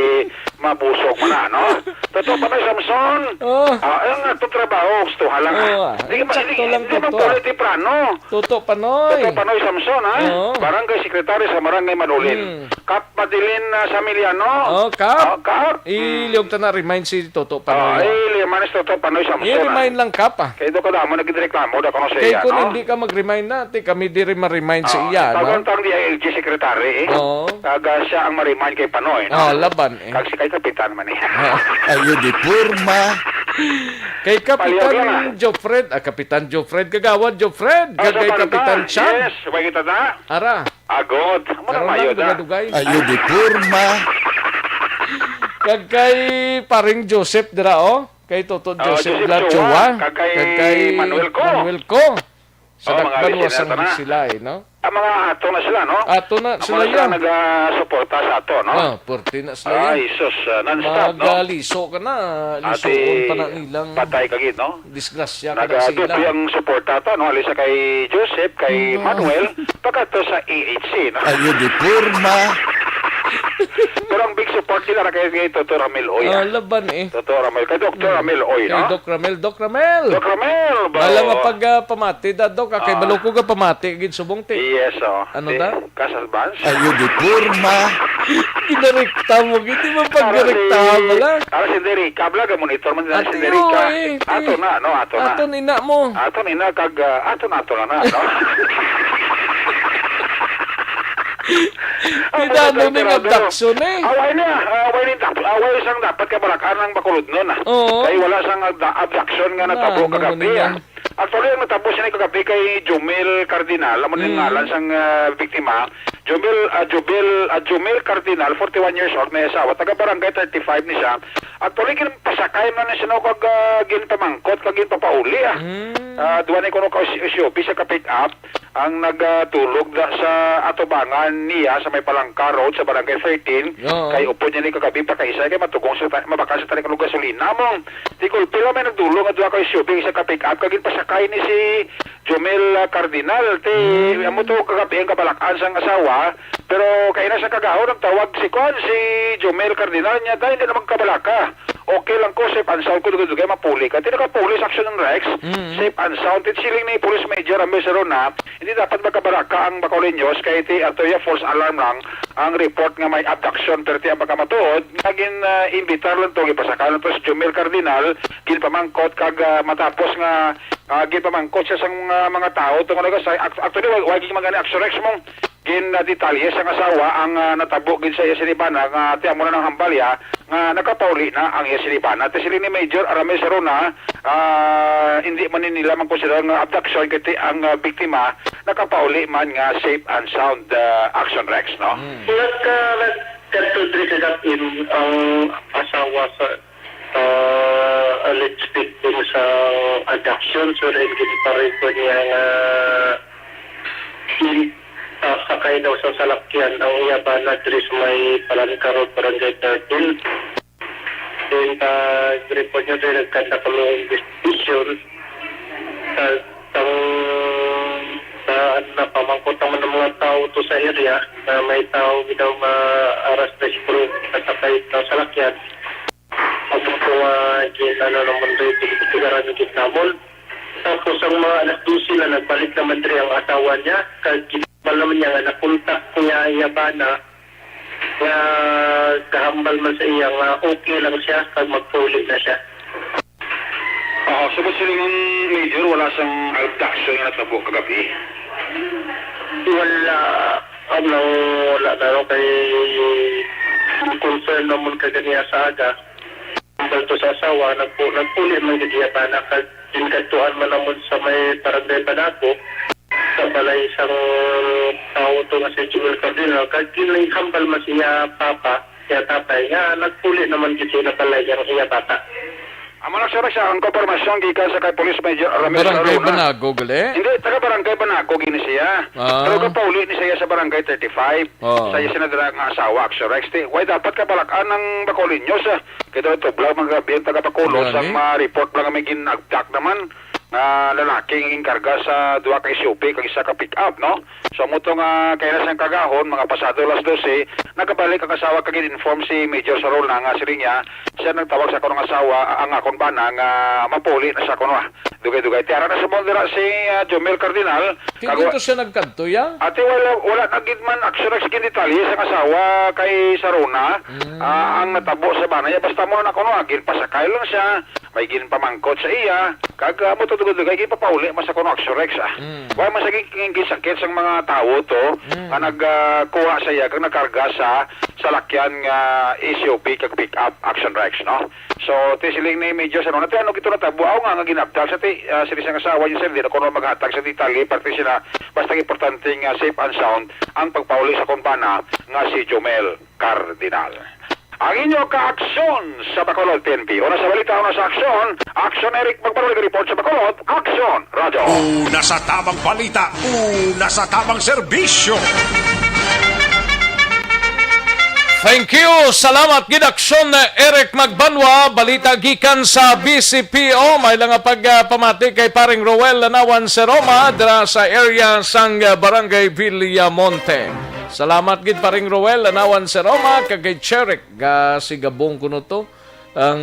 mabusog mo na, no? Totoo pa na, Samson? Oh. Ah, ayun nga, itong trabaho, gusto lang, ha? Oh, ah. Hindi man, Sakto hindi, lang, hindi man totoo. Pwede temprano. Totoo pa, Noy. Totoo pa, Noy, Samson, ha? Oo. Barangay Secretary sa Barangay Manulin. Hmm. Kap Madeline ah, Samiliano. Oh, Kap. Oh, Kap. Iliyog ta na, remind si Toto Panoy. Ah, eh, limanis Toto Panoy, Samson, ha? I-remind lang, Kap, ah. Kay do ka damo nagreklamo da kuno sa Kay iya, kung no? Hindi ka mag-remind na, ti kami diri ma-remind sa Ah, iya, no? Tawagan ta ang D I L G secretary, eh. Oo. Kag ah, siya ang ma-remind kay Panoy, no? Ah, laban, eh. Kag si kay Kapitan man, eh. Ah. Ayo di porma. Kay Kapitan Palihog lang, ah. Jofred, ah, Kapitan Jofred, Kagawad Jofred, Ah, kag sa kay Bangka. Kapitan Chan. Yes, may kita na. Ara. Agod. Amo na Karon mayo lang, da. Dugay-dugay. Ayo di porma. Kag kay Paring Joseph dira, oh. Kay Toto Oh, Joseph Joseph Glachoa. Chua, kag kay Kag kay Manuel Co. Manuel Co. Sa Oh, mga Dakbanuas listener ang ta na. Sila, eh, no? Ang mga ato na sila, no? Ato na Ang sila mga yan. Nagasuporta sa ato, no? Ah, purti na sila yan. Ay, sus, ah, non-stop, no? Magaliso ka na. Lisuon pa na nilang patay ka gid, no? Disgrasya ka na sila. Nagadupi ang suporta ta, no? Alisa kay Joseph, kay No. Manuel, pagkadto sa A H C, no? Ayo di porma. Pero ang big support nila ra kay, kay Toto Ramil Oy, Ah, ah. Laban eh. Toto Ramil. Kay Doktor Hmm. Ramil Oy, Kay no? Doc Ramil, Doc Ramil. Doc Ramil, ba? Wala nga pag ah, pamati da, Doc. Ah, kay Ah. Balo ko ga pamati gid subong ti. Yes, oh. Ano Di, da? Cash advance? Ayo di porma. Ginarekta mo, gid di mo paggarekta mo lang. Para si Derika, bala ga monitor man Ate, si Derika. Oy, Ato na, no, ato na. Ato ni na mo. Ato ni na kag ah, ato na ato na na, no. Ang Di na, mga ano ning abduction, eh. Away na, away ni dap-, away sang dapat kabalakan ang Bacolod nun, ah. Oo. Kay wala sang abda-, abduction nga natabo kagabi, ah. Actually, ang natabo sini kagabi kay Jumel Cardinal, amo ni ngalan sang ah, biktima. Jumel, ah, Jubel, ah, Jumel Cardinal, forty-one years old, may asawa, taga Barangay thirty-five ni siya. Actually, ginpasakay man ni siya, no, kag ah, ginpamangkot kag ginpapauli, ah. Ah, duwa ni kuno ka S U V sa ka-pick up ang nagatulog da sa atubangan niya sa may Palangka Road sa Barangay thirteen. Oo. Kay upod niya ni kagabi pa kay isa kay matugong sa ta-, mabakal sa talikalo gasolina mo. Di gulpi lang may nagdulong nga duha ka S U V sa ka-pick up kag ginpasakay ni si Jomel ah, Cardinal. Ti, amo to kagabi ang kabalakan sang asawa. Pero kay na sa kagahon ang tawag si Kwan, si Jomel Cardinal niya, dahil hindi naman kabalaka. Okay lang ko, safe and sound ko, dugay-dugay mapuli ka. Ti naka-police action ng Rex, safe and sound. Ti siling ni Police Major Amel Serona, hindi dapat magkabaraka ang Bacolod News kay ti ato ya false alarm lang ang report nga may abduction, pero ti ang pagkamatuod, naging ah, imbitar lang to, ipasakay lang to si Jomel Cardinal, ginpamangkot kag ah, matapos nga ah, ginpamangkot siya sa mga, mga tao tungod na sa act-, actually, wa, wa gyud man gani action Rex mo. Gin ah, detalye sang asawa ang ah, natabo gid sa iya sinibana nga ti amo na nang hambal ya nga nakapauli na ang iya sinibana. Ti siling ni Major Aramel Sarona, ah, hindi man ni nila man konsiderar nga abduction kay ti ang ah, biktima nakapauli man nga safe and sound ah, action Rex, no? Nagka-, nagkadto diri sa Dapin ang asawa sa, ah, Alleged victim sa abduction, so, rin ginparecord niya nga in, ah, sakay daw sa salakyan ang iya bana diri sa may Palanca Road, Barangay thirteen. Then, ah, report niya, then nagkanda kami ng investigation. Sa, sang, sa, ano, napamangkot naman ng mga tao to sa area na may tao daw nga aras na siguro natakay sa salakyan. Ang mga gin-, ano naman rin, pinagtigaran ng gitnamon. Tapos ang mga alas dose na nagbalik naman rin ang asawa niya. Kag ginambal naman niya nga nakontak niya iya bana nga gahambal man sa iya nga okay lang siya kag magpauli na siya. Oo, subot silingon, Major, wala sang abduction nga natabo kagabi. Wala, ano, wala na, no, kay concern naman kagani sa aga. Hambal to sa asawa, nagpu-, nagpuli man gid iya bana, kag ginkadtuan man namon sa may Barangay Banaco, sa balay sang tawo to nga si Jewel Cardinal, kag ginhambal man siya papa, siya tatay, nga nagpuli naman gid sa balay ang iya bata. Amo na, sir, sa ang konfirmasyon gikan sa kay Police Major Ramirez Barangay Aruna. Banaco, gali? Hindi, taga Barangay Banaco gini siya. Ah. Pero gapauli ni siya sa Barangay thirty-five. Oh. Sa iya sinadra nga asawa, Action Rex. Ti, why dapat ka balak-an ang Bacolod News, ah? Kay daw tublag mga gabi ang taga Bacolod. Gani. Sa mga report lang may gin-abduct naman nga lalaki nga ginkarga sa duha ka S U V kag isa ka pick-up, no? So, amo to nga kaya na siyang kagahon, mga pasado alas dose, nagabalik ang asawa kag gin-inform si Major Sarona nga siling niya, siya nagtawag sa akon nga asawa, ang akon bana nga mapuli na sa kuno, ah. Dugay-dugay. Ti ara na sa mall dira si, ah, Jomel Cardinal. Kay kag dito siya nagkadto, ya? Ate, wala, wala na gid man actually sa detalye sa asawa kay Sarona, Mm. ah, ang natabo sa bana niya. Basta mo na kuno, ah, ginpasakay lang siya, may ginpamangkot sa iya, kag, ah, mo to dugay-dugay, ginpapauli man sa kuno Action Rex, ah. Mm. Wa man sa gin-, gin-, ginsakit sang mga tawo to, Mm. nga nag, ah, kuha sa iya, kag nagkarga sa salakyan nga S U V kag pick-up, Action Rex, no? So, ti siling ni Major Sarona, ti ano gito natabo? Aw nga, nga ginabtal sa ti, ah, sini sang asawa niya, sir, di na kuno maghatag sa detalye, parte sila, basta importante nga safe and sound ang pagpauli sa akon bana nga si Jomel Cardinal. Ang inyo kaaksyon sa Bacolod, P N P. Una sa balita, una sa aksyon. Aksyon, Eric Magbarol, report sa Bacolod. Aksyon, Radyo. Una sa tamang balita, una sa tamang serbisyo. Thank you. Salamat gid, Aksyon, Eric Magbanwa. Balita gikan sa B C P O. May lang nga pagpamati kay Paring Roel Lanawan Seroma dira sa area sang Barangay Villamonte. Salamat gid, Paring Roel Lanawan Seroma, kag kay Cherek, ga si Gabong kuno to. Ang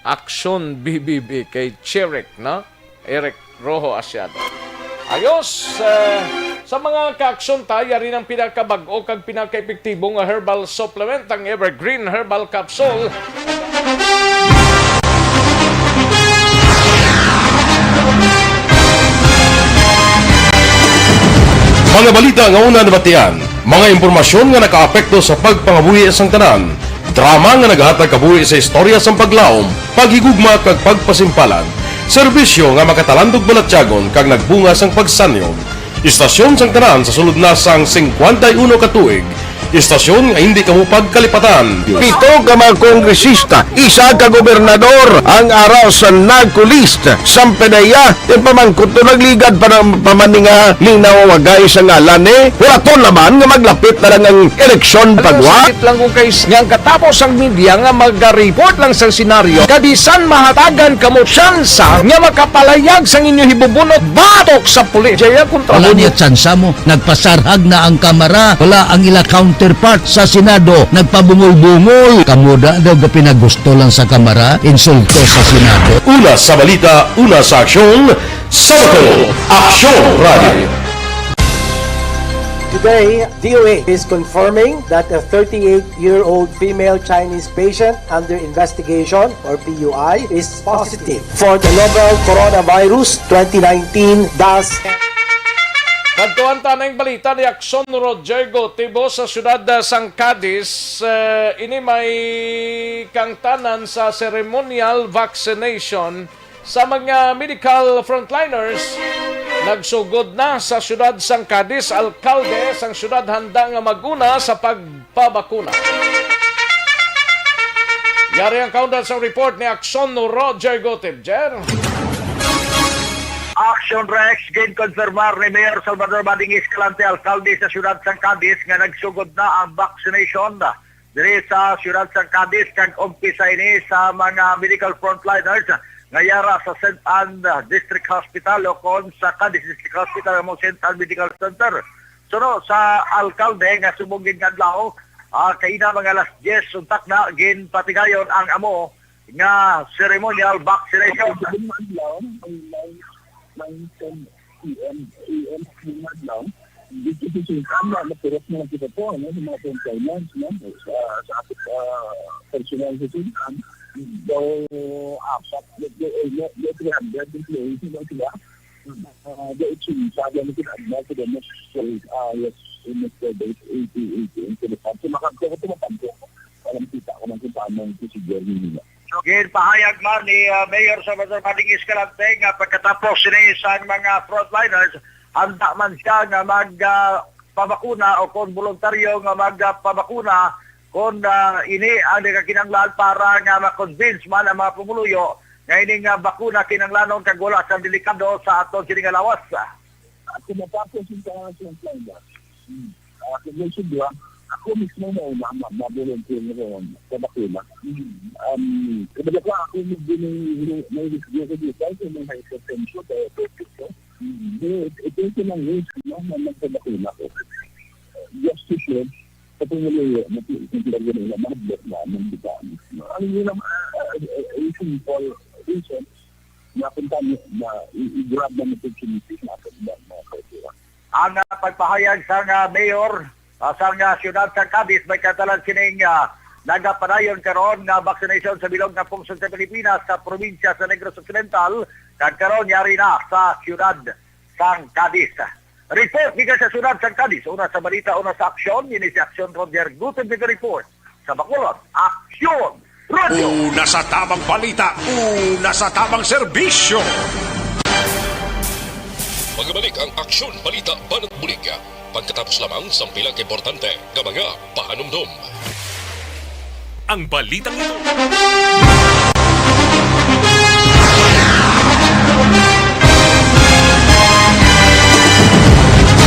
Aksyon B B B kay Cherek, no? Eric Rojo Asiado. Ayos, eh, sa mga kaaksyon ta, yari ang pinakabag-o kag pinakaepektibo nga herbal supplement, ang Evergreen Herbal Capsule. Mga balita nga una nabatian, mga impormasyon nga nakaapekto sa pagpangabuhi sang tanan, drama nga nagahatag kabuhi sa istorya sang paglaom, paghigugma, kag pagpasimpalan, serbisyo nga makatalandog balatyagon kag nagbunga sang pagsanyog. Istasyon sang tanan sa sulod na sang singkwenta y uno ka tuig, istasyon nga hindi kamo pagkalipatan. Pito ka mga kongresista, isa ka gobernador ang ara sa NAGCO list. Sang PDEA, ipamangkot to, nagligad pa na, pa man ni nga linawagay sa ngalan, eh. Hulaton naman nga maglapit na lang ang eleksyon. Alam mo, pagwa. Sakit lang kung kay s-, nga ang katapos ang media nga mag-report lang sa senaryo, kabisan mahatagan kamo tsansa nga makapalayag sang inyo hibubunot batok sa pulis. Jaya kontra. Wala mo niya tsansa mo. Nagpasarhag na ang Kamara, wala ang ila counterpart sa Senado, nagpabungol-bungol. Kamo da daw gapinagusto lang sa Kamara, insulto sa Senado. Una sa balita, una sa aksyon, sa Bacolod, Aksyon Radio. Today, D O H is confirming that a thirty-eight-year-old female Chinese patient under investigation, or P U I, is positive for the novel Coronavirus twenty nineteen dash. Kadtuan ta ning balita ni Aksyon Roger Gotibo sa siyudad, ah, sang Cadiz. Eh, ini may kangtanan sa ceremonial vaccination sa mga medical frontliners. Nagsugod na sa siyudad sang Cadiz, alkalde sang siyudad handa nga mag-una sa pag pabakuna. Yari ang kaundan sa report ni Aksyon Roger Gutib. Jer? Action Rex, ginkonfirmar ni Mayor Salvador Bading Escalante, alkalde sa siyudad sang Cadiz, nga nagsugod na ang vaccination diri sa siyudad sang Cadiz, kag umpisa ini sa mga medical frontliners nga yara sa Saint Ann District Hospital, o kon sa Cadiz District Hospital, ang Saint Ann Medical Center. Suno sa alkalde nga subong gid nga adlaw, ah, kaina mga alas diyes untak na ginpatigayon ang amo nga ceremonial vaccination. Subong nga adlaw, may nine, nine ten A M, A M subong nga adlaw. Dito sa Sultan, na, napuros na lang kita po, ano, sa mga frontliners, no? Sa, sa, ah, personal sa Sultan. Daw, apat, let's say, eh, let's say, three hundred employees na sila. Ah, the agency, sabi mo, kinahanglan ko din, so, ah, yes, in the eighty, eighty, in the past. So, makagto ko, tumatampo. Para makita ko lang kung paano ang procedure nila. So, ginpahayag man ni, ah, Mayor Salvador Bading Escalante nga pagkatapos ni sa mga frontliners, handa man siya nga mag, ah, pabakuna o kung voluntaryo nga magpabakuna kung, ah, ini ang nagakinahanglan para nga ma-convince man ang mga pumuluyo nga ini nga bakuna kinahanglanon kag wala sa delikado sa aton sini nga lawas. Ako matapos yung pangalas ng planda. Hmm. Ako may sobra. Ako mismo na una, ma-, ma-volunteer na ron sa bakuna. Hmm. Um, kumbaga pa, ako medyo may, may, may risgo ko dito, kung may hypertension, diabetes ko. Hmm. Eh, ito yung lang risk, no, na magpabakuna ko. Just to share, sa pumuluyo, na pi-, kung talaga nila, mga block na, mga bitaan. Ano yun ang, ah, ah, ah, yung simple reason, na kung tani, na i-, i-grab ng opportunity na sa ilang mga kauturan. Ang, ah, pagpahayag sang, ah, mayor, ah, sang, ah, siyudad sa Cadiz, may katalan sining, ah, nagapadayon karon nga vaccination sa bilog nga pungsod sa Pilipinas, sa probinsya sa Negros Occidental, kag karon yari na sa siyudad sang Cadiz. Report gikan sa siyudad sang Cadiz, una sa balita, una sa aksyon, ini si Aksyon Roger Gutib nag-report. Sa Bacolod, Aksyon Radio. Una sa tamang balita, una sa tamang serbisyo. Magabalik ang Aksyon Balita Banat Bulig, pagkatapos lamang sang pila ka importante nga mga pahanumdom. Ang balitang ito.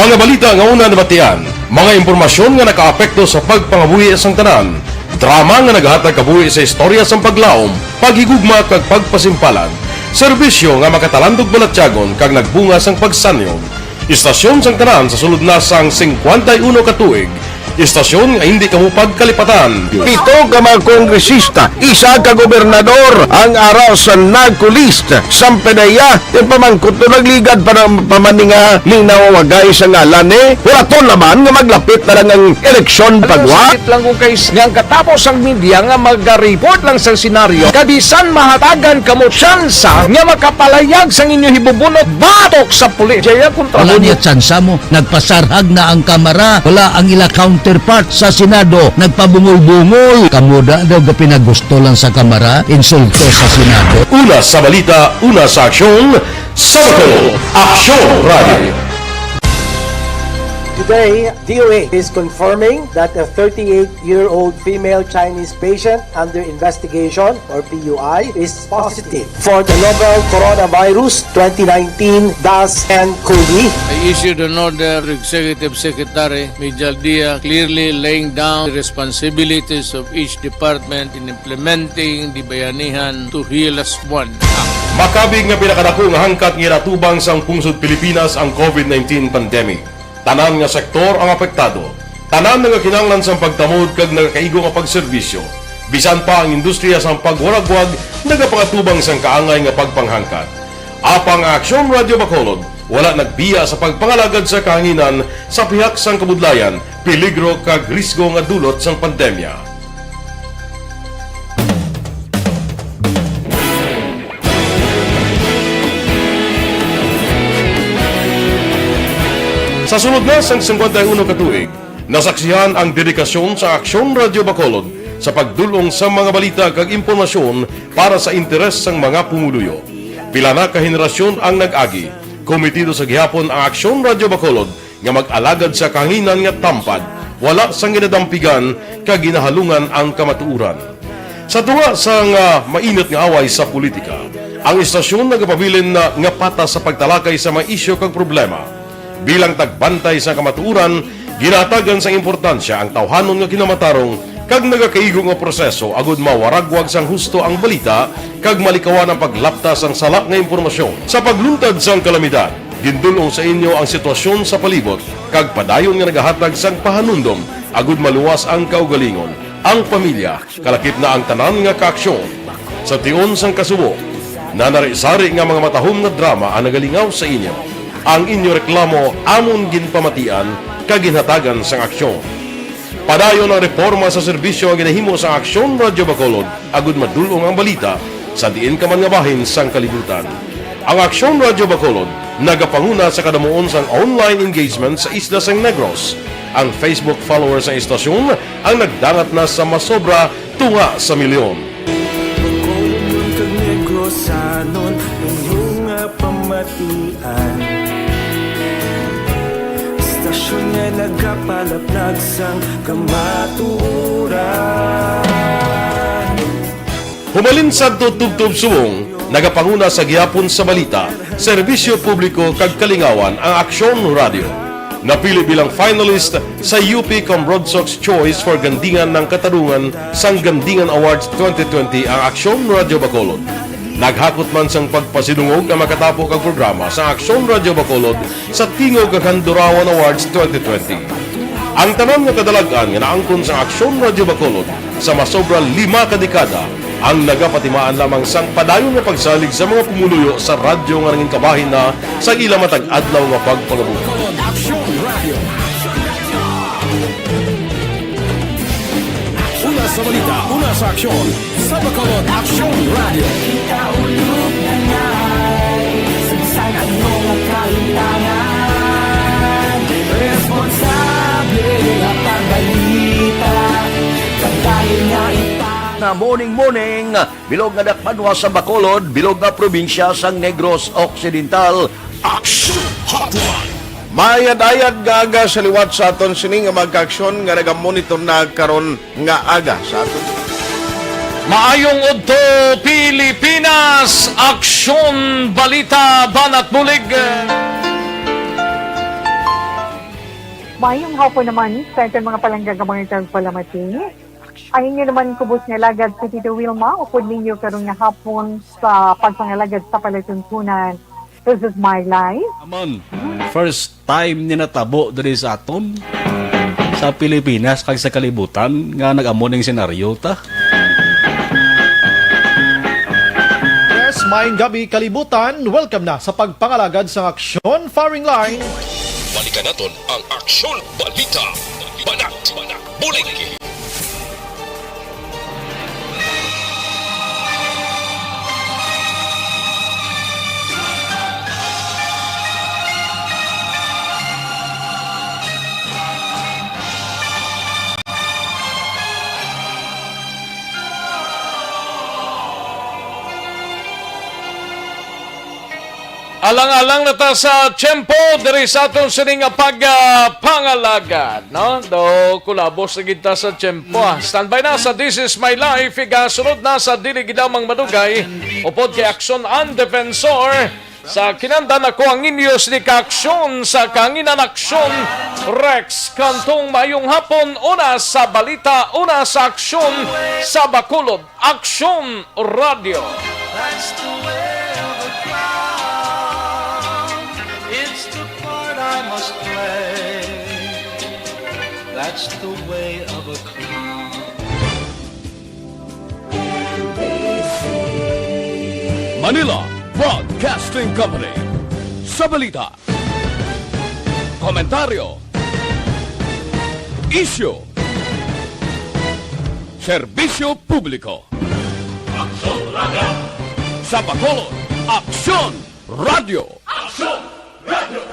Mga balita nga una nabatian, mga impormasyon nga nakaapekto sa pagpangabuhi sang tanan, drama nga nagahatag kabuhi sa istorya sang paglaom, paghigugma kag pagpasimpalan, serbisyo nga makatalandog balatyagon kag nagbunga sang pagsanyog. Istasyon sang tanan sa sulod na sang singkwenta y uno ka tuig. Istasyon nga hindi kamo pagkalipatan. Pito ka mga kongresista, isa ka gobernador ang ara sa NAGCO list. Sampanaya, yung pamangkot to nagligad pa ng pamaninga ning nawawagay sa ngalan ni. Wala to naman nga maglapit na lang ang eleksyon pagwa. Sakit lang kung kay nga ang katapos ang media nga mag-report lang sa senaryo, kabisan mahatagan kamo tsansa nga makapalayag sang inyo hibubunot batok sa pulis. Jaya kontra Wala mo. Niya tsansa mo. Nagpasarhag na ang Kamara. Wala ang ila counterpart sa Senado. Nagpabungol-bungol. Kamo da daw gapinagusto lang sa Kamara. Insulto sa Senado. Una sa balita, una sa aksyon, sa Bacolod, Aksyon Radio. Today, D O A is confirming that a thirty-eight-year-old female Chinese patient under investigation, or P U I, is positive for the novel coronavirus twenty nineteen dash N cov. I issued an order to Executive Secretary Mijal Dia, clearly laying down the responsibilities of each department in implementing the Bayanihan to Heal as One Act. Makabig nga pinakadako nga hangkat nga ginatubang sang pungsod Pilipinas ang COVID nineteen pandemic. Tanan nga sektor ang apektado. Tanan nagakinahanglan sang pagtamod kag nagakaigo nga pagserbisyo. Bisan pa ang industriya sang pagwaragwag nagapangatubang sang kaangay nga pagpanghangkat. Apang ang Aksyon Radio Bacolod wala nagbiya sa pagpangalagad sa kahanginan sa pihak sang kabudlayan, peligro kag risgo nga dulot sang pandemya. Sa sulod na sang singkwenta y uno ka tuig, nasaksihan ang dedikasyon sa Aksyon Radio Bacolod sa pagdul-ong sa mga balita kag impormasyon para sa interes sang mga pumuluyo. Pila na ka henerasyon ang nag-agi. Komitido sa gihapon ang Aksyon Radio Bacolod nga mag-alagad sa kahanginan nga tampad, wala sang ginadampigan kag ginahalungan ang kamatuoran. Sa tunga sang, ah, mainit nga away sa politika, ang istasyon nagapabilin na nga patas sa pagtalakay sa mga isyu kag problema. Bilang tagbantay sa kamatuoran, ginahatagan sang importansya ang tawhanon nga kinamatarong kag nagakaigo nga proseso agud mawaragwag sang husto ang balita kag malikawan ang paglapta sang sala nga impormasyon. Sa pagluntad sang kalamidad, gindul-ong sa inyo ang sitwasyon sa palibot kag padayon nga nagahatag sang pahanumdom agud maluwas ang kaugalingon, ang pamilya, kalakip na ang tanan nga kaaksyon. Sa tion sang kasubo, nanari-sari nga mga matahom nga drama ang nagalingaw sa inyo. Ang inyo reklamo amon ginpamatian kag ginhatagan sang aksyon. Padayon ang reporma sa serbisyo nga ginahimo sang Aksyon Radyo Bacolod agud madul-ong ang balita sa diin ka man nga bahin sang kalibutan. Ang Aksyon Radyo Bacolod nagapanguna sa kadamuon sang online engagement sa isla sang Negros. Ang Facebook followers sang istasyon ang nagdangat na sa masobra tunga sa milyon. Bacolodnon kag Negrosanon, inyo nga pamatian. Istasyon nga nagapalaplag sang kamatuoran. Humalin sadto tubtob subong, nagapanguna sa gihapon sa balita, serbisyo publiko kag kalingawan ang Aksyon Radyo. Napili bilang finalist sa U P Cambronsox Choice for Gandingan ng Katarungan sang Gandingan Awards twenty twenty ang Aksyon Radyo Bacolod. Naghakot man sang pagpasidungog ang makatapo kag programa sa Aksyon Radyo Bacolod sa Tingog kag Handurawan Awards twenty twenty. Ang tanan nga kadalag-an nga naangkon sang Aksyon Radyo Bacolod sa masobra lima ka dekada ang nagapatimaan lamang sang padayon nga pagsalig sa mga pumuluyo sa radyo nga nangin kabahin na sa ila matag adlaw nga pagpangabuhi. Aksyon Radyo. Una sa balita, una sa aksyon, sa Bacolod Aksyon Radyo. Kita ulog na ngay, sa bisan ano nga kalimtangan, responsable nga pagbalita, pagdali nga ipa- Na morning, morning. Bilog nga dakbanwa sa Bacolod, bilog nga probinsya sang Negros Occidental. Action Hotline. Maayad-ayad nga aga sa liwat sa aton sini nga mga kaaksyon nga nagamonitor na karon nga aga sa aton. Maayong udto, Pilipinas! Aksyon, balita, banat bulig. Maayong hapon naman sa aton mga palangga nga mga tagpalamati. Ang inyo naman kubos nga alagad si Tito Wilma, upod ninyo karon nga hapon sa pagpangalagad sa palatuntunan. This is my life. Amon, first time ni natabo diri sa aton, sa Pilipinas kag sa kalibutan nga nag-amo ning senaryo ta. Yes, maayong gabi, kalibutan. Welcome na sa pagpangalagad sang Aksyon Firing Line. Balikan naton ang Aksyon Balita. Banat, banat, bulig. Alang-alang na ta sa tiyempo diri sa aton sini nga pag, ah, pangalagad, no? Do, kulabos na gid ta sa tiyempo, ah. Standby na sa This Is My Life, igasunod na sa dili gid lamang madugay, upod kay Aksyon ang Defensor sa Kinandan. Ako ang inyo sini ka aksyon sa Kanginan Aksyon, Rex Cantong. Maayong hapon, una sa balita, una sa aksyon sa Bacolod. Aksyon Radyo. That's the way of a clown. It's the part I must play. That's the way of a clown. Manila Broadcasting Company. Sa balita, komentaryo, isyu, serbisyo publiko. Aksyon Radyo. Sa Bacolod, Aksyon Radyo. Aksyon Radyo.